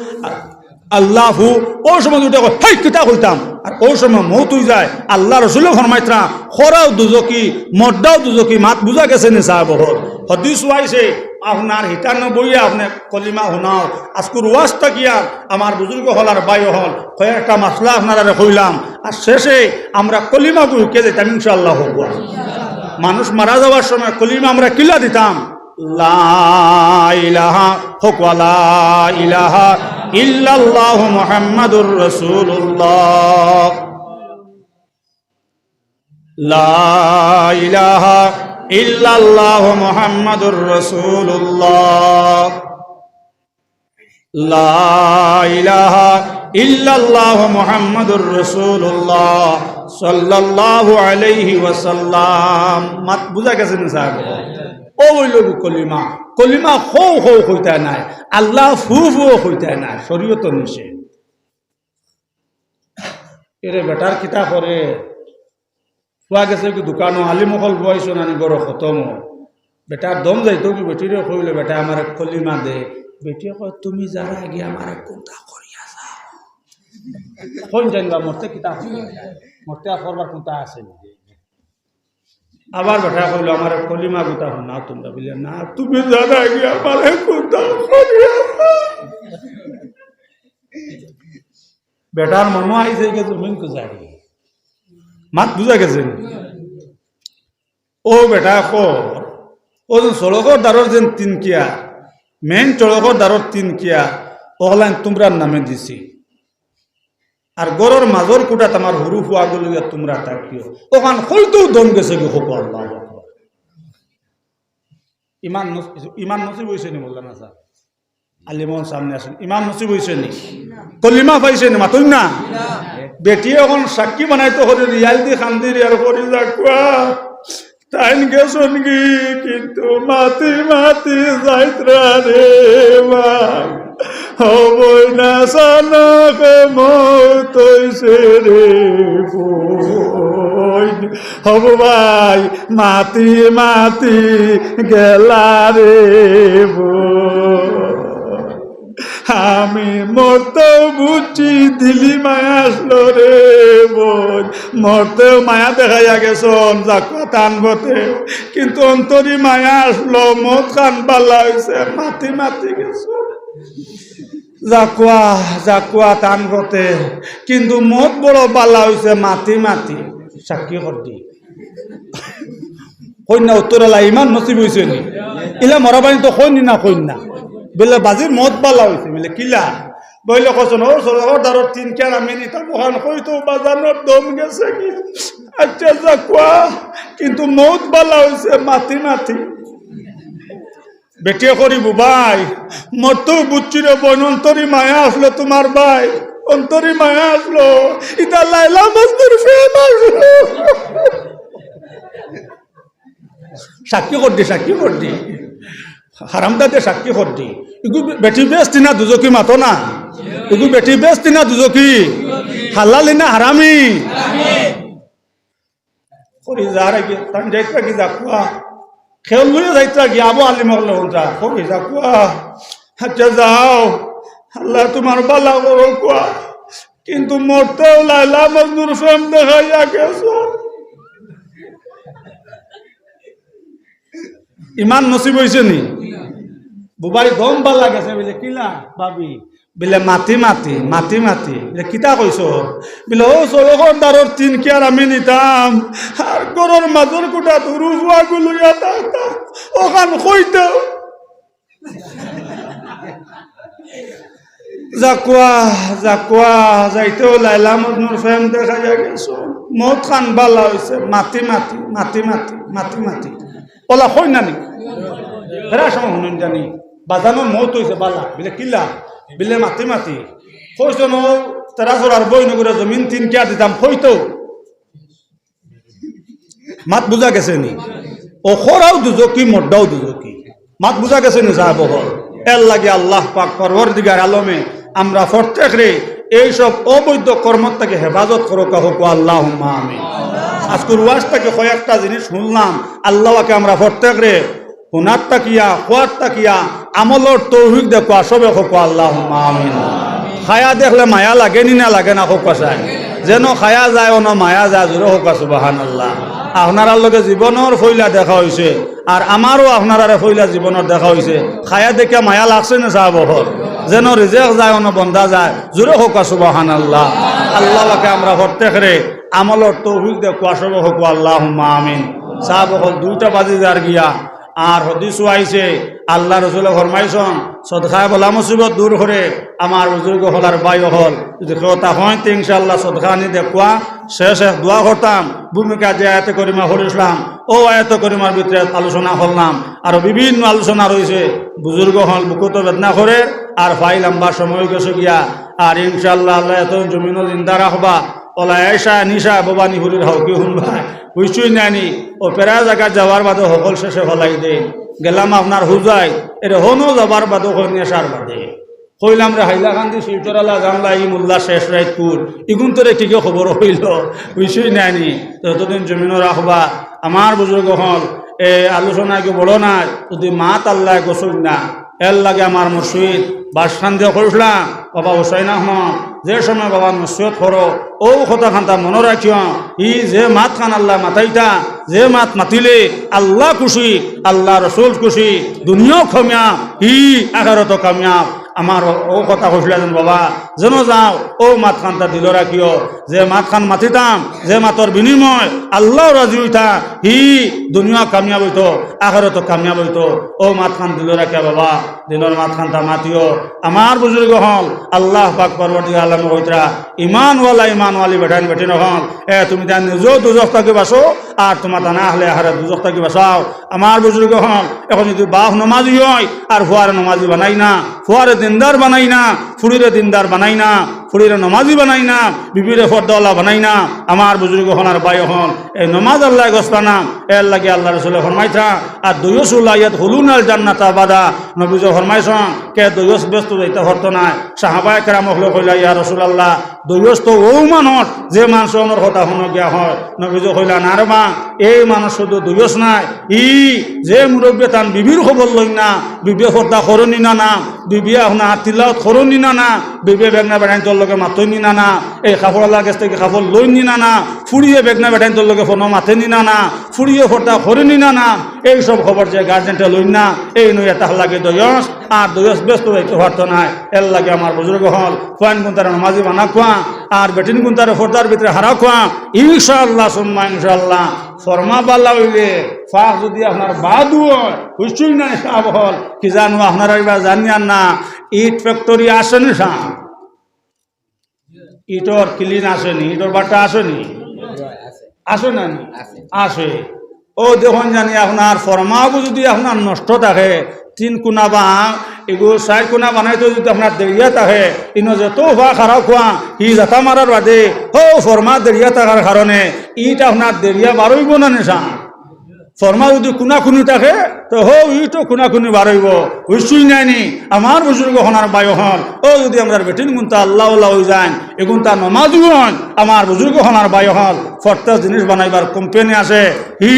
আল্লাহ ফু, অউ সময় উঠে কয়, "হেই, কিতা কইতাম?" আর অউ সময় মউত অইযায়। আল্লার রসুলে ফরমাইতরা, "খরাও দুজকি, মরদাও দুজকি।" মাত বুঝা গেছে নি সাব অকল? হাদিসো আইছে, আপনার হিতানো বইয়া আপনে কলিমা হুনাও। আজকুর ওয়াজ থাকিয়া আমার বুজুর্গ অকল আর ভাই অকল, কয়েকটা মাসলা আপনারারে কইলাম। আর শেষে আমরা কলিমা কইয়া যাইতাম ইনশাআল্লাহ। মানুষ মারা যাওয়ার সময় কলিমা আমরা কিলা দিতাম? লা ইলাহা, কও লা ইলাহা ইল্লাল্লাহু মুহাম্মাদুর রাসূলুল্লাহ। লা ইলাহা ইল্লাল্লাহু মুহাম্মাদুর রাসূলুল্লাহ। লা ইলাহা ইল্লাল্লাহু মুহাম্মাদুর রাসূলুল্লাহ সাল্লাল্লাহু আলাইহি ওয়াসাল্লাম। মাত বুঝা গেছে নি সাব? অউ অইলো কলিমা। কলিমা কও কও কইতায় নায়, আল্লাহ ফু ফুও কইতায় নায়, শরীয়তো নিষেধ। এরে বেটার কিতা করে, ফুয়া গেছে কি দোকানো, আলিম অকল বইছইন নানি ঘরো খতমো। বেটার দম যাইতো কি বেটিরে কইলে, "বেটা আমারে কলিমা দে।" বেটিয়ে কয়, "তুমি যারা আগে আমারে কুন্তা করিয়া যাও।" কইন জানবা মরতে কিতা, মরতে আর করবার কুন্তা আছে নি? আবার বেটায় কইলো, "আমারে কলিমা গুতা হুনাও তুমরা।" বুলে, "না, তুমি যারা আগে আমারে কুন্তা করিয়া যাও।" বেটার মনো আইছে গি জমিন কুজারি। মাত বুঝা গেছে নি? অউ বেটা কর, অউ যে সড়কর দারর যেন তিন কিয়া, মেইন সড়কর দারর তিন কিয়া, অকলাইন তুমরার নামে দিছি। আর ঘরর মাজর কুঠাত আমার হুরু ফুয়াগুরে লইয়া তুমরা থাকিও। অখান কইতেউ দম গেছে গি, কও আল্লাহু আকবার। ইমান নস-, ইমান নসিব অইছে নি মৌলানা সাব? আলিম অকল সামনে আছইন। ইমান নসিব অইছে নি? কলিমা পাইছে নি? মাতইন না। বেটিয়ে অখন সাক্ষী বানাইতো করি রিয়াল দি কান্দির আর করি যাকুয়া। তাইন গেছইন গি কিন্তু মাতি মাতি যাইতরা রে মা। হবই না সানকে মউত অইছে রে বইন। হবু ভাই, মাতি মাতি গেলা রে বইন। আমি মরতেউ বুঝছি দিলি মায়া আসলো রে বইন। মরতেউ মায়া দেখাইয়া গেছইন, যাকুয়া তান পথে। কিন্তু অন্তরি মায়া আসলো, মউত খান বালা অইছে, মাতি মাতি গেছইন। যাকুয়া, যাকুয়া তান পথে। কিন্তু মউত বড় বালা অইছে, মাতি মাতি। সাক্ষী করদি। কইন না উত্তর আলা, ইমান নসিব অইছে নি? ইলা মরা বাড়ি তো কইন নি না, কইন না। বুলে, "বাজির মউত বালা অইছে।" বুলে, "কিলা?" বুলে, "কছন, অউ সড়কর দারর তিন কিয়া আমি নিতাম, অখান কইতেউ বাজানর দম গেছে গি। আচ্ছা, যাকুয়া, কিন্তু মউত বালা অইছে, মাতি মাতি।" বেটিয়ে করি, "বুবাই, মরতেউ বুঝছি রে বইন, অন্তরি মায়া আসলো তুমার ভাই, অন্তরি মায়া আসলো, ইতা লাইলা মজনুর প্রেম আসলো।" সাক্ষী করদি, সাক্ষী করদি, হারামজাদে সাক্ষী করদি। ইগু বেটি বেহেস্তি না দুজকি মাতো না, ইগু বেটি বেহেস্তি না দুজকি, হালালি না হারামি। করি যার আগে, তান যাইতরা গি যাকুয়া। খেয়াল লইয়া যাইতরা গি, আবু আলিম অকলে হুনতা। করি যাকুয়া। আচ্ছা যাও, আল্লায় তুমার বালা করউক্কা। কিন্তু মরতেউ লাইলা মজনুর প্রেম দেখাইয়া গেছো। ইমান নসিব অইছে নি? বুবাই গম বালা গেছে, বলে, "কিলা ভাবি?" বলে, "মাতি মাতি, মাতি মাতি।" বলে, "কিতা কইছো?" বলে, "ও সড়কর ধারর তিন কিয়ার আমি নিতাম, আর ঘরর মাজর কুটা দুরু ফুয়াগু লইয়া থাকতাম, অখান কইতাম।" যাকুয়া, যাকুয়া, যাইতেও লাইলা মজনুর প্রেম দেখাইয়া গেছো। মউত খান বালা অইছে, মাতি মাতি, মাতি মাতি, মাতি মাতি। অলা কইন না নি? ফেরার সময় হুনইন জানি, বাজানর মউত অইছে বালা। বলে, "কিলা?" বলে, "মাতি মাতি।" কইছো নু, তেরা চোরার বই নগরে জমিন তিন কিয়ার দিতাম, কইতো। মাত বুজা গেছে নি? অখরাও দুজকি, মরদাও দুজকি। মাত বুজা গেছে নি সাব অকল? এরলাগি আল্লাহ পাক পরওয়ারদিগার আলমে আমরা প্রত্যেকরে এইসব অবৈধ কর্ম থাকি হেফাজত করউক্কা, কউক্কা আল্লাহুম্মা আমিন। আজকুর ওয়াজ থাকি কয়েকটা জিনিস হুনলাম, আল্লাহ পাকে আমরা প্রত্যেকরে হুনার থাকিয়া, কওয়ার থাকিয়া, আমলর তৌফিক দেউক্কা, সবে কউক্কা আল্লাহুম্মা আমিন। খায়া দেখলে মায়া লাগে নি না লাগে না, কউক্কা চাই? যেন খায়া যায়, অনো মায়া যায়, জুরে কউক্কা সুবহানাল্লাহ। আপনারার লগে জীবনর পয়লা দেখা অইছে, আর আমারও আপনারারে পয়লা জীবনর দেখা অইছে। খায়া দেখিয়া মায়া লাগছে না সাব অকল? যেন রিজেক যায়, অনো বন্দা যায়, জুরে কউক্কা সুবহানাল্লাহ। আল্লাহ পাকে আমরা প্রত্যেকরে আমলর তৌফিক দেউক্কা, সবে কউক্কা আল্লাহুম্মা আমিন। সাব অকল, দুইটা বাজি যার গিয়া, আর হাদিসও আইছে, আল্লার রসুলে ফরমাইছইন, সদকায় বালা মুসিবত দূর করে। আমার বুজুর্গ অকল আর ভাই অকল, যদি কেউ তা অইন তে ইনশাআল্লাহ সদকা আনি দেউক্কা, শেষ এক দোয়া করতাম, ভূমিকা যে আয়াতে করিমা পড়ছিলাম, অউ আয়াতে করিমার ভিতরে আলোচনা করলাম, আর বিভিন্ন আলোচনা রইছে। বুজুর্গ অকল বুকো তো বেদনা করে, আর ফাই লম্বা সময় গেছে গিয়া, আর ইনশাআল্লাহ আল্লায় এত জমিনো জিন্দা রাখবা, অলা আইসা নিশা বাবা নি হুরির হাউকি হুনবা, বুঝছইন না নি? অউ প্রায় জাগাত যাওয়ার বাদে হকল শেষে ফালাই দেইন। গেলাম আপনার হুজাই, এরে হনো যাবার বাদে কই নেশার বাদে। কইলাম রে হাইলাকান্দি শিলচর আলা জানলা ই মোল্লা শেষ রাইত কুর, ইগুন তোরে কিগে খবর অইলো, বুঝছইন না নি? তো যতদিন জমিনো রাখবা, আমার বুজুর্গ অকল, এ আলোচনা কি বড় নায়, যদি মাত আল্লায় গছইন না, এরলাগি আমার মুর্শিদ বাসখান দিয়া কইছলা, বাবা হুসাইন আহমদ, যে সময় বাবার নসিহত করো, অউ কথাখানতা মনো রাখিও, ই যে মাতখান আল্লায় মাতাইতা, যে মাত মাতিলে আল্লা খুশি, আল্লা রসুল খুশি, দুনিয়াও কামিয়াব, ই আখেরাতও কামিয়াব। আমার অউ কথা কইছলা যেন বাবা, যেন যাও, অউ মাতখানতা দিলো রাখিও, যে মাতখান মাতিতাম, যে মাতর বিনিময় আল্লাও রাজি অইতা, হি দুনিয়া কামিয়াব অইতো, আখেরাতও কামিয়াব অইতো। অউ মাতখান দিলো রাখিয়া বাবা, দিনর মাতখানতা মাতিও। আমার বুজুর্গ অকল, আল্লাহ পাক পরওয়ারদিগার আলমে কইতরা, ইমানওয়ালা, ইমানওয়ালি বেটাইন বেটিন অকল, এ তুমি তান নিজেও দুজখ থাকি বাঁচো, আর তুমার তান আহলে আখেরাত দুজখ থাকি বাঁচাও। আমার বুজুর্গ অকল, অখন যদি বাফ নমাজি অয়, আর ফুয়ারে নমাজি বানাই না, ফুয়ারে দিনদার বানাই না, ফুড়িরে দিনদার বানাই না, ফুড়িরে নমাজি বানাই না, বিবিরে ফর্দাওয়ালা বানাই না, আমার বুজুর্গ অকল আর ভাই অকল, এই নমাজ আল্লায় গছলা না, এরলাগি আল্লার রসুলে ফরমাইতরা, আর দয়ুসু লা ইয়াদখুলুনাল জান্নাতা আবাদা। নবীজি ফরমাইছইন, কে দয়ুস বেহেস্তো যাইতা পারতো নায়। সাহাবায়ে কেরাম অকলে কইলা, ইয়া রাসুলাল্লাহ, দয়ুস তো অউ মানুষ, যে মানষর কথা হুনো গিয়া হয়। নবীজি কইলা, না রে বা, এই মানুষ শুধু দয়ুস নায়, ই যে মুরব্বিয়ে তান বিবির খবর লইন না, বিবিয়ে ফর্দা করইন নি না না, বিবিয়ে আপনার তিলাওত করইন নি না না, বিবিয়ে বেগনা বেটাইন্তর লগে মাতইন নি না না, এই কাপড়আলার গেছ থাকি কাপড় লইন নি না না, ফুড়িয়ে বেগনা বেটাইন্তর লগে ফোনো মাতে নি না না, ফুড়িয়ে ফর্দা করইন নি না না, এইসব খবর যে গার্জেন্টে লইন না, এইন অইয়া তার লাগি দয়ুস, আর দয়ুস বেহেস্তো যাইতো পারতো নায়। এরলাগি আমার বুজুর্গ অকল, ফুয়াইন গুনতারে নমাজি বানাউক্কা, আর বেটিন গুনতারে ফর্দার ভিতরে হারাউক্কা, ইনশাআল্লাহ সুম্মা ইনশাআল্লাহ। ফরমা বালা অইলে, ফাক যদি আপনার বাদও অয়, হুশই নাই সাব অকল, কি জানো আপনারা ইবার জানিয়ার না, ইট ফ্যাক্টরি আছে নি সাব? ইটর ক্লিন আছে নি, ইটর বাটা আছে নি, আছে না নি? আছে। অউ দেখইন জানি আপনার ফরমাগু যদি আপনার নষ্ট থাকে, তিন কুনা বা এগু চাইর কুনা বানাইতে যদি আপনার দেরিয়া থাকে, ইনো যেতো ফাক হারাউক্কা, হি জাতা মারার বাদে, হউ ফরমা দেরিয়া থাকার কারণে ইট আপনার দেরিয়া বারইবো না নি সাব? ফরমা যদি কুনাকুনি থাকে, তে হউ ইটও কুনাকুনি বারইবো। হুশই নাই নি, আমার বুজুর্গ অকল আর ভাই অকল, অউ যদি আমরার বেটিন গুনতা আল্লাওয়ালা অইযাইন, এগুন তা নমাজি অইন, আমার বুজুর্গ অকল আর ভাই অকল, প্রত্যেক জিনিস বানাইবার কোম্পানি আছে, হি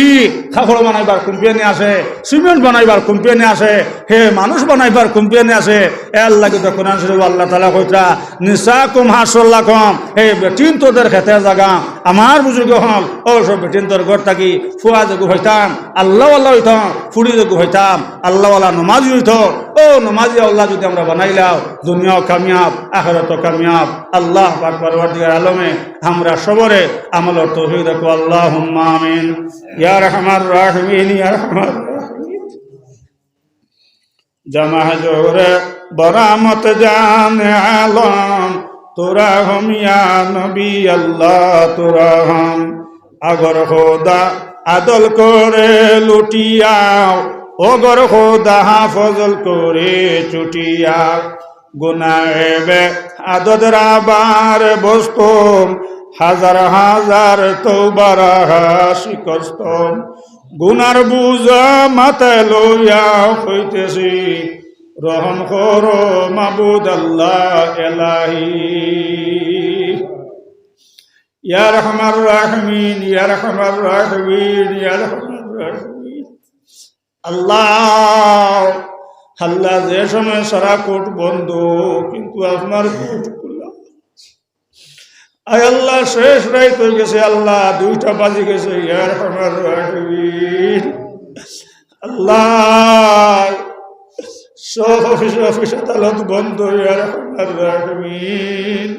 কাপড় বানাইবার কোম্পানি আছে, সিমেন্ট বানাইবার কোম্পানি আছে, হে মানুষ বানাইবার কোম্পানি আছে। এর লাগি তো কোরআন শরীফ আল্লাহ তাআলা কইতরা, "নিসাকুম হারসুল লাকুম", হে বেটিন্তদের খেতে জাগা। আমার বুজুর্গ অকল, অউ সব বেটিন্তর ঘর থাকি ফুয়া যেগু অইতাম, আল্লাহওয়ালা অইতাম, ফুড়ি যেগু অইতাম, আল্লাহওয়ালা নমাজি অইতো। অউ নমাজি আল্লাহ যদি আমরা বানাইলাও, দুনিয়াও কামিয়াব, আখেরাতও কামিয়াব। আল্লাহ পাক পরওয়ারদিগার আলমে আমরা সবরে আমলর তৌফিক দাও, আল্লাহুম্মা আমিন। ইয়া আরহামার রাহিমিন, ইয়া আরহামার রাহিমিন। জমা জোরে বরামত জান আলম, তোরা হম ইয়া নবী আল্লাহ, তোরা হম। আগর খোদা আদল করে লুটিয়া, ওগর খোদা হাফজল করে চুটিয়া। গুনাহে বে আদদ রাবার বস্তম, হাজার হাজার তৌবার হাসি কস্তম। গুনার বুঝা মাথায় লইয়া কইতেছি, রহম করো মাবুদ আল্লাহ এলাহি। ইয়া আরহামার রাহিমিন, ইয়া আরহামার রাহিমিন, ইয়া আরহামার রাহিমিন। আল্লাহ, আল্লাহ, যে সময় সারা কোর্ট বন্ধ, কিন্তু আপনার কোর্ট খোলা। আয় আল্লাহ, শেষ রাইত অই গেছে, আল্লাহ, দুইটা বাজি গেছে, ইয়া আরহামার রাহিমিন। আল্লাহ, সব অফিস, অফিস আদালত বন্ধ, ইয়া আরহামার রাহিমিন,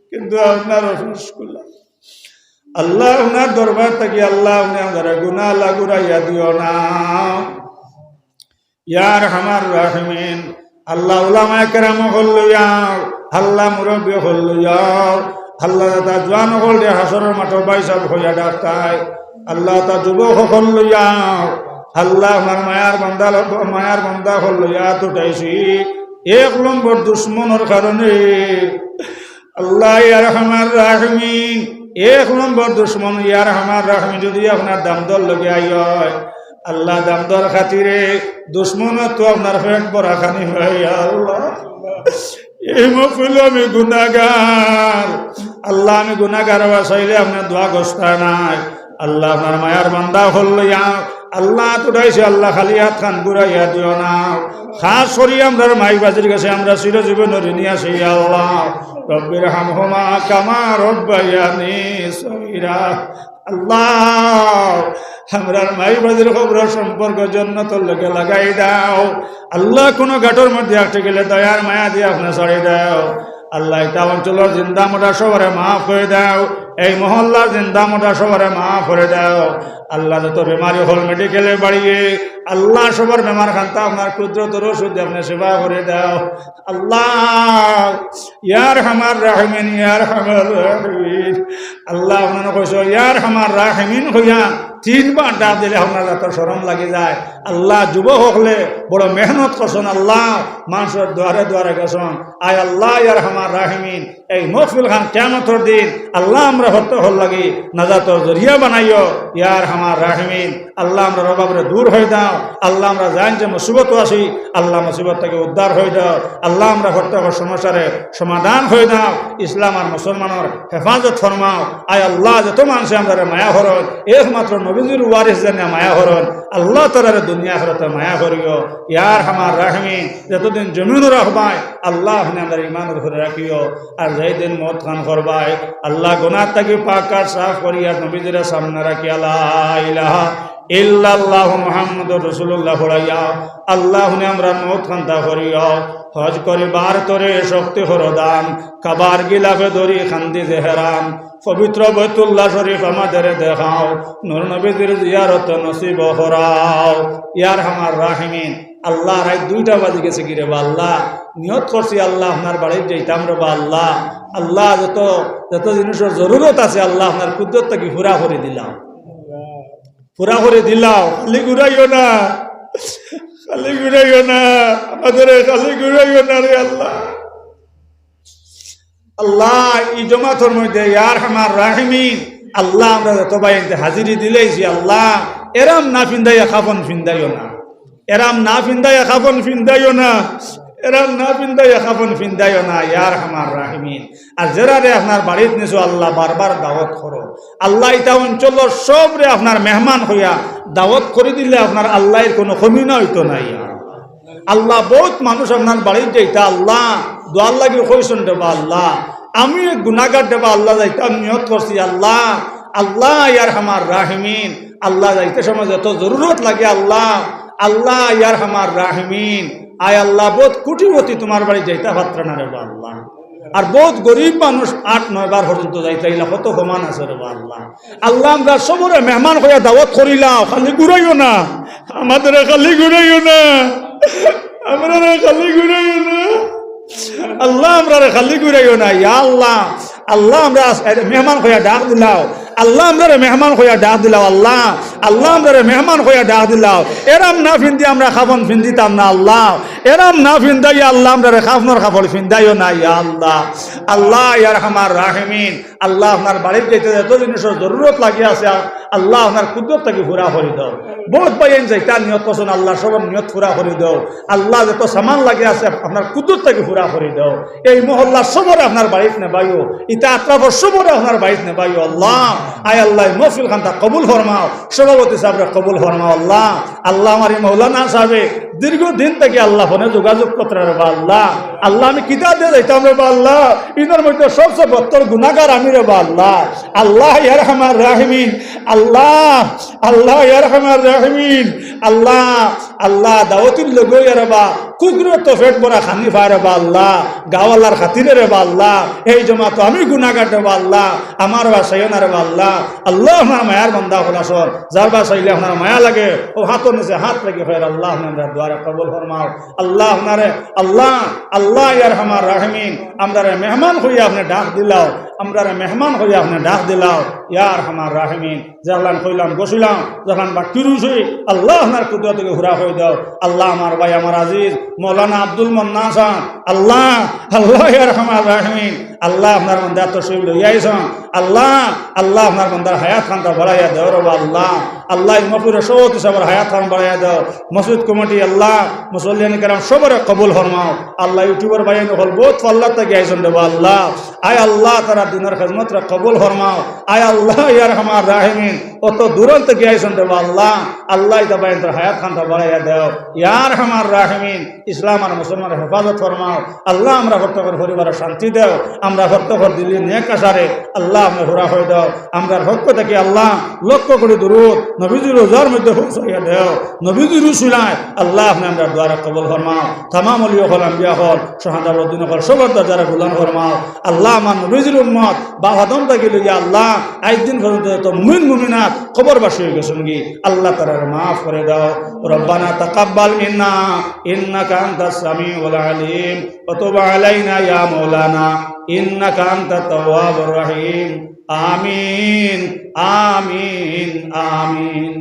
কিন্তু আপনার অফিস খোলা। আল্লাহ, আপনার দরবার থাকি, আল্লাহ, আপনে আমরারে গুনা লাগুরাইয়া দিও না। ইয়া আরহামার রাহিমিন, আল্লাহ, উলামায়ে কেরাম অকল লইয়া, আল্লাহ, মুরব্বি অকল লইয়া, আল্লাহ, তা জোয়ান অকলরে হাশরর মাঠো ভাইসাব কইয়া ডাকতায়, আল্লাহ, তা যুবক অকল লইয়া, আল্লাহ, আমার মায়ার বান্দা ল-, মায়ার বান্দা অকল লইয়া আত উঠাইছি, এক নম্বর দুশমনর কারণে। আল্লাহ, ইয়া আরহামার রাহিমিন, এক নম্বর দুশমন, ইয়া আরহামার রাহিমিন, যদি আপনার দামদর লগে আই অয়, আল্লাহ, দামদর খাতিরে দুশমনর তো আপনার পেট ভরা খানি অয়, ইয়া আল্লাহ। এই মহফিলো আমি গুনাগার, আল্লাহ, আমি গুনাগার, বাঁচাইলে আপনার দোয়া গস্তা নাই। আল্লাহ, আপনার মায়ার বান্দা অকল লইয়া, আল্লাহ, আত উঠাইছি, আল্লাহ, খালি আত খান ঘুরাইয়া দিও না। খাস করি আমরার মাই বাজির গেছে আমরা চিরজীবন ঋণী আছি, ইয়া আল্লাহ। রব্বির হামহুমা কামা রব্বায়ানি সগীরা। আল্লাহ, আমরার মাই বাজির কবরর সম্পর্ক জন্নতর লগে লাগাই দাও। আল্লাহ, কোনো ঘাটর মধ্যে আটকে গেলে দয়ার মায়া দিয়া আপনে ছাড়ি দাও। আল্লাহ, ইতা অঞ্চলর জিন্দা মুর্দা সবরে মাফ করি দাও। এই মহল্লার জিন্দা মুর্দা সবরে মাফ করি দাও। আল্লাহ, যত বেমারি অকল মেডিকেলে বাড়িয়ে, আল্লাহ, সবর বেমার খান্তা আপনার কুদরতর ওষুধ দিয়া আপনে শিফা করি দাও। আল্লাহ, ইয়া আরহামার রাহিমিন, ইয়া আরহামার রাহিমিন। আল্লাহ, আপনারা কইছো, ইয়া আরহামার রাহিমিন কইয়া তিনবার ডাক দিলে আপনার এত শরম লাগি যায়। আল্লাহ, যুবক অকলে বড় মেহনত করছন, আল্লাহ, মানষর দুয়ারে দুয়ারে গেছন। আয় আল্লাহ, ইয়া আরহামার রাহিমিন, এই মহফিল খান কিয়ামতর দিন, আল্লাহ, আমরা হকল অকলর লাগি নাজাতর জরিয়া বানাইও, ইয়া আরহামার রাহিমিন। আল্লাহ, আমরার অভাবরে দূর করি দাও। আল্লাহ, আমরা জানি যে মুসিবতো আছি, আল্লাহ, মুসিবত থাকি উদ্ধার করি দাও। আল্লাহ, আমরার প্রত্যেক সমস্যারে সমাধান করি দাও। ইসলাম আর মুসলমানর হেফাজত ফরমাও। আয় আল্লাহ, যত মানষে আমরারে মায়া করইন, একমাত্র নবীজির ওয়ারিস জানিয়া মায়া করইন। আল্লাহ, তারারে দুনিয়া আখিরাতে মায়া করিও। ইয়া আরহামার রাহিমিন, যতদিন জমিনো রাখবায়, আল্লাহ, আপনে আমরারে ইমানর উপরে রাখিও। আর যেই দিন মউত খান করবায়, আল্লাহ, গুনাহ থাকি পাক আর সাফ করিয়া নবীজিরে সামনে রাখিয়া লা ইলাহা ইল্লাল্লাহু মুহাম্মাদুর রাসূলুল্লাহ পড়াইয়া, আল্লাহ, আপনে আমরার মউত খান্তা করিও। হজ করিবার তরে শক্তি করো দান, কাবার গিলাফে ধরি কান্দি যে হেরান। পবিত্র বাইতুল্লাহ শরীফ আমাদেরে দেখাও, নূর নবীজির জিয়ারত নসিব করাও। ইয়া আরহামার রাহিমিন, আল্লাহ, রাইত দুইটা বাজি গেছে গি রে বা আল্লাহ, নিয়ত করছি আল্লাহ, আপনার বাড়িত যাইতাম রে বা আল্লাহ। আল্লাহ, যত, যত জিনিসর জরুরত আছে আল্লাহ, আপনার কুদরত থাকি পুরা করি দিলাও, পুরা করি দিলাও, খালি ঘুরাইও না, খালি ঘুরাইও না, আমাদেরে খালি ঘুরাইও না রে আল্লাহ। আল্লাহ, ই জমাতর মধ্যে ইয়া আরহামার রাহিমিন, আল্লাহ, আমরা যত ভাইয়াইন্তে হাজিরি দিলাইছি, আল্লাহ, এরাম না ফিন্দাইয়া কাফন ফিন্দাইও না, এরাম না ফিন্দাইয়া কাফন ফিন্দাইও না। এরাম না ফিন্দাইয়া কাফন ফিন্দাইও না, ইয়া আরহামার রাহিমিন। আর যেরারে আপনার বাড়িত নিছো আল্লাহ, বারবার দাওয়াত করো আল্লাহ। ইতা অঞ্চলর সবরে আপনার মেহমান কইয়া দাওয়াত করি দিলে আপনার আল্লাহর কোনো কমি না অইতো না। ইয়া আল্লাহ, বউত মানুষ আপনার বাড়িত যাইতা আল্লাহ, দোয়ার লাগি কইছইন রেবা আল্লাহ। আমি এক গুনাগার রেবা আল্লাহ, যাইতাম নিয়ত করছি আল্লাহ। আল্লাহ ইয়া আরহামার রাহিমিন, আল্লাহ যাইতে সময় যত জরুরত লাগে আল্লাহ, আল্লাহ ইয়া আরহামার রাহিমিন, আয় আল্লাহ বউত কোটিপতি তুমার বাড়িত যাইতা পারতা না রেবা আল্লাহ। আর বউত গরিব মানুষ আট নয়বার পর্যন্ত যাইতা, ইলা কত সমান আছে রেবা আল্লাহ। আল্লাহ আমরা সবরে মেহমান কইয়া দাওয়াত করিলাও, খালি ঘুরাইও না, আমাদেরে খালি ঘুরাইও না, আমরারে খালি ঘুরাইও না। আল্লাহ আমরারে খালি ঘুরাইও না, ইয়া আল্লাহ। আল্লাহ আমরা আস-, এ, মেহমান কইয়া ডাক দিলাও, আল্লাহ আমরারে মেহমান কইয়া ডাক দিলাও আল্লাহ। আল্লাহ আমরারে মেহমান কইয়া ডাক দিলাও। এরাম না ফিন্দি আমরা কাফন ফিন্দিতাম না আল্লাহ। এরাম না ফিন্দাইয়া আল্লাহ আমরারে কাফনর কাপড় ফিন্দাইও না, ইয়া আল্লাহ। আল্লাহ ইয়া আরহামার রাহিমিন, আল্লাহ আপনার বাড়িত যাইতে যত জিনিসর জরুরত লাগি আছে আল্লাহ আপনার কুদরত থাকি পুরা করি দেও। বউত ভাইয়াইন যাইতা নিয়ত করছইন আল্লাহ সবর নিয়ত পুরা করি দেও। আল্লাহ যত সামান লাগি আছে আপনার কুদরত থাকি পুরা করি দেও। এই মহল্লার সবরে আপনার বাড়িত নেবাইও, ইতা আতরাফর সবরে আপনার বাড়িত নেবাইও আল্লাহ। আয় আল্লাহ, এই মহফিল খানটা কবুল ফরমাও, সভাপতি সাবরে কবুল ফরমাও আল্লাহ। আল্লাহ আমার এই মৌলানা সাবে দীর্ঘদিন থাকি আল্লাহ ফোনে যোগাযোগ করতরা রেবা আল্লাহ। আল্লাহ আমি কিতা দিয়া যাইতাম রেবা আল্লাহ, ইনর মধ্যে সবচেয়ে বত্তর গুনাগার আমি রেবা আল্লাহ। আল্লাহ ইয়া আরহামার রাহিমিন, আল্লাহ, আল্লাহ ইয়া আরহামার রাহিমিন, আল্লাহ, আল্লাহ দাওয়াতির লগে ইয়া রেবা কুকুরে তো পেট ভরা খানি পায় রেবা আল্লাহ, গাওয়ালার খাতিরে রেবা আল্লাহ, এই জমাতো আমি গুনাগার রেবা আল্লাহ, আমার বাসাইও না রেবা আল্লাহ। আল্লাহ আপনার মায়ার বান্দা অকল আছইন, যার বাসাইলে আপনার মায়া লাগে, অউ হাতর নিচে হাত রাখি কইয়ার আল্লাহ আপনার দুয়ারে কবুল ফরমাও। আল্লাহ আপনারে, আল্লাহ, আল্লাহ ইয়া আরহামার রাহিমিন, আমরারে মেহমান কইয়া আপনে ডাক দিলাও, আমরারে মেহমান কইয়া আপনে ডাক দিলাও, ইয়া আরহামার রাহিমিন। যেগুলান কইলাম, গছিলাম, যেগুলান বাকি রইছে, আল্লাহ আপনার কুদরত থাকি পুরা করি দেও। আল্লাহ আমার ভাই, আমার আজিজ মৌলানা আব্দুল মান্নান সাব, আল্লাহ, আল্লাহ ইয়া আরহামার রাহিমিন, আল্লাহ আপনার বান্দা তশরিফ লইয়া আইছইন, আল্লাহ, আল্লাহ আপনার বান্দার হায়াত খানটা বাড়াইয়া দেও রেবা আল্লাহ। আল্লাহ এই মহফিলর সভাপতি সাবর হায়াত খান বাড়াইয়া দেও। মসজিদ কমিটি আল্লাহ, মুসল্লিয়ান কেরাম সবরে কবুল ফরমাও। আল্লাহ ইউটিউবর ভাইয়াইন অকল বউত পাল্লা থাকি আইছইন রেবা আল্লাহ। আয় আল্লাহ তারার দিনর খেদমতরে কবুল ফরমাও। আয় আল্লাহ ইয়া আরহামার রাহিমিন, অত দূরান্ত থাকি আইছইন রেবা আল্লাহ। আল্লাহ ইতা ভাইয়াইনতর হায়াত খানটা বাড়াইয়া দেও। ইয়া আরহামার রাহিমিন, ইসলাম আর মুসলমানর হেফাজত ফরমাও। আল্লাহ আমরা প্রত্যেকর পরিবারে শান্তি দেও। আমরা প্রত্যেকর দিলি নেক আশারে আল্লাহ আপনে পুরা করি দেও। আমরার পক্ষ থাকি আল্লাহ লক্ষ কোটি দুরুদ নবীজির রওজার মধ্যে পৌঁছাইয়া দেও। নবীজির উসিলায় আল্লাহ আপনে আমরার দুয়ারে কবুল ফরমাও। তামাম অলি অকল, আম্বিয়া অকল, শুহাদা, বদ্দিন অকল, সবর দরজারে বুলন্দ ফরমাও। আল্লাহ আমার নবীজির উম্মত বাপ আদম থাকি লইয়া আল্লাহ আইজ দিন পর্যন্ত যত মুমিন মুমিনাত কবরবাসী অইগেছইন গি, আল্লাহ তারারে মাফ করি দেও। ربنا تقبل منا إنك أنت السميع العليم وتب علينا يا مولانا إنك أنت التواب الرحيم. آمين، آمين، آمين.